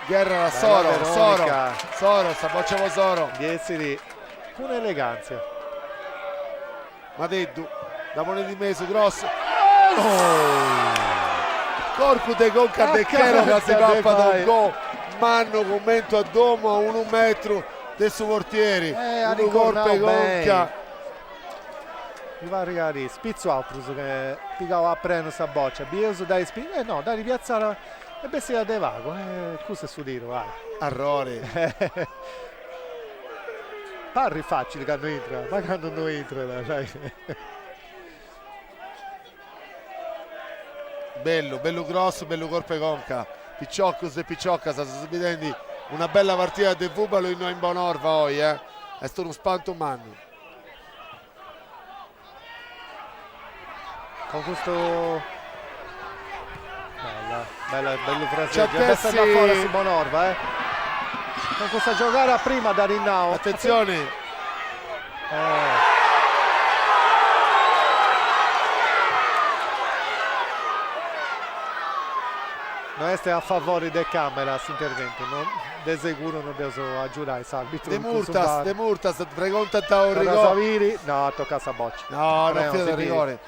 Gherra Soro, Soro, Soro, sa boccia po Soro. Ndi essit cun elegantzia. Madeddu, dda ponit in mesu, cross. Corpu de conca de Chelo ca si papat unu gol mannu cumenti a domu a unu metru de su portieri, unu corpu 'e conca. Mi parrit ca at spitzuau prus che pigau a prenu sa bòcia, bieus dda ispi eh no, dd'at piatzada e bessida de pagu, eh cussu est su tiru, vai. Arrori. Parrit facili candu intrat, ma candu no intrat, dai. Bellu, bellu cross, bellu corpu 'e conca. Piciocus e piciocas, seus bidendi una bella partida de fubalu innoi in Bonorva oi, eh. Est unu spantu mannu. Con custu bella, bella, bellu fraseggio. Bessat a fora su Bonorva, eh. Con custa giogada prima dd'at nau. Attenzione. Eh. No est a favori de camera s'interventu, no de seguru no dd'eus a agiudai s'arbitru De Murtas, De Murtas, pregontant o rigori. No, at tocau sa boccia. No, no fiat rigori.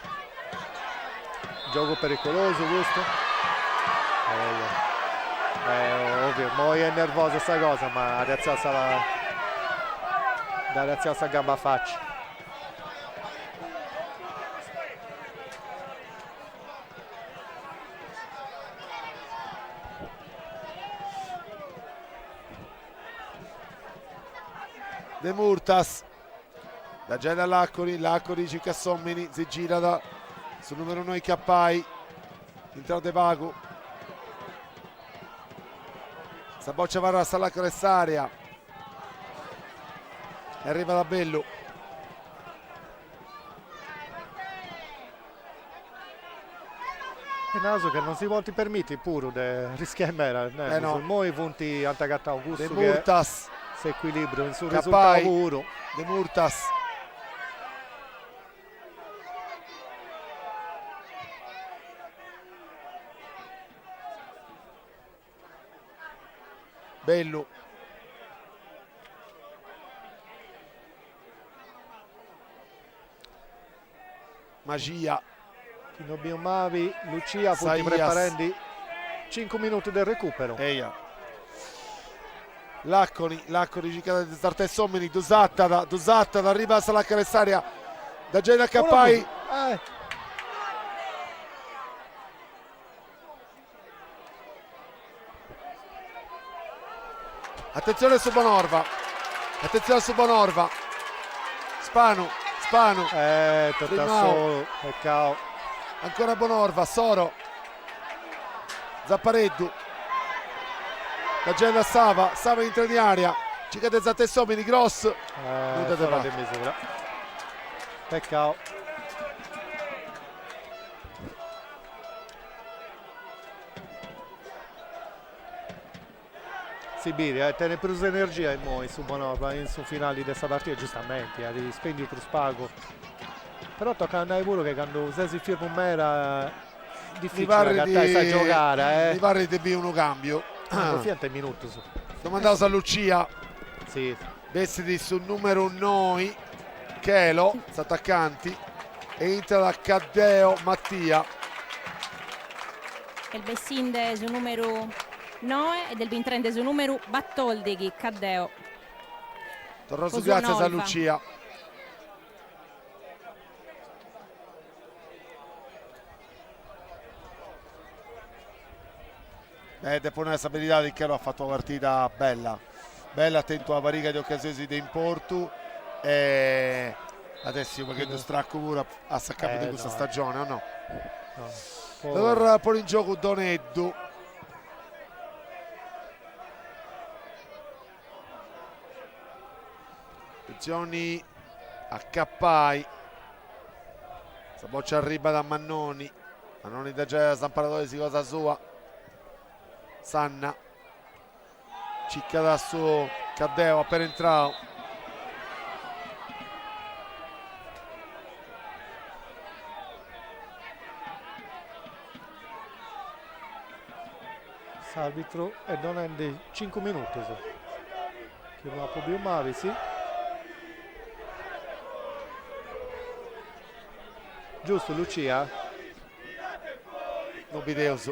Giogu pericolosu custu. Eh, ovviu, immoi est nervosa sa cosa, ma at artziau sa dd'at artziau sa gamba a faci. De Murtas da Geda Laconi, Laconi circat s'omini, si girat su numeru noi Cappai, intrau de pagu, sa boccia abarrat a sa lacana 'e s'area e arribat a bellu. E naraus che non si podint permiti puru de rischiai meda, eh no. Immoi funt, ant agatau cussu De Murtas. S'equilibriu in su risultau puru. De Murtas. Bellu. Magia. Chi no biu mabi, Lucia funt preparendi cincu minutus de recuperu. Eia. Laconi, Laconi circat de sartai s'omini, ddu sartat, ddu sartat, arribat a sa lacana 'e s'area, da gei da Cappai. Attenzione su Bonorva. Attenzione su Bonorva. Spanu, Spanu. Eh, tocca solu, peccau. Ancora Bonorva, Soro. Zappareddu. Da Gella Sava, Sava intra in area. Circa de sartai s'omini, Gross. Eh, fora de misura. Peccau. Si biri, eh, tenit prus energia immoi su Bonorva in su finali de sa partida, giustamenti, at spendiu prus pagu. Però tocat a nai puru che candu ses firmu meda est dificili agatai sa giogada, eh. Mi parrit de biri unu cambiu. No fiant is minutus. Domandaus a Lucia. Si. Bessit su numeru noi, Chelo, s'atacanti, e intrat Caddeo Mattia. Est bessinde su numeru noe e est bintrende su numeru batoldighi, Caddeo. Torraus gratzias a Lucia. Eh, depo nai sa beridadi, Chelo at fatu una partida bella, bella, at tentu una pariga de ocasionis de importu e at essi u' pagheddu stracu puru a s'acabu de custa stagioni, o no? Torra a ponni in giogu Doneddu. Atentzioni a Cappai, sa boccia arribat a Mannoni, Mannoni dda giait a s'amparadori cosa sua, Sanna circat a su Caddeo appena intrau. S'arbitru est donendi cincu minutus, chi no apu biu mali, si. Giustu Lucia? No bideus.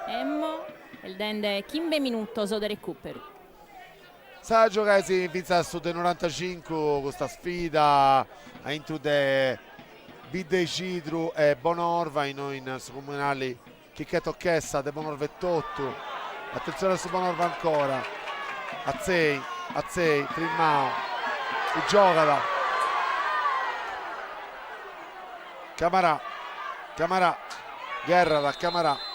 Emmo, est dende chimbe minutos de recuperu. S'at a giogai fintzas a su de norantacincu custa sfida aintru de Biddexidru e Bonorva innoi in su comunali Chichetto Chessa de Bonorva etotu, atentzione a su Bonorva ancora, Atzei, Atzei, frimmau, si giogat, Camarà, Camarà, gherrat Camarà.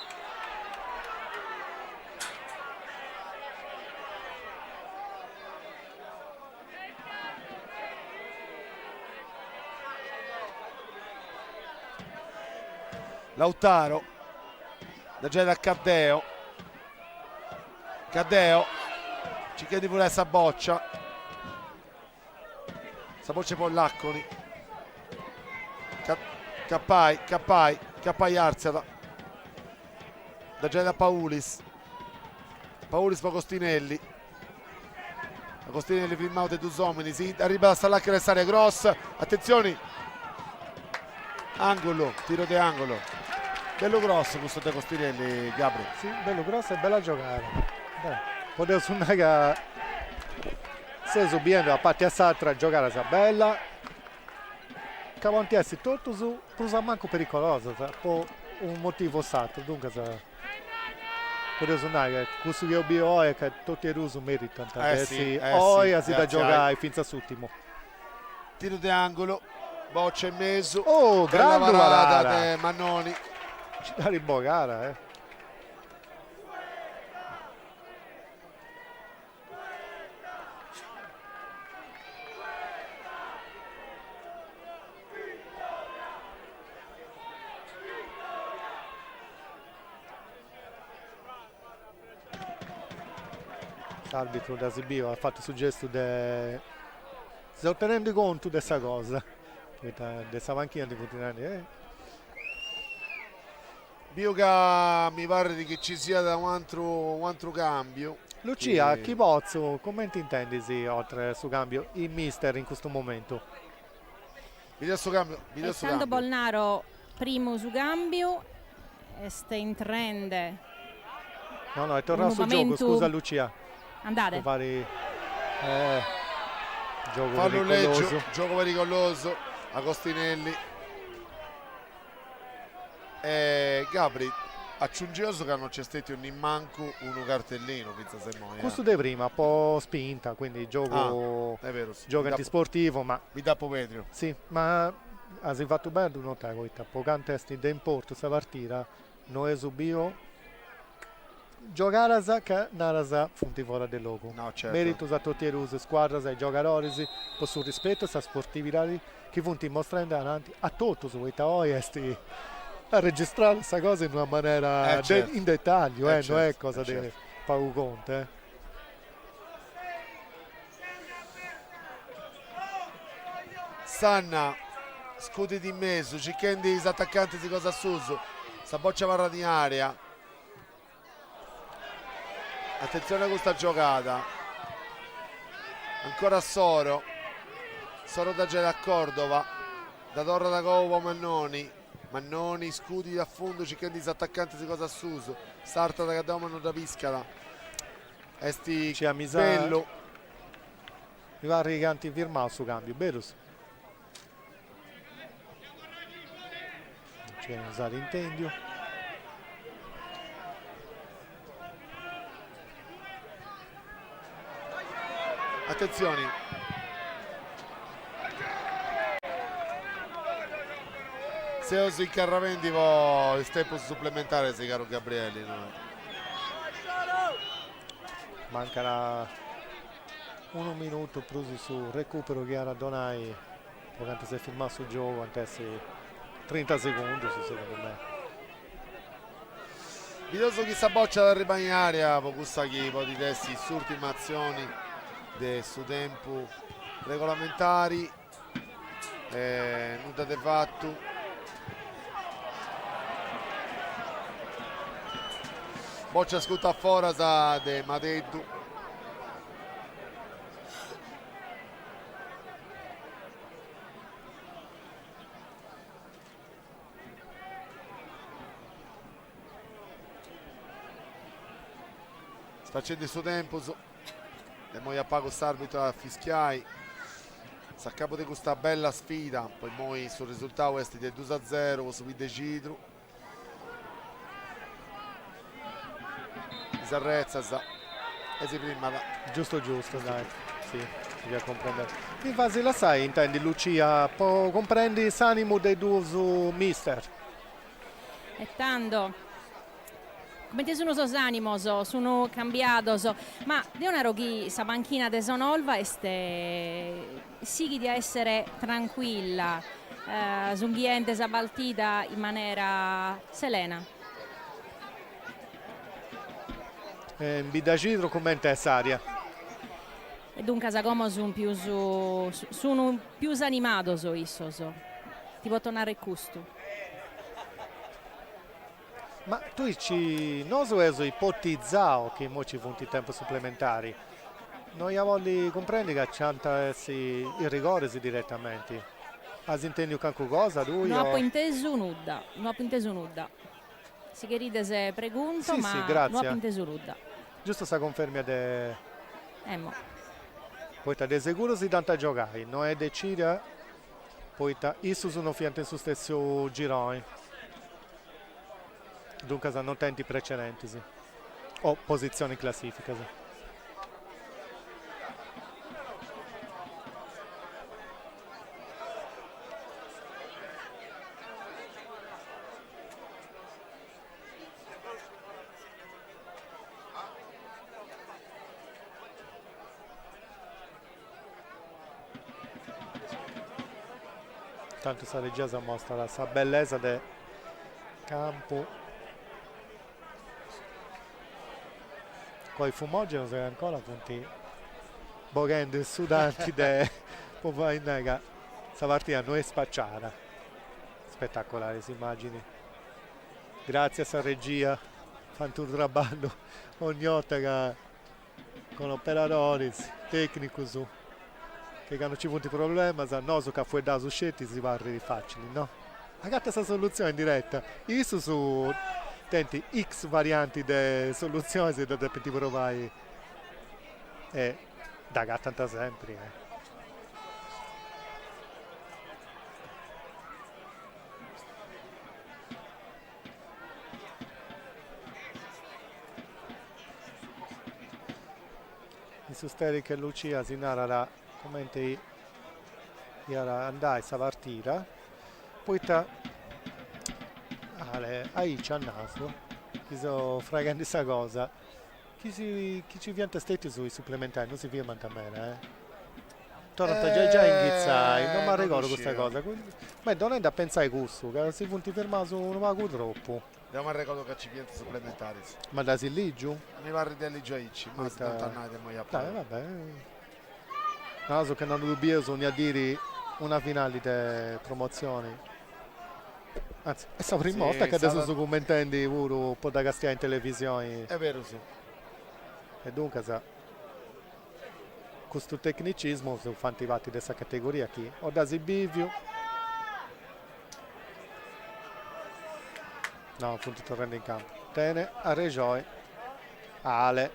Lautaro, dda giait a Caddeo, Caddeo circat de furai sa boccia, sa boccia po Laconi, Cappai, Cappai, Cappai artziat. Da giai da Paulis. Paulis po Agostinelli. Agostinelli firmau de dus ominis, arribat a sa lacana de s'area, cross, atentzioni, angolo, tiro de angolo. Bellu cross custu de Agostinelli, Gabri. Si, bellu cross e bella giogada. Beh, podeus nai ca seus biendi a parti a s'atra giogadas bella, ca podint essi totus prus o mancu pericolosas po unu motivu o s'atru, duncas Podeus nai ca cussu chi eus biu oi est ca totu e duus meritant de essi oi a si dda giogai fintzas a s'urtimu. Tiru de angulu, boccia in mesu, Oh, bella grandu parada parada! de Mannoni. Nci dd'at bogada, eh. S'arbitru dd'as biu, at fatu su gestu de seu tenendi contu de sa cosa, poita de sa panchina ndi funt narendi eh. Biu ca mi parrit chi ci siat u' atru cambiu. Lucia, chi potzu, cumenti intendis oltre su cambiu in mister in custu momentu? Bideus su cambiu, bideus su E tando cambiu. bos naro primu su cambiu est intrende. No, no, est torrau Unu su giogu, mamentu. scusa Lucia. Andade. Po fari eh, giogu Fallu lègiu, pericolosu. giogu pericolosu, Agostinelli. E Gabri, aciungeus ca non nc'est stetiu nimancu unu cartellinu fintzas a immoi. Custu de prima po spinta, quindi giogu Ah, est berus. giogu antisportivu, ma. Mi dd'apu pèrdiu. Si, ma as fatu beni a ddu notai poita po cantu est de importu sa partida no eus biu giogadas ca naras funt fora de logu. No, certu. Meritus a totu e duas scuadras e giogadoris po su rispetu e sa sportividadi chi funt mostrendi aranti a totus, poita oi est arregistrada sa cosa in una manera in dettagliu, eh, no est cosa de pagu contu, eh. Sanna scudit in mesu circhendi is atacantis cosa suus, sa boccia abarrat in area. Atentzione a custa giogada. Ancora Soro. Soro dda giait a Cordova. Dda torrat agoa po Mannoni. Mannoni scudit a fundu circhendi is atacantis cosa suus. Sartat Cadoma no dda piscat. Est bellu. Mi parrit chi ant firmau su cambiu, berus? Nci no s'at intendiu. Atentzioni. Seus incarramendi po is tempus suplementaris, caru Gabrieli. Mancat unu minutu prus su recuperu chi at a donai Po cantu s'est firmau su giogu ant essi trinta segundus segundu mei. Bideus chi sa bòcia at arribai in area po cussa chi podit essi s'ùrtima atzioni de su tempu regolamentari. Nudda de fatu. Bòcia scuta a foras de Madeddu. Spacendi su tempus, de immoi a pagu s'arbitru at a fischiai s'acabu de custa bella sfida, po immoi su resultau est de dus a zeru po su Biddexidru. Is arretzas e si frimat. Giustu giustu, dai, si, si fiat cumprendere. Mi fas lassai intendi Lucia po cumprendi s'animu de is duus mister. E tando, comente sun sos animos, sun cambiados, ma deo naro chi sa panchina de s'Onolva est sighit a essere tranquilla, sun ghiende sa partida in manera selena. E in Biddacidru comente est s'aria? E duncas como sun pius sun pius animados issos, ti poto narrer custu. Ma tui ci nosu eus ipotizau chi immoi ci funt tempus suplementari, no ia bolli cumprendi ca ci ant a essi is rigoris diretamenti. As intendiu cancu cosa tui No apo intesu nudda, no apo intesu nudda. Si cherides pregunto, ma no apo intesu nudda. Giustu sa cunfermia de. Emmo. Poita de seguru si dd'ant a giogai, no est decidia poita issus no fiant in su stessu gironi, duncas no tenint precedentis o positzioni in classificas. Tantu sa regia s'ammostat sa bellesa de campu Poi fumogenos chi ancora funt boghendi su tanti de po fai nai ca sa partida no est spaciada. Spettacolare s'immagini. Gratzias a sa regia, fant unu traballu ogni 'orta ca cun operadoris, tecnicus, che candu nci funt problemas, nosu ca fueddaus sceti si parrit facili, no? Agatta sa solutzioni in diretta, issus tenint X varianti de solutzionis e dda depint provai e dd'agatant sempri eh. In s'isteri che Lucia si narat cumenti iat a andai sa partida, poita Ale, aici a nasu, chi seu fraghendi sa cosa, chi si chi nci fiant stètius is suplementaris non si firmant meda eh. Torrant giai giai a inghitzai, non m'arregodu custa cosa, m'est donendi a pentzai cussu, ca si funt firmaus unu pagu tropu. Deu m'arregodu ca ci fiant is suplementaris. Ma dd'as lìgiu? Mi parrit de ligi aici, ma si dd'ant a nai de moi a pagu. Dai, va bè. Naraus ca non ddu bieus ogna diri una finali de promotzioni. Anzi, est sa prima 'orta ca dda seus cummentendi puru po dda castiai in televisioni. Est berus. E duncas custus tecnicismus fant parti de sa categoria chi o dd'as biviu No, funt torrendi in campu. Tenet arrexoni Ale.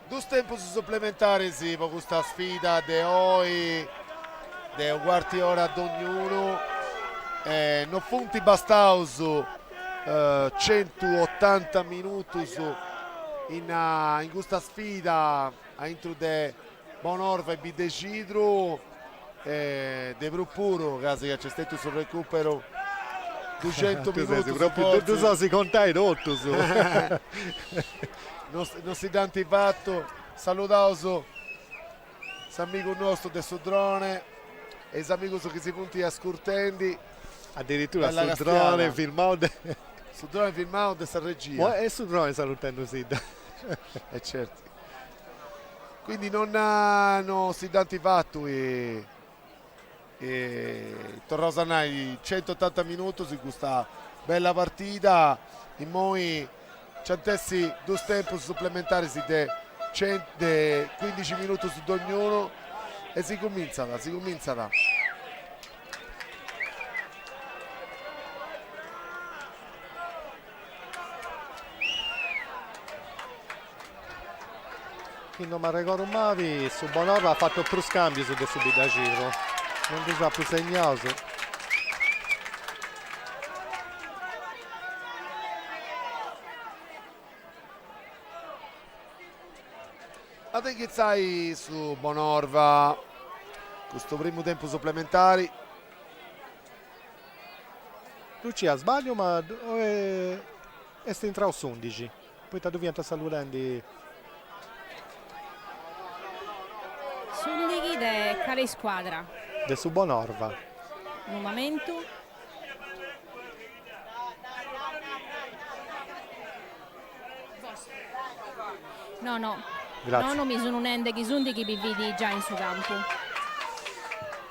Dus tempus suplementaris po custa sfida de oi, de u' cuartu 'e ora dognunu, e no funt bastaus centuotanta minutus in in custa sfida aintru de Bonorva e Biddexidru e de prus puru casi ca nc'est stetiu su recuperu duxentus minutus Propriu ddus osi contai totus. No si dd'ant fatu. Saludaus s'amigu nostu de su drone e is amigus chi si funt ascurtendi. Addirittura su drone filmau de. Su drone filmau de sa regia. E su drone salutendusidda. E certu. Quindi non no si dd'ant fatu e torraus a nai centuotanta minutus in custa bella partida, immoi nc'ant essi dus tempus suplementaris de de cuindixi minutus dognunu e si cumintzat, si cumintzat. Chi no m'arregodu mali, su Bonorva at fatu prus cambius de su Biddaxidru, non ddus apu segnaus. At a inghitzai su Bonorva custu primu tempus suplementari. Lucia, sbagliu ma est intrau s'undixi, poita ddu fiant saludendi. S'undixi de cale iscuadra? De su Bonorva. Unu mamentu. No no. Grazie. No no mi sunu nende chi s'undixi bi fit già in su campu.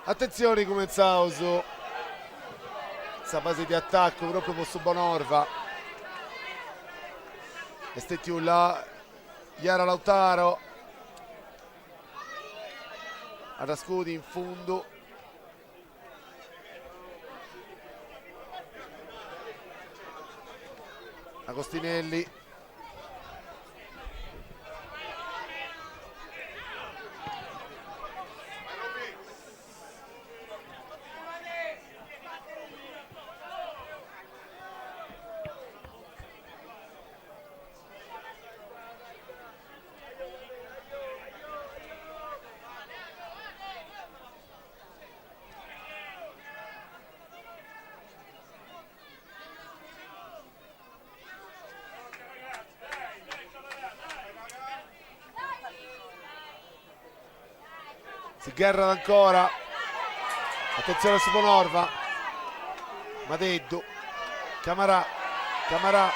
Atentzioni cumentzaus. Sa fase di attacco propriu po su Bonorva. Est stetiu la Yara Lautaro a dda scudi in fundu. Agostinelli. Si gherrat ancora. Attenzione a su Bonorva. Madeddu. Camarà. Camarà.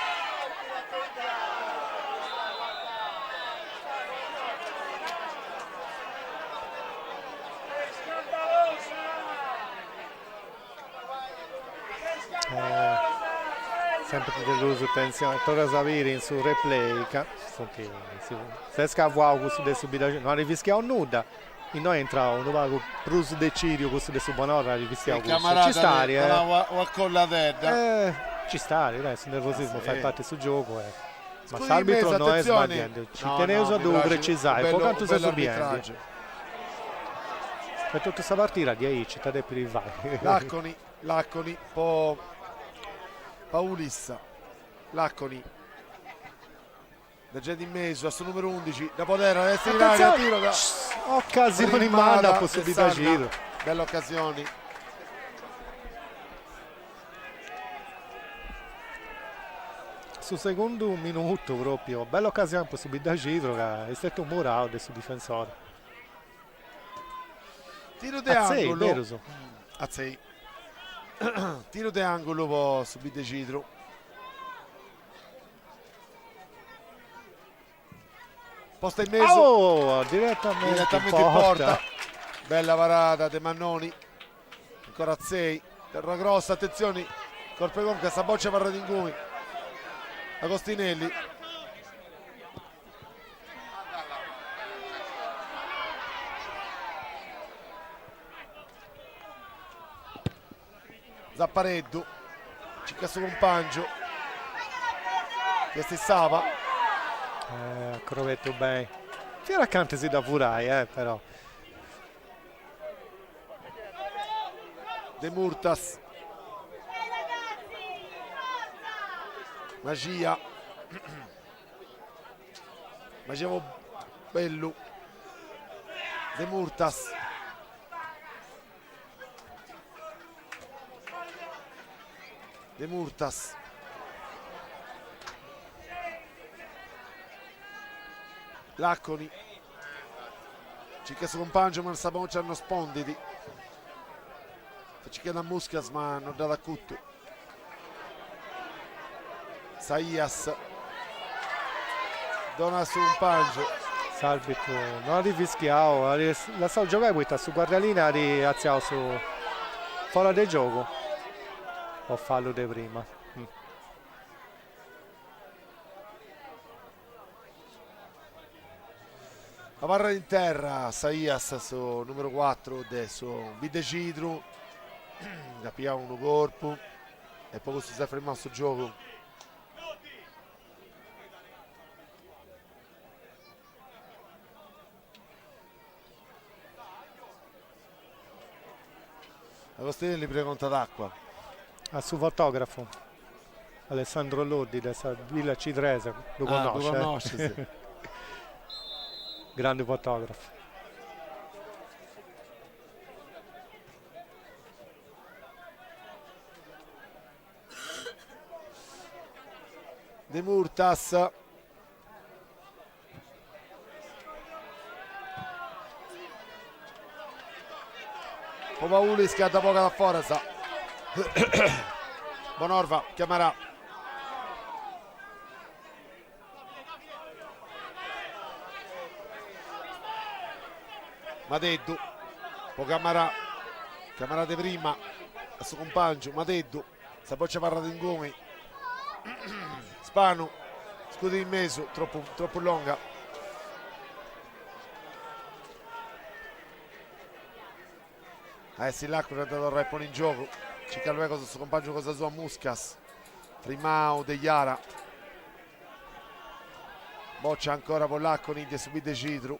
Sempri de prus tensioni, torras a biri in su replay ca funt, s'est scavuau cussu de su Biddacidru, no at fischiau nudda, innoi est intrau unu pagu prus decidiu cussu de su Bonorva, at fischiau cussu, ci stari eh. Ci stari, dai, su nervosismu fait parti de su giogu e ma s'arbitru no est sbagliendi, ci teneus a ddu precisai po cantu seus biendi. Po totu sa partida diaici ita depit fai. Laconi, Laconi po Paulis, Laconi da in mesu a su numeru undixi, dda poderat, est in area, tirat. Ocasioni manna po su Biddacidru. Bella ocasioni. Su segundu minutu propriu, bella ocasioni po su Biddacidru ca est stetiu murau de su difensori. Tiru de angulu. Atzei. Tiru de angulu po su Biddacidru. Posta in mesu. Oh, direttamente, direttamente in porta. Bella parada de Mannoni. Ancora Atzei. Terra grossa, attenzione. Corpo 'e conca, sa boccia abarrat inguni. Agostinelli. Zappareddu circat su cumpangiu chi est Saba. Eh, crobetu beni. Fiat acanta si dda furai, eh, però. De Murtas. Magia. Magia bellu. De Murtas. De Murtas. Laconi. Circat su cumpangiu ma sa boccia no spondit. Circat a Muscas ma no dd'at acutu. Saias donat su cumpangiu. S'arbitru no at fischiau, at lassau giogai poita su guardalinea at atziau su fora de giogu po fallu de prima. Abarrat in terra Saias, su numeru cuatru de su Biddacidru, nd'at pigau unu corpu e po custu s'est firmau su giogu. Agostinelli pregontat acqua. A su fotografu Alessandro Loddi de sa Villacidrese, ddu connosci? Ah, ddu connosci, si. Grandu fotografu. De Murtas. Po Paulis chi dda bogat a foras. Bonorva Camarà. Madeddu po Camarà. Camarà de prima a su cumpangiu Madeddu. Sa boccia abarrat inguni. Spanu scudit in mesu, tropu tropu longa. A essi Laconi a dda torrai a ponni in giogu. Circat luego su cumpangiu cosa sua Muscas. Frimau de Jara. Boccia ancora po Laconi de su Biddexidru.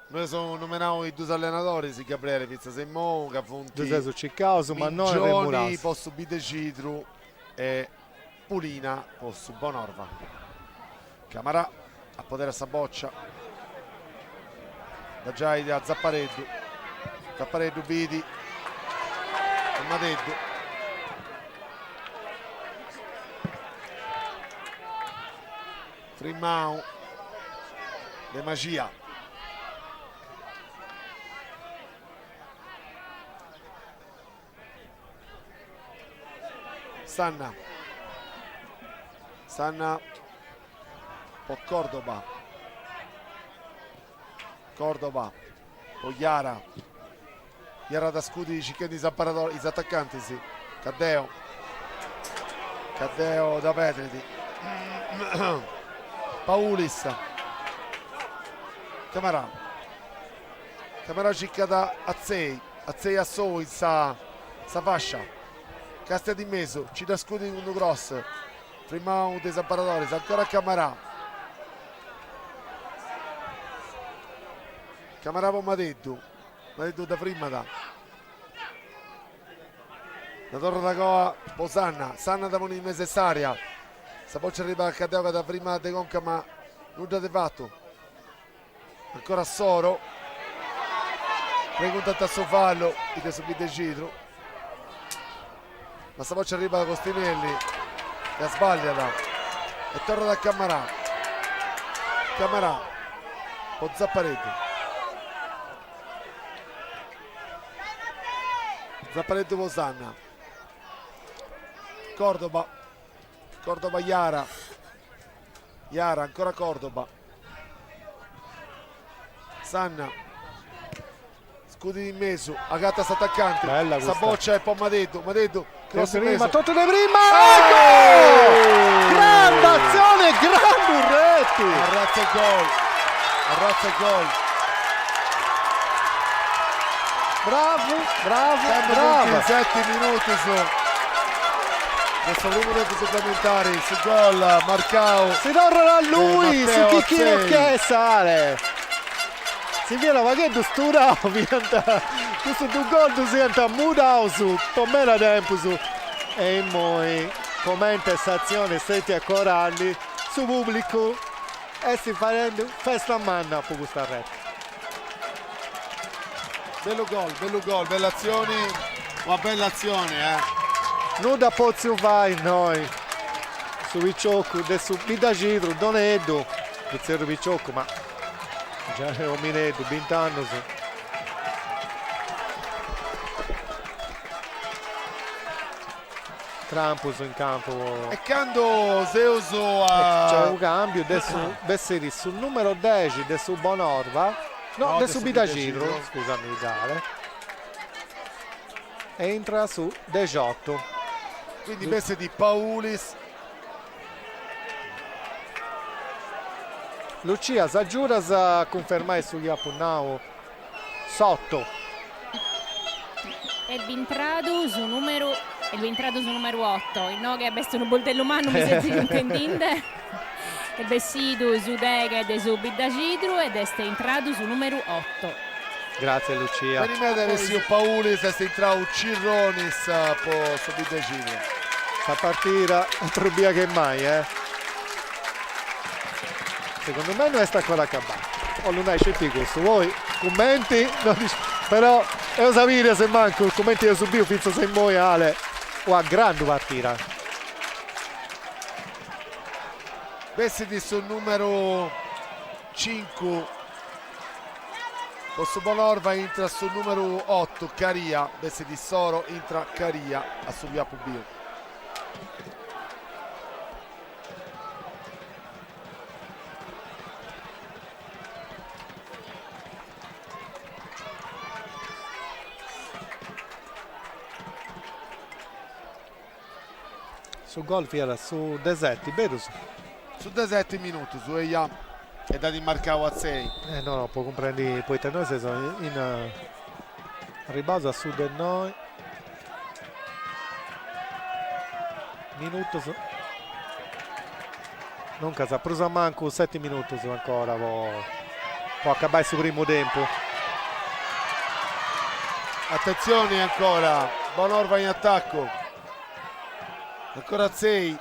No eus nomenau is dus allenadoris, Gabriele, fintzas a immou, ca funt Ddus eus circaus, ma no Mingioni po su Biddexidru e Pulina po su Bonorva. Camarà apoderat sa bòcia, dda giait a Zappareddu, Zappareddu bidi a Madeddu. Frimau de Maxia. Sanna. Sanna po Cordoba. Cordoba po Jara. Jara da scudi circhendi is amparadoris, is atacantis. Caddeo. Caddeo da perdit. Paulis. Camarà. Camarà circat Atzei. Atzei a sou in sa sa fascia. Castiat in mesu, nci dda scudit unu cross. Frimau de is amparadoris, ancora Camarà. Camarà po Madeddu. Madeddu dda frimat. Dda torrat agoa po Sanna, Sanna dda ponit in mesu 'e s'area, sa boccia arribat a Caddeo ca dda frimat de conca ma nudda de fatu. Ancora Soro, preguntant su fallu is de su Biddexidru, ma sa boccia arribat a Costinelli ca sballiat e torrat a Camarà, Camarà po Zappareddu. Zappareddu po Sanna. Cordoba, Cordoba Jara, Jara ancora Cordoba. Sanna scudit in mesu, agatat s'atacanti, Bella sa custa. boccia est po Madeddu, Madeddu cross in Prima, mesu. totu de prima, e gol! Grande azione, grandu reti! Arratza 'e gol, arratza 'e gol. Bravu, bravu, Candu bravu. funt seti minutus de su primu tempus suplementari, su gol marcau Si torrat a de lui, su Matteo Chicchino Atzei. Chessa, Ale. Si fiat unu pagheddu sturau, fiant, custus dus gol ddus iant mudaus po meda tempus e immoi, comente s'atzioni est stetia acorandi, su pubblicu est fadendi festa manna po custa rete. Bellu gol, bellu gol, bella atzioni, una bella atzioni eh. Nudda potziu fai innoi su piciocu de su Biddaxidru, Doneddu, ddu tzerriu piciocu ma giai est omineddu, bint'annus. Trampus in campu po. E candu seus a. Nc'est unu cambiu de su bessiri su numeru dexi de su Bonorva, no, de su Biddaxidru, scusami Ale, e intrat su dexiotu. Quindi bessit Paulis. Lucia, s'agiudas a cunfermai su chi apu nau s'otu. Est bintradu su numeru est bintradu su numeru oto, inoghe b'est unu buldellu mannu mi sezis intendinde, est bessidu su deghe de su Biddaxidru ed est intradu su numeru oto. Grazie Lucia. Beni meda est bessiu Paulis est intrau Cirronis po su Biddaxidru. Sa partida est prus bia che mai eh. Segundu mei no est ancora acabada. 'Ollu nai sceti custu, poi cumenti no ddu sciu, però eus a biri a su mancu cumenti eus biu fintzas a immoi Ale, una grandu partida. Bessit su numeru cincu po su Bonorva, intrat su numeru otu Caria, bessit Soro, intrat Caria a su chi apu biu. Su gol fiat su de seti, berus? Su de seti minutus, eia, e dd'at marcau Atzei. No, no, po cumprendi poita innoi seus in arribbaus a su de noi minutus, duncas prus o mancu seti minutus ancora po po acabbai su primu tempus. Atentzioni ancora, Bonorva in attaccu, ancora Atzei.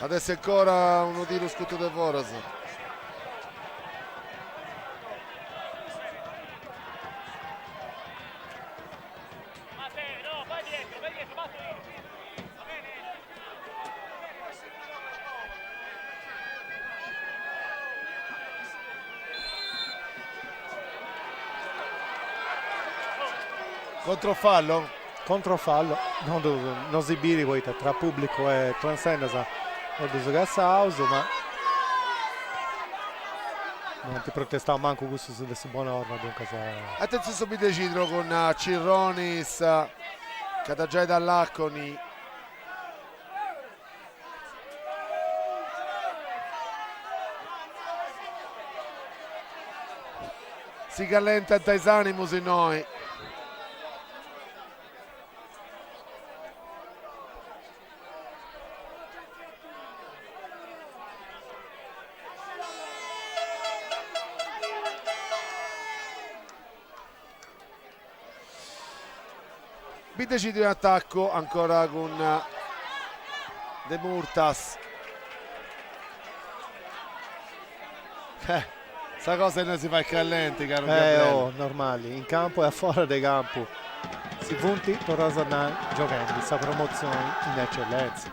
At essi ancora unu tiru scutu de foras. Controfallo? Controfallo, non non si biri poita tra pubblicu e transennas no ddus cassaus, ma no ant protestau mancu cussus de su Bonorva, duncas. Atentzioni su Biddexidru cun Cirronis chi at a giai da Laconi. Si callentant is animus innoi. Biddexidru in attacco ancora cun Demurtas. Eh, sa cosa innoi si fait callenti, caru Gabriele. Eh, oh, normali, in campu e a fora de campu si funt torraus a nai gioghendi sa promotzioni in Eccellenza.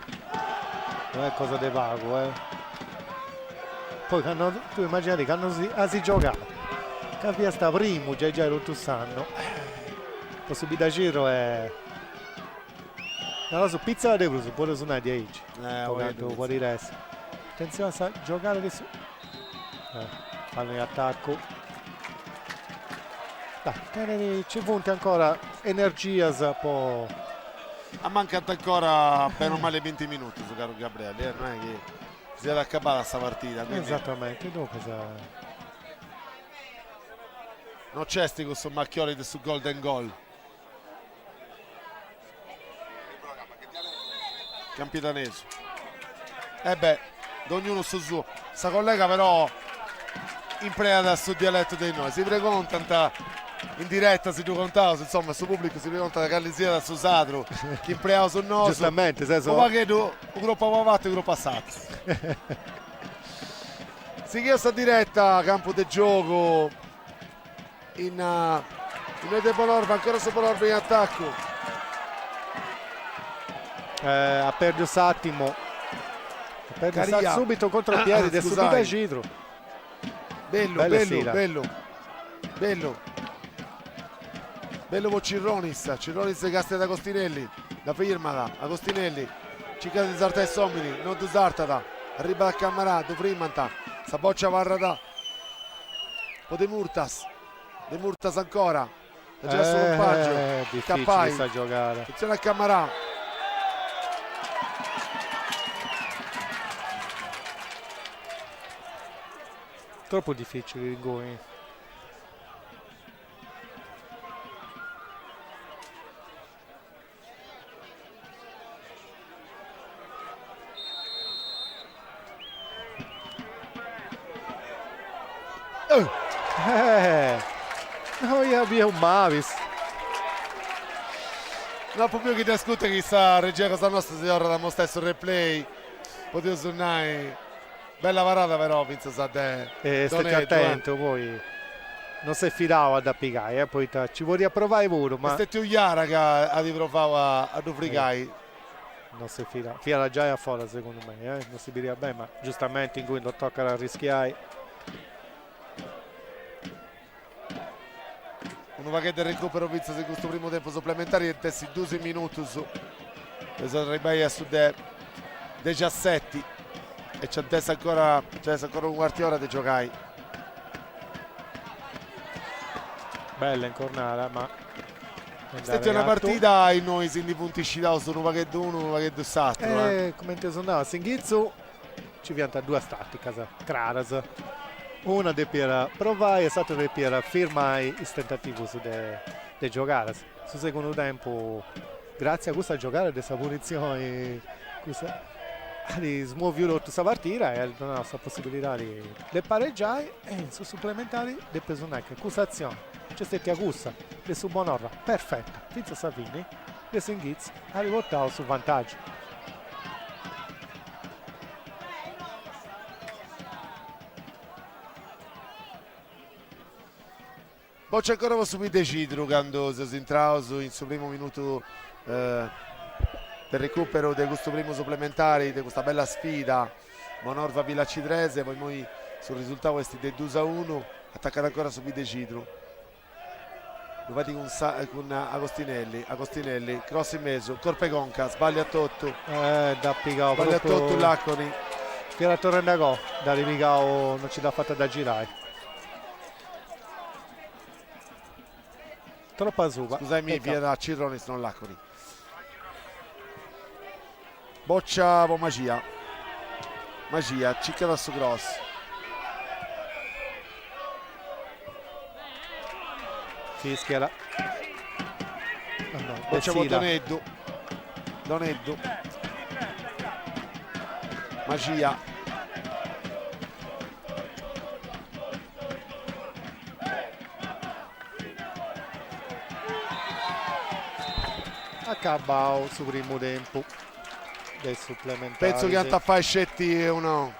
No est cosa de pagu, eh. Poi candu, tui immaginadi candu si as giogau, ca fiast primu giai giai totu s'annu, po su Biddaxidru est, naraus, pitziat de prus, podeus nai diaici, po cantu podit essi. Atentzioni a sa giogada de su fallu in atacu. Dai, tenit, nci funt ancora energias po. Ammancant ancora beni o mali binti minutus, caru Gabrieli, no est chi Siat acabada sa partida, quindi. Esatamenti, duncas. No nc'est cussu machiori de su golden goal. Campidanesu. E beh, dognunu su suo. Sa collega però impreat su dialettu de innoi. Si pregontant in diretta, si ddu contaus, insomma, su pubblicu si pregontat cali siat su sadru chi impreaus nosu. Giustamente, ses. Unu pagheddu U gruppu avatu e u gruppu a s'atru. Sighiaus sa diretta, campu de giogu in innoi de Bonorva, ancora su Bonorva in atacu. At perdiu s'atimu, at perdiu s'atimu, subito contropiedi de su Biddaxidru. Bellu, bellu, bellu, bellu. Bellu po Cirronis, Cirronis castiat Agostinelli, dda firmat, Agostinelli circat de sartai s'omini, non ddu sartat, arribat a Camarà, ddu frimant, sa boccia abarrat po Demurtas, Demurtas ancora, dda girat a su cumpangiu, Cappai, atentzioni a Camarà. Tropu dificili inguni. No ia biu mabi. No apu biu chi dd'ascurtat chi sa regia cosa nosta si torrat a mostrai su replay, podeus nai Bella parada però fintzas de Est stetiu atentu poi non s'est fidau a dda pigai poita ci podiat provai puru ma. Est stetiu Iara ca at provau a ddu frigai. Non s'est fidau, fiat giai a fora segundu mei non si biriat beni ma giustamenti inguni non tocat a arrischiai. Unu pagheddu de recupero fintzas in custu primu tempus suplementari ant essi dus minutus po arribai a su de dexiaseti e nci ant essi ancora nci at essi ancora unu cuartu 'e ora de giogai. Bella incornada ma Est una partida innoi si ndi funt scidaus unu pagheddu unu unu pagheddu s'atru. E cumenti eus nau a s'inghitzu nci fiant duas taticas craras, una depiat provai e s'atera depiat firmai is tentativus de giogadas. Su segundu tempu, gratzias a cussa giogada de sa punitzioni, cussa at smoviu totu sa partida e at donau sa possibilidadi de paregiai e in su suplementari depeus nai ca cussa atzioni nc'est stetia cussa de su Bonorva perfeta fintzas a sa fini de s'inghitzu at portau su vantàgiu. Boccia ancora po su Biddexidru candu seus intraus in su primu minutu de recuperu de custu primu suplementari de custa bella sfida Bonorva Villacidrese, po immoi su risultau est de dus a unu, atacat ancora su Biddexidru, ddu fait cun cun Agostinelli, Agostinelli cross in mesu, corp'e conca, sballiat totu, Dd'at pigau sballiat totu Laconi. Fiat torrendi a goa, dd'at pigau, non nci dd'at fata a dda girai. Tropu asuba. Scusaimi, fiat Cirronis non Laconi. Boccia po Magia. Magia circat su cross. Fischiat. Boccia po Doneddu. Doneddu. Magia. Acabau su primu tempu de is suplementaris. Pentzu chi ant a fai sceti unu.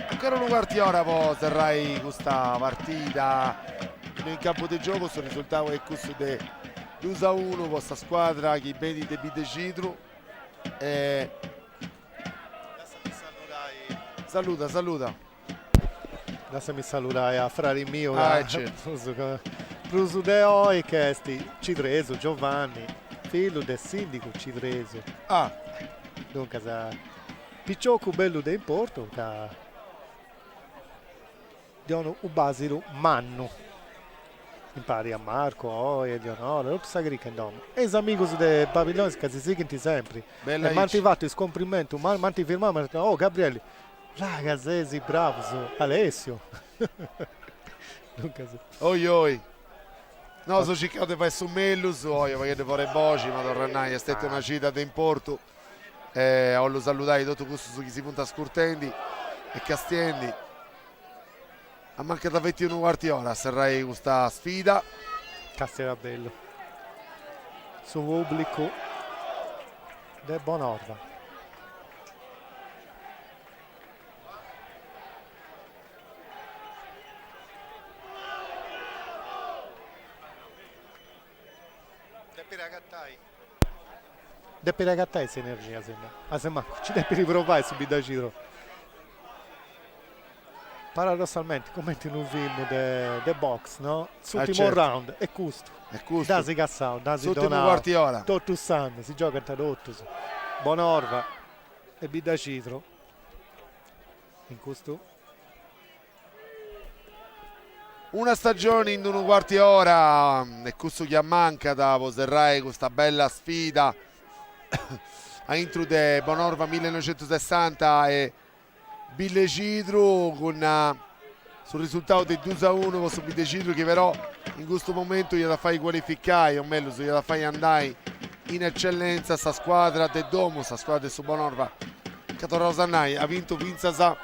Ancora unu cuartu 'e ora po serrai custa partida in campu de giogu, su risultau est cussu de dus a unu po sa scuadra chi benit de Biddexidru e Saluda saluda. Lassami saludai a fradi miu ca prus de oi che est Cidresu Giovanni, fillu de sindigu Cidresu. Ah. Duncas piciocu bellu de importu ca ddi 'onu u' basidu mannu impari a Marco, oi, Eleonora, totu sa crica in domu e is amigus de Pabillonis ca si sighint sempri e m'ant fatu is cumprimentus, m'ant firmau e m'ant nau, oh Gabrieli Là ca sesi bravus Alessio. Duncas. Oi oi. Nosu circaus de fai su mellus, oi u' pagheddu fora 'e boxi, ma torru a nai, est stetia una cida de importu e 'ollu saludai totu cussus chi si funt ascurtendi e castiendi. Amancat feti unu cuartu 'e ora a serrai custa sfida. Castia bellu su pubblicu de Bonorva. Depit agatai s'energia Sienda, asemancu nci depit provai su Biddacidru. Paradossalmenti, cumenti unu film de de box, no? S'urtimu round est custu. Est custu. Dd'as cassau, dd'as donau. Totus sannu, si giogant totus. Bonorva e Biddacidru in custu. Una stagioni in unu cuartu 'e ora est cussu chi amancat po serrai custa bella sfida aintru de Bonorva millinoixentusessanta e Biddacidru cun su risultau de dus a unu po su Biddacidru chi però in custu momentu iat a fai cualificai, o mellus iat a fai andai in Eccellenza sa scuadra de domu, sa scuadra de su Bonorva ca torraus a nai at bintu fintzas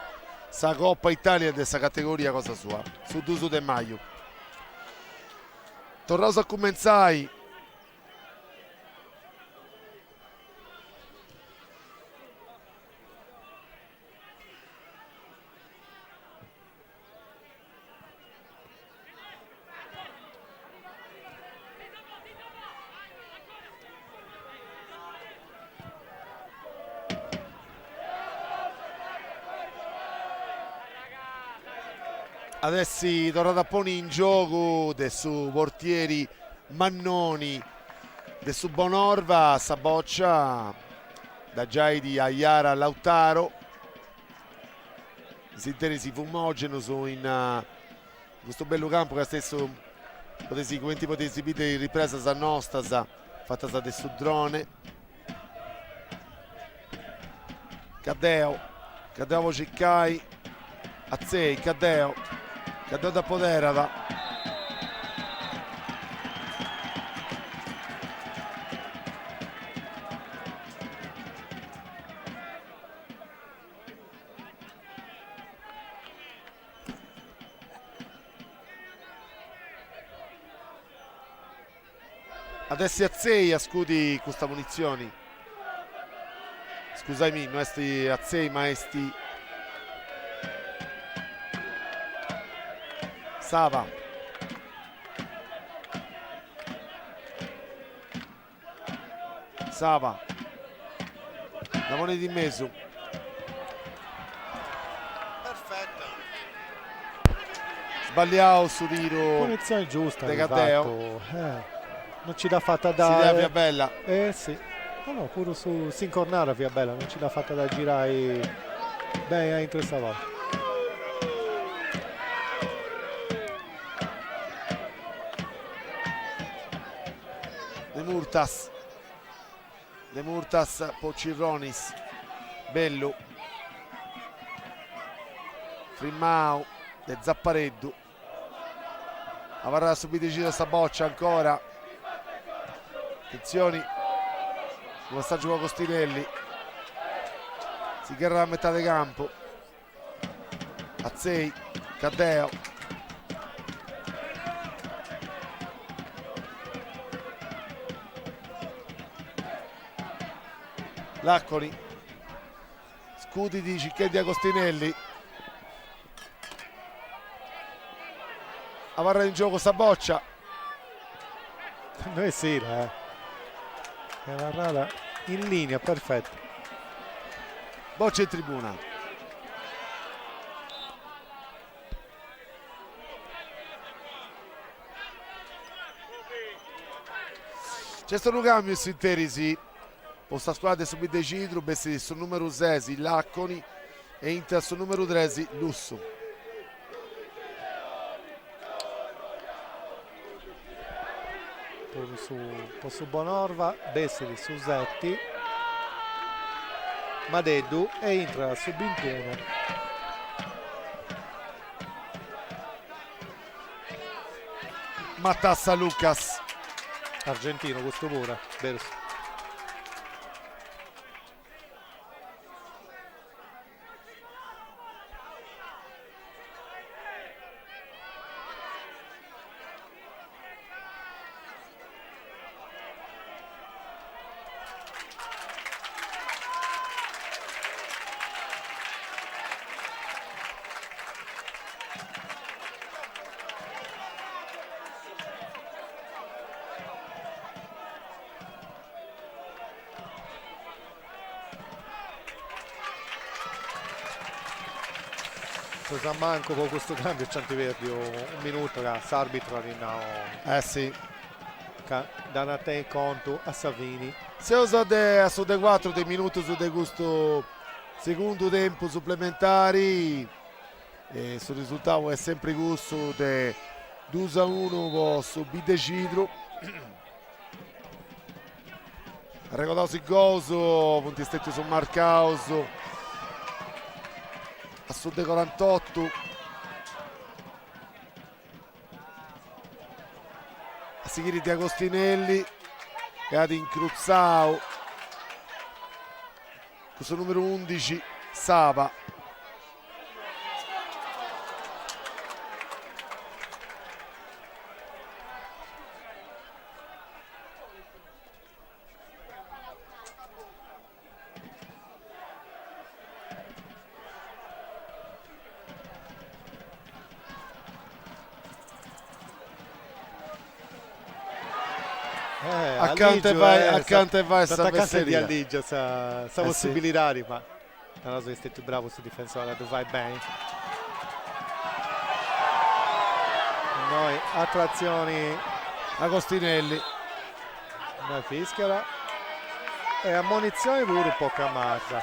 sa Coppa Italia de sa categoria cosa sua su dus de maju. Torraus a cumentzai. At essi torrada a ponni in giogu de su portieri Mannoni de su Bonorva sa bòcia dda giait a Yara Lautaro. In s'interis fumogenus in custu bellu campu ca stesso podeis cumenti podeis biri is ripresas nostas fatas de su drone. Caddeo, Caddeo po circai Atzei, Caddeo, Caddeo dd'apoderat. At essi Atzei a scudi custa punitzioni. Scusaimì, no est Atzei ma est Sava. Sava. Dda ponit in mesu. Perfetta. Sballiau su tiru. Punizione giusta de Caddeo. Eh, non ci l'ha fatta da... S'idea fiat bella. Eh sì. No, no, puru su s'incornara fiat bella, non ci l'ha fatta da girai bene aintro 'e sa porta. Demurtas, Demurtas po Cirronis, Bellu, frimmau de Zappareddu, abarrat su Biddexidru sa boccia ancora, atentzioni, unu passaggiu po Agostinelli, si gherrat a metade campu. Atzei, Caddeo. Laconi. Scudit circhendi Agostinelli. Abarrat in giogu sa boccia. No est sira, eh. Est abarrada in linea, perfetta. Boccia in tribuna. Nc'est unu càmbiu in s'interis po sa scuadra de su Biddexidru, bessit su numeru ses Laconi e intrat su numeru tres Lussu. Po su, po su Bonorva bessit su seti Madeddu e intrat su bintunu. Matassa Lucas. Argentino custu puru, berus. Seus a mancu po custu cambiu nc'ant perdiu unu minutu ca s'arbitru at nau Eh si. ca dd'ant a tenni contu a sa fini. Seus a de a su de cuatru de minutus de custu segundu tempus suplementari e su risultau est sempri cussu de dus a unu po su Biddexidru. Arregodaus is gols, funt stètius marcaus a su de corantotu, a sighiri de Agostinelli e at incrutzau cun su numeru undixi Saba. Acanta vai, acanta vai sa S'atacante dd'iat lìgiu sa possibilidadi, ma est stètiu bravu su difensori a ddu fai beni. Innoi atra atzioni. Agostinelli. Innoi fischiat e ammonitzioni puru po Camarra.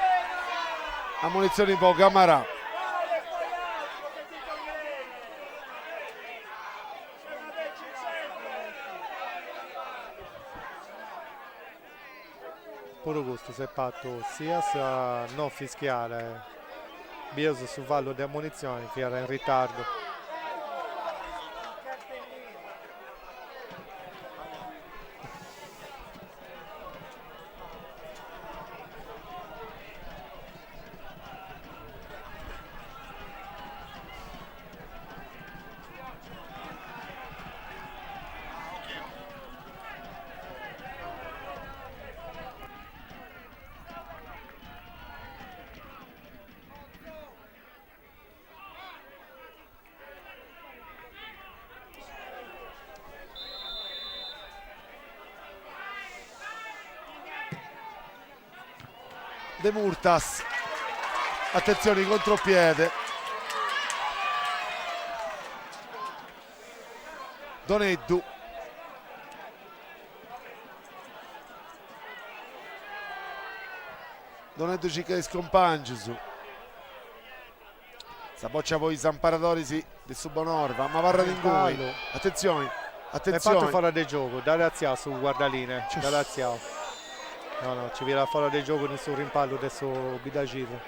Ammonitzioni po Camarà. Puru custu s'est fatu siat a no fischiare, bieus su fallu de ammonitzioni fiat in ritardu. De Murtas, attenzione contropiede. Doneddu. Doneddu circat is cumpàngius. Sa bòcia po is amparadoris de su Bonorva, ma abarrat inguni. Atentzioni, atentzioni. Est fatu fora de giogu, dd'at artziau su guardalinee, dd'at artziau. No, no, nci fiat fora de giogu in su rimpallu de su Biddaxidru.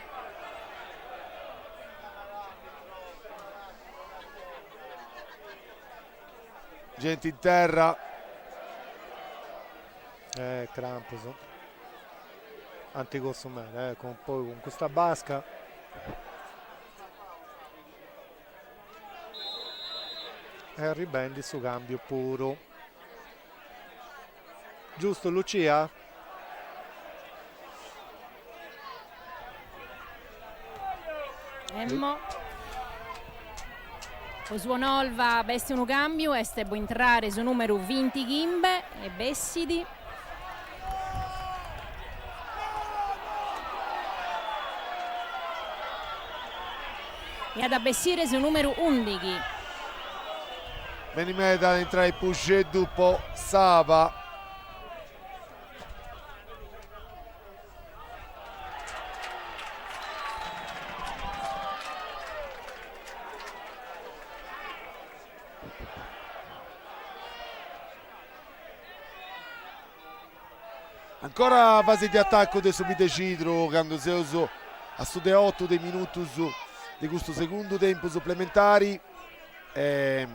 Genti in terra. Eh, crampus. Ant cursu meda, eh, cun poi cun custa basca. E arribendi su cambiu puru. Giustu Lucia? Emmo. Po su Bonolva b'est unu càmbiu, est po intrare su nùmeru bintighimbe e bessit. E at a bessire su nùmeru ùndighi. Beni meda a intrai Puxeddu po Saba. Ancora fasi de attaccu de su Bidexidru candu seus a su de otu de minutus de custu segundu tempus suplementari e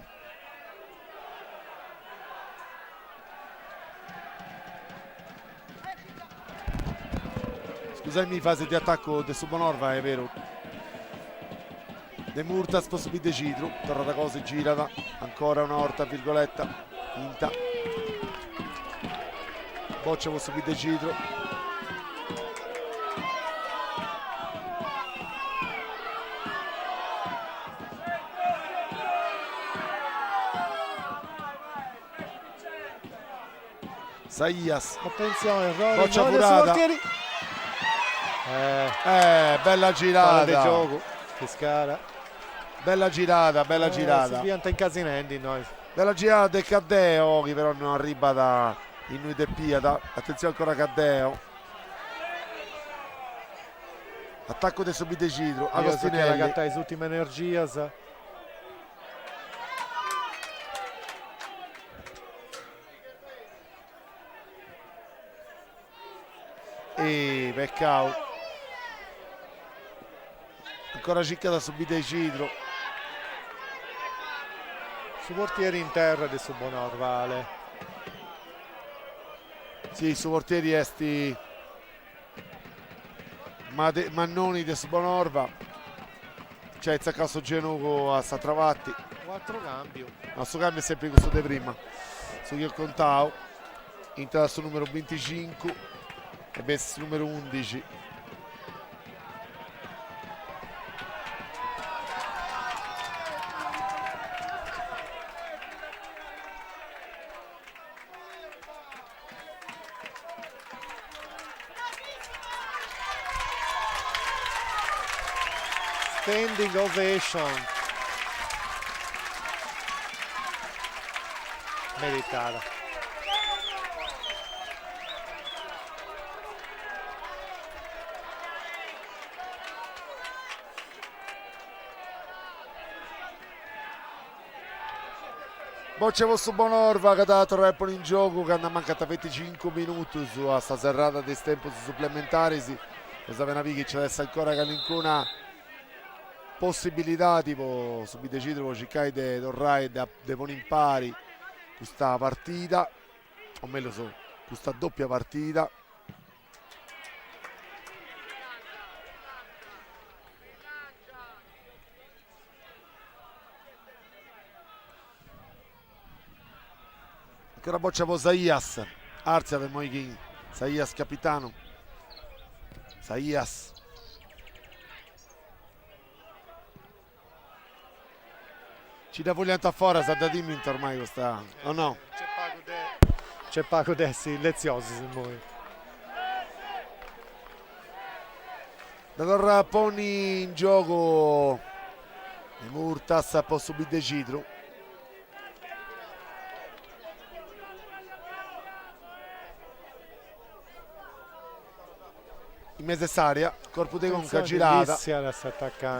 Scusaimi fasi de attaccu de su Bonorva est beru De Murtas po su Bidexidru torrat cosa e girat ancora una 'orta virgoletta inta boccia po su Bidexidru. Saias. Attenzione, errore, Boccia errore furata. su portieri. Eh, Eh, bella fora de girata. giogu, fiscara. Bella girata, bella Eh, si girata. fiant incasinendi innoi. Bella girata de Caddeo, chi però no arribat innui depiat. Attenzione ancora Caddeo. Attacco de su Bidexidru, Bieus chi at Agostinelli. agatai is ultimas energias. E pecau. Ancora circat su Bidexidru. Su portieri in terra de su Bonorva, Ale. Si, su portieri est Mannoni de su Bonorva. Nc'at tzacau su genugu a s'atra parti. U atru cambiu. No, su cambiu est sempri cussu de prima, su chi eus contau. Intrat su numeru binticincu e bessit su numeru undixi. Standing ovation. meritada. Boccia po su Bonorva ca at a torrai a ponni in giogu candu ammancant feti cincu minutus a sa serrada de is tempus suplementaris. Eus a biri chi nci at essi ancora calincuna possibilidadi po su Biddexidru po circai de torrai de ponni impari custa partida, o mellus custa doppia partida. Ancora boccia po Saias, artziat immoi chi Saias capitanu, Saias. Ci dda fuliant a foras, dda timint ormai custa, o no? Nc'est pagu de essi letziosus immoi. Dda torrat a ponni in giogu Murtas po su Biddexidru. In mesu 'e s'area, corpu de conca girada,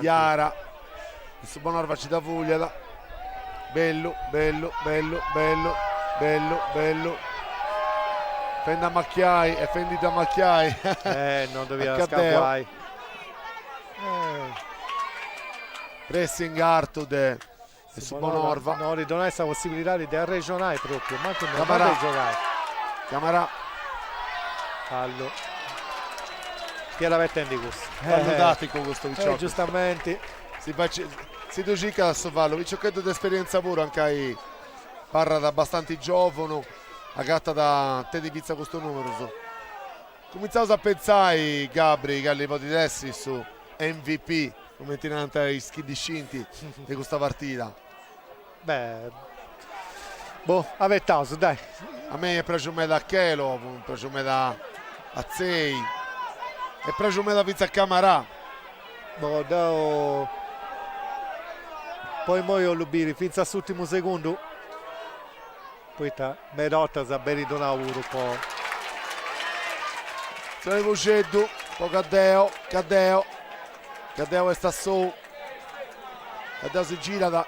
Jara, de su Bonorva ci dda fuliat, bellu, bellu, bellu, bellu, bellu, bellu, fendi amachiai e fendi-ddu amachiai. Eh, non ddoviat scavuai. Pressing artu de su Bonorva. No ddi donai sa possibilidadi de arrexonai propriu, mancu no de giogai. Camarà. Fallu. Fiat abetendi cussu. Fallu taticu custu piciocu. Eh, giustamenti. Si faci si ddu circat su fallu, piciocheddu de esperienza puru, ancai parrat bastanti giovunu, agatat, tenit fintzas custus numerus. Cumintzaus a pentzai, Gabri, cali podit essi su MVP Cumenti nant is chi ndi scint de custa partida. Beh, boh, abetaus, dai. A mei est praxiu meda Chelo, est praxiu meda Atzei, est praxiu meda fintzas Camarà. Boh, deu po immoi 'ollu biri fintzas a s'urtimu segundu, poita meda 'ortas benit donau puru po. Atzioni Puxeddu po Caddeo, Caddeo, Caddeo est a sou, Caddeo si girat.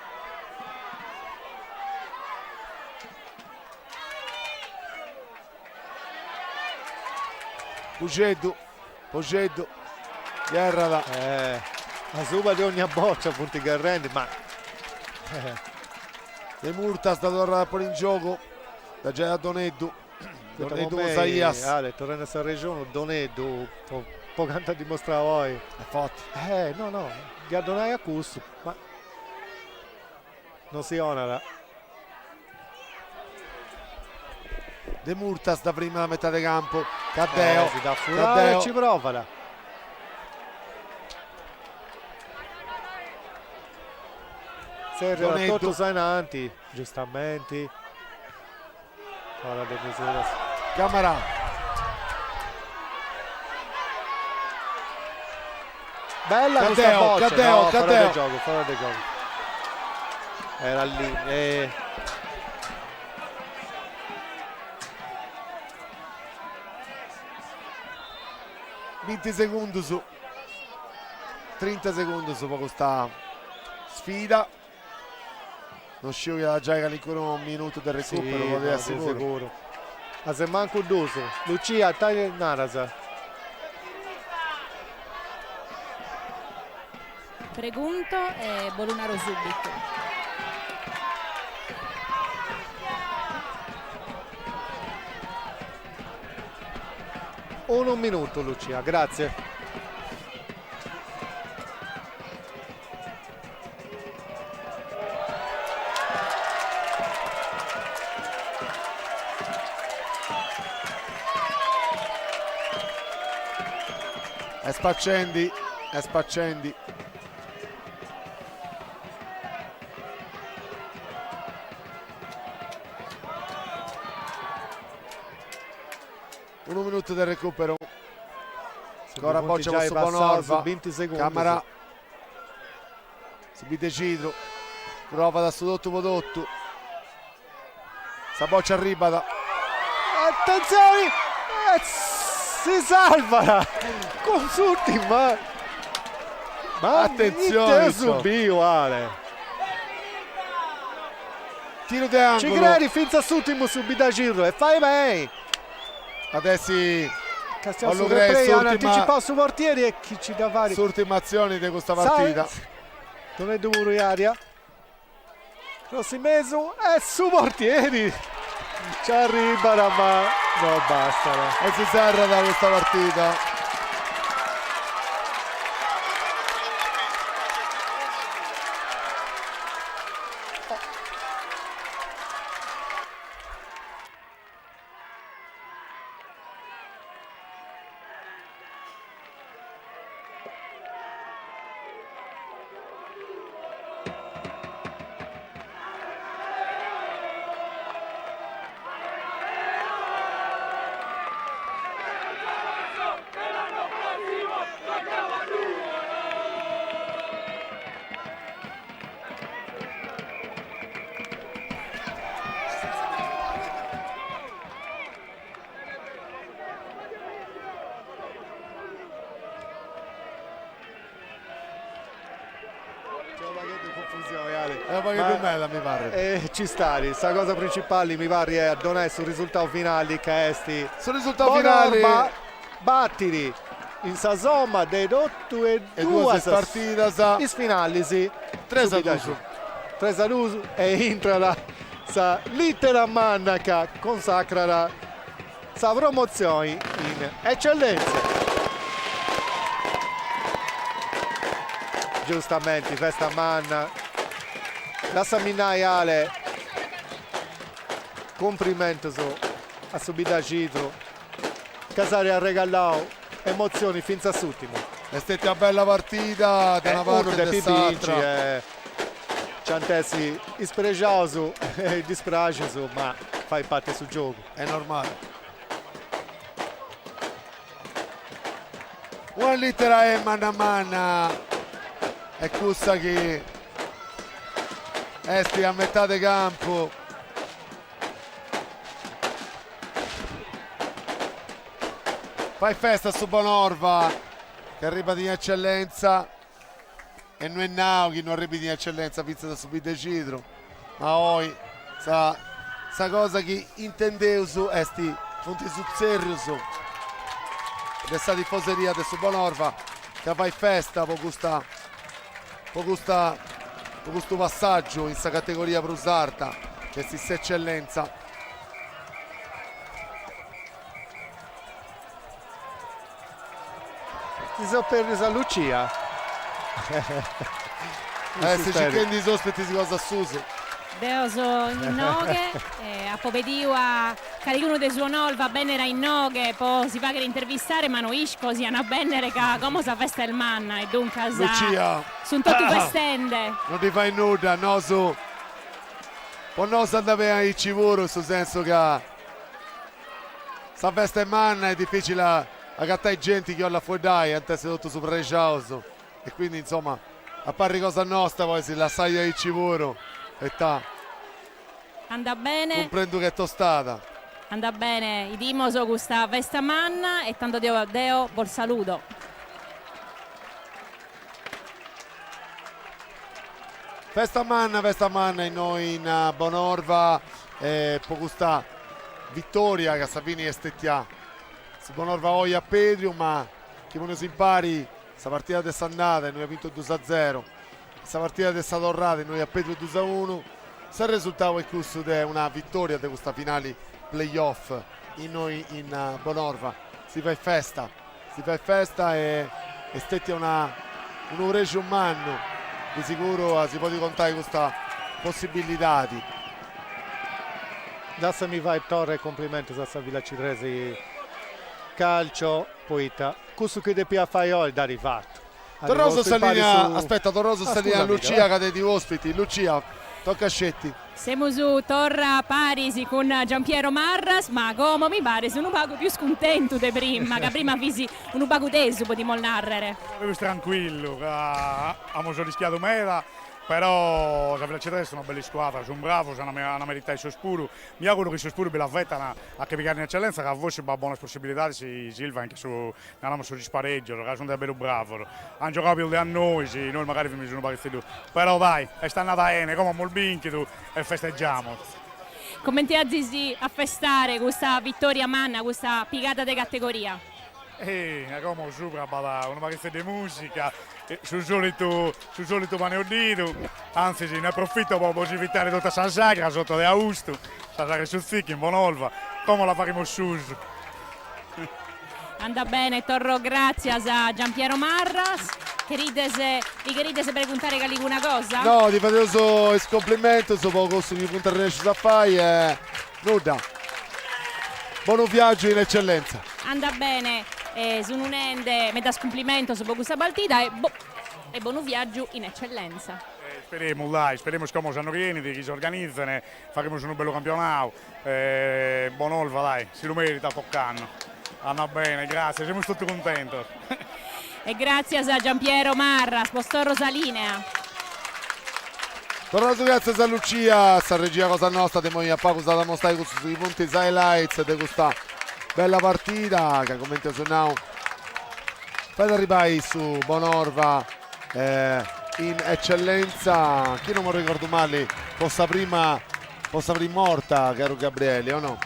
Puxeddu, Puxeddu, gherrat. Eh, asuba de ogna boccia funt gherrendi, ma. Demurtas dda torrat a ponni in giogu, dda giait a Doneddu, Doneddu po Saias. Ale, torrendi a s'arrexonu, Doneddu, po po cantu at dimostrau oi. Est forti. Eh, no no, dd'ia donai a cussu, ma non si 'onat. Demurtas dda frimat a metade campu, Caddeo, Eh, si dda furat e ci provat. Zerriat totus a innanti, giustamenti. Fora de misuras. Camarà. Bella custa boccia. Caddeo, no, fora de giogu, fora de giogu. Era lì. Eh. Binti segundus, trinta segundus po custa sfida. Non sciu chi at giai calincunu minutu de recuperu, sì, podit essi puru. Seguru. Asemancu dus. Lucia, ita naras? Pregunto e bolu naro subitu. Unu minutu Lucia, grazie. Est spacendi, est spacendi. Unu minutu de recupero. Ancora boccia po su Bonorva. Camara. Su Biddexidru provat a su totu po totu. Sa boccia arribat. Atentzioni! E si salvat cun s'urtima. Ma Atentzioni, ite subiu Ale. Tiru de Ci angulu. creri fintzas s'urtimu su Biddacidru e fait beni. At essi Castiau su Bollu crei replay, at s'urtima anticipau su portieri e chi ci dda fait. S'urtima atzioni de custa partida. Doneddu puru in aria. Cross in mesu e su portieri ci arribat ma no bastat. E si serrat custa partida. C'è un pagheddu de confusioni, Ale. È un pagheddu meda, mi parrit. E ci stari, sa cosa principali mi parrit est a donai su risultau finali ca est Su risultau finali Bonorva battit in sa somma de totu e E duas duas partidas. is finalis Tres a duus. Tres a duus e intrat sa litera manna ca consacrat sa promotzioni in Eccellenza. Giustamenti festa manna. Lassami nai Ale, cumprimentus a su Biddacidru ca s'at arregallau emotzioni fintzas a s'ùrtimu. Est stètia bella partida de una Unu parti e de depit binci s'atra. e nci ant essi is prexaus e is dispraxius ma fait parti 'e su giogu. Est normali. Una litera E manna manna est cussa chi est a metade campu. Fait festa su Bonorva chi arribat in Eccellenza e no est nau chi no arribit in Eccellenza fintzas a su Biddacidru, ma oi sa sa cosa chi intendeus est funt is tzerrius de sa tifoseria de su Bonorva ca fait festa po custa po custa po custu passàgiu in sa categoria prus arta chi est s'Eccellenza. Si seu perdiu sa Lucia. Est circhendi is ospitis cosa susu. Deo so inoghe e apo pediu a calicunu de su Onolva a bennere a inoghe po si faghere intervistare ma no isco si an a bennere ca como sa festa est manna e duncas Lucia sun totu festende. Non ti fait nudda, nosu po nosu andat beni aici puru, in su sensu ca Sa festa est manna, est dificili a agatai genti chi 'ollat fueddai, ant essi totus prexaus e quindi insoma a parri cosa nosta poi si lassai aici puru e ta. Andat bene. Cumprendu ch'est tostada. Andat bene, 'idimos custa festa manna e tando deo deo bos saludo. Festa manna, festa manna innoi in Bonorva po custa vittoria ca a sa fini est stetia su Bonorva oi at perdiu ma chi poneus impari sa partida de s'andada innoi at bintu dus a zero e sa partida de sa torrada innoi at perdiu dus a unu s'arresultau est cussu de una vittoria de custa finali play off innoi in Bonorva si fait festa Si fait festa e est stetia una unu prexu mannu de siguru a si podi contai custa possibilidadi. Lassami fai torra is cumplimentus a sa Villacidrese Calcio, poita cussu chi depiat fai oi dd'at fatu. Torraus a sa linea, aspetta, torraus a sa linea Lucia ca tenit ospiti, Lucia, toca sceti. Semus torra paris cun Giampiero Marras, ma como mi pares unu pagu pius cuntentu de prima, ca prima fis unu pagu tesu, podimus narrere. Pius trancuillu, ca amus rischiadu meda. Però sa Villacidrese est una bella iscuadra, sun bravos, an an meritau issos puru, mi auguro chi issos puru bi la fetan a che pigare in Eccellenza ca forsis b'at bonas possibilidades si silvan che su, naramus sos ispareggios, ca sun deaberu bravos, an giogadu pius de a nois, nois magari fimus unu paghitzeddu, però dai, est andada 'ene, como amus binchidu e festeggiamus. Comente azis a festare custa vittoria manna, custa pigada de categoria? E como subra b'at unu paghitzeddu 'e musica, su solitu su solitu pane 'oddidu, antzis ne approfitto po bos invitare totu a sa sagra, s'otto de austu, sa sagra 'e su Zicchi in Bonolva, como la faghimus susu. Andat bene, torro gràtzias a Giampiero Marras. Cherides, li cherides preguntare calicuna cosa? No, ti fadeus is complimentus po cussu chi funt arrennescius a fai e nudda. Bonu viàgiu in Eccellenza. Andat bene, sun nende medas cumplimentos po custa partida e e bonu viàgiu in Eccellenza. Isperemus dai, isperemus como s'annu chi 'enit chi s'organizen, faghimus unu bellu campionadu, Bonolva dai, si lu meritat po ocannu. Andat bene, gràtzias, semus totu cuntentos. E gràtzias a Giampiero Marras, bos torro sa lìnea. Torraus gràtzias a Lucia, a sa regia cosa nosta de immoi a pagu s'at a mostrai cussus chi funt is highlights de custa bella partida ca cumenti eus nau fait arribai su Bonorva in Eccellenza, chi non m'arregordu mali po sa prima po sa prima 'orta caru Gabrieli o no?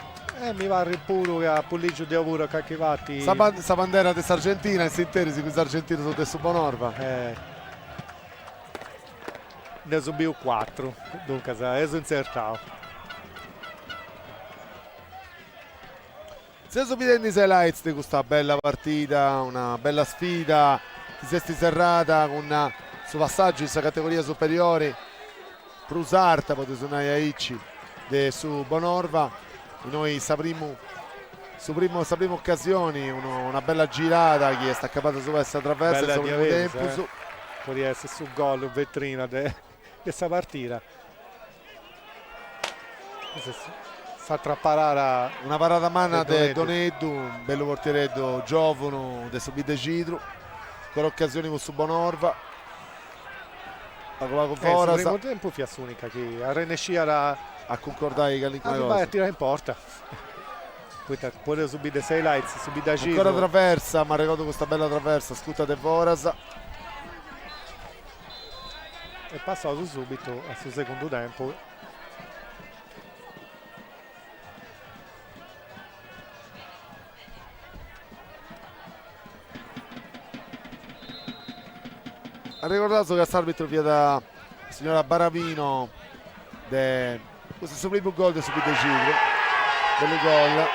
Mi parrit puru ca apu lìgiu deu puru a carchi parti. Sa bandera de s'Argentina in s'interis chi is argentinus sunt de su Bonorva. Nd'eus biu cuatru, duncas eus intzertau. Seus bidendi is highlights de custa bella partida, una bella sfida chi s'est serrada cun su passàgiu in sa categoria superiori prus arta, podeus nai aici, de su Bonorva, innoi sa primu su primu sa primu ocasioni, una bella girada chi est acabada subra de sa traversa in su primu tempus. Podiat essi su gol vetrina de sa partida. S'atra parada. Una parada manna de Doneddu, unu bellu portiereddu giovunu de su Biddexidru. Ancora ocasioni po su Bonorva. Pagu pagu foras. Su primu tempus fiat s'unica chi arrennesciat a cuncordai calincuna cosa. Arribai a tirai in porta. Poita podeus biri is highlights, su Biddaxidru. Ancora traversa, m'arregodu custa bella traversa scuta de foras. E passaus subitu a su segundu tempus. Arregordaus ca s'arbitru fiat sa signora Barabino de Custu est su primu gol de su Biddexidru, bellu gol.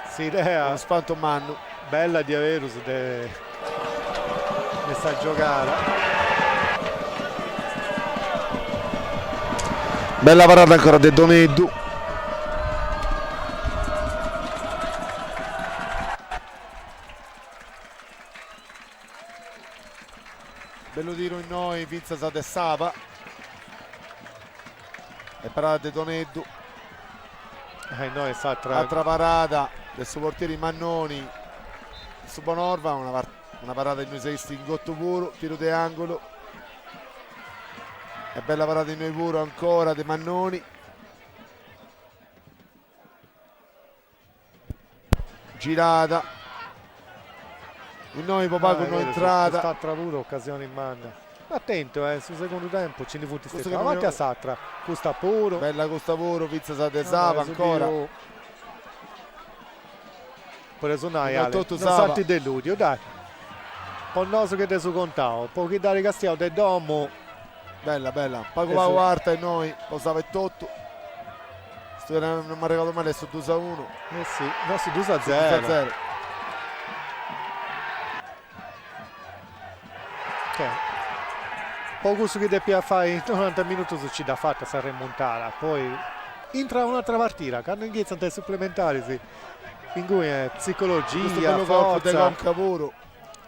S'idea. Unu spantu mannu. Bella diaderus de de sa giogada. Bella parada ancora de Doneddu. Bellu tiru innoi fintzas de Saba e parada de Doneddu. Innoi s'atra. Atra parada de su portieri Mannoni de su Bonorva, una una parada innui s'est ingotu puru, tiru de angulu. E bella parada innoi puru ancora de Mannoni. Girada. Innoi po pagu no intrat. Cust'atra puru ocasioni manna. Atentu eh, in su segundu tempus nci ndi funt stetius. Avanti a s'atra, custa puru. Bella custa puru, fintzas de Saba ancora. Podeus nai Ale, non s'ant deludiu, dai. Po nosu chi dd'eus contau, po chi dd'at castiau de domu. Bella bella, pagu pagu arta innoi po Saba etotu. Su non m'arregordu mali est su dus a unu. Eh si, no su dus a zero. Dus a zero. Che po cussu chi depiat fai in noranta minutus nci dd'at fata sa remontada, poi intrat un'atra partida, candu inghitzant is suplementaris inguni est psicologia, Custu bellu corpu de conca puru.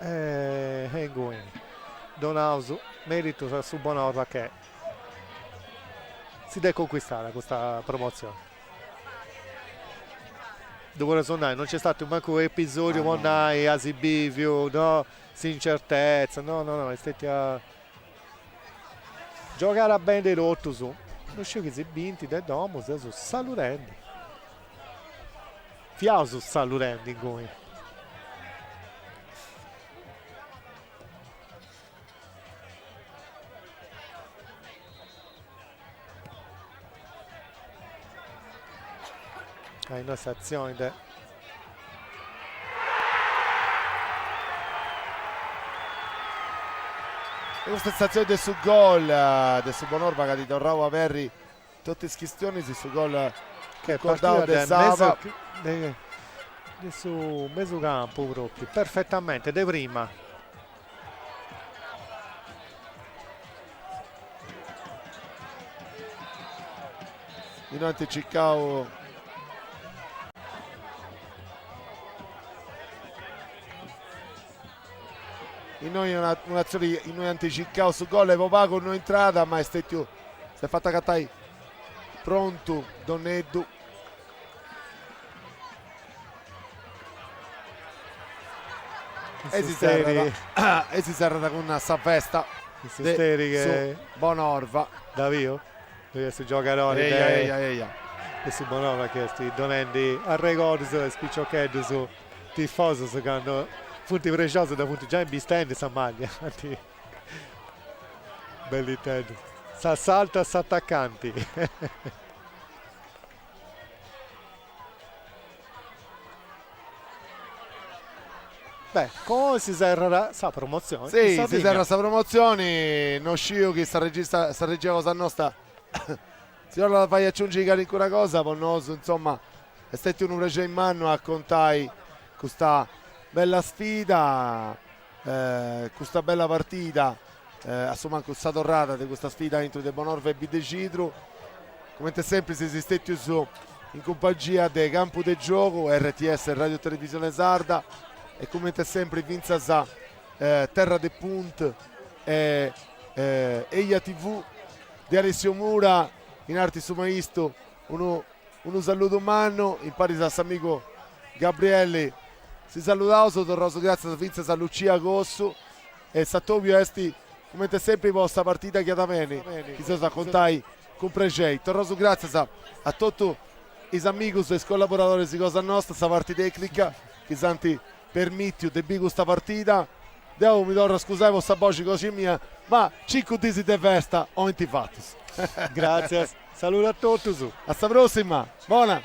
E inguni donaus meritus a su Bonorva che si dd'est conquistada custa promotzioni. Ddu podeus nai, non nc'est statu mancu episodiu po nai as biviu, no, s'incertezza, no no no, est stetia. Giogada beni de totus, no sciu chi si bint de domu, seus saludendi. Fiaus saludendi inguni. Innoi s'atzioni de. E custa est s'atzioni de su gol de su Bonorva ca at torrau a aberri totu is chistionis, su gol cuncordau de Saba. De su mesu campu propriu, perfettamente de prima. Innoi ant circau Innoi un'atzioni innui ant circau su gol e po pagu no intrat ma est stetiu s'est fatu agatai prontu Doneddu. E si serrat e si serrat cun sa festa de su Bonorva. Daviu, ddoi est su giogadori de su Bonorva chi est donendi arregordus a is piciocheddus tifosus candu funt prexosus dda funt giai imbistendi sa maglia. Belliteddu. S'assaltu a s'atacanti. Beh, como si serrat sa promotzioni. Si, si serrat sa promotzioni, no sciu chi sa regista, sa regia cosa nosta si 'ollat fai aciungi calincuna cosa, po nosu insoma est stetiu unu prexeri mannu a contai custa bella sfida, custa bella partida, a su mancu sa torrada de custa sfida intru de Bonorva e Biddexidru. Comente sempri seis stètius in cumpangia de Campu de Giogu, RTS Radio Televisione Sarda e comente sempri fintzas Terra de Punt e Eja TV de Alessio Mura in arti su maistu unu unu saludu mannu imparis a s'amigu Gabrielli si saludaus torraus gràtzias fintzas a Lucia Cossu e s'atobiu est Comente sempri po sa partida chi at a beni, chi s'eus a contai cun prexei. Torraus gràtzias a totu is amigus e is collaboradoris cosa nosta, sa parti tècnica, chi s'ant permìtiu de biri custa partida. Deu mi torru a scusai po sa boxi cosa mia, ma cincu dis de festa 'olint fatus. Gràtzias, saludu a totus. A sa pròssima, bona!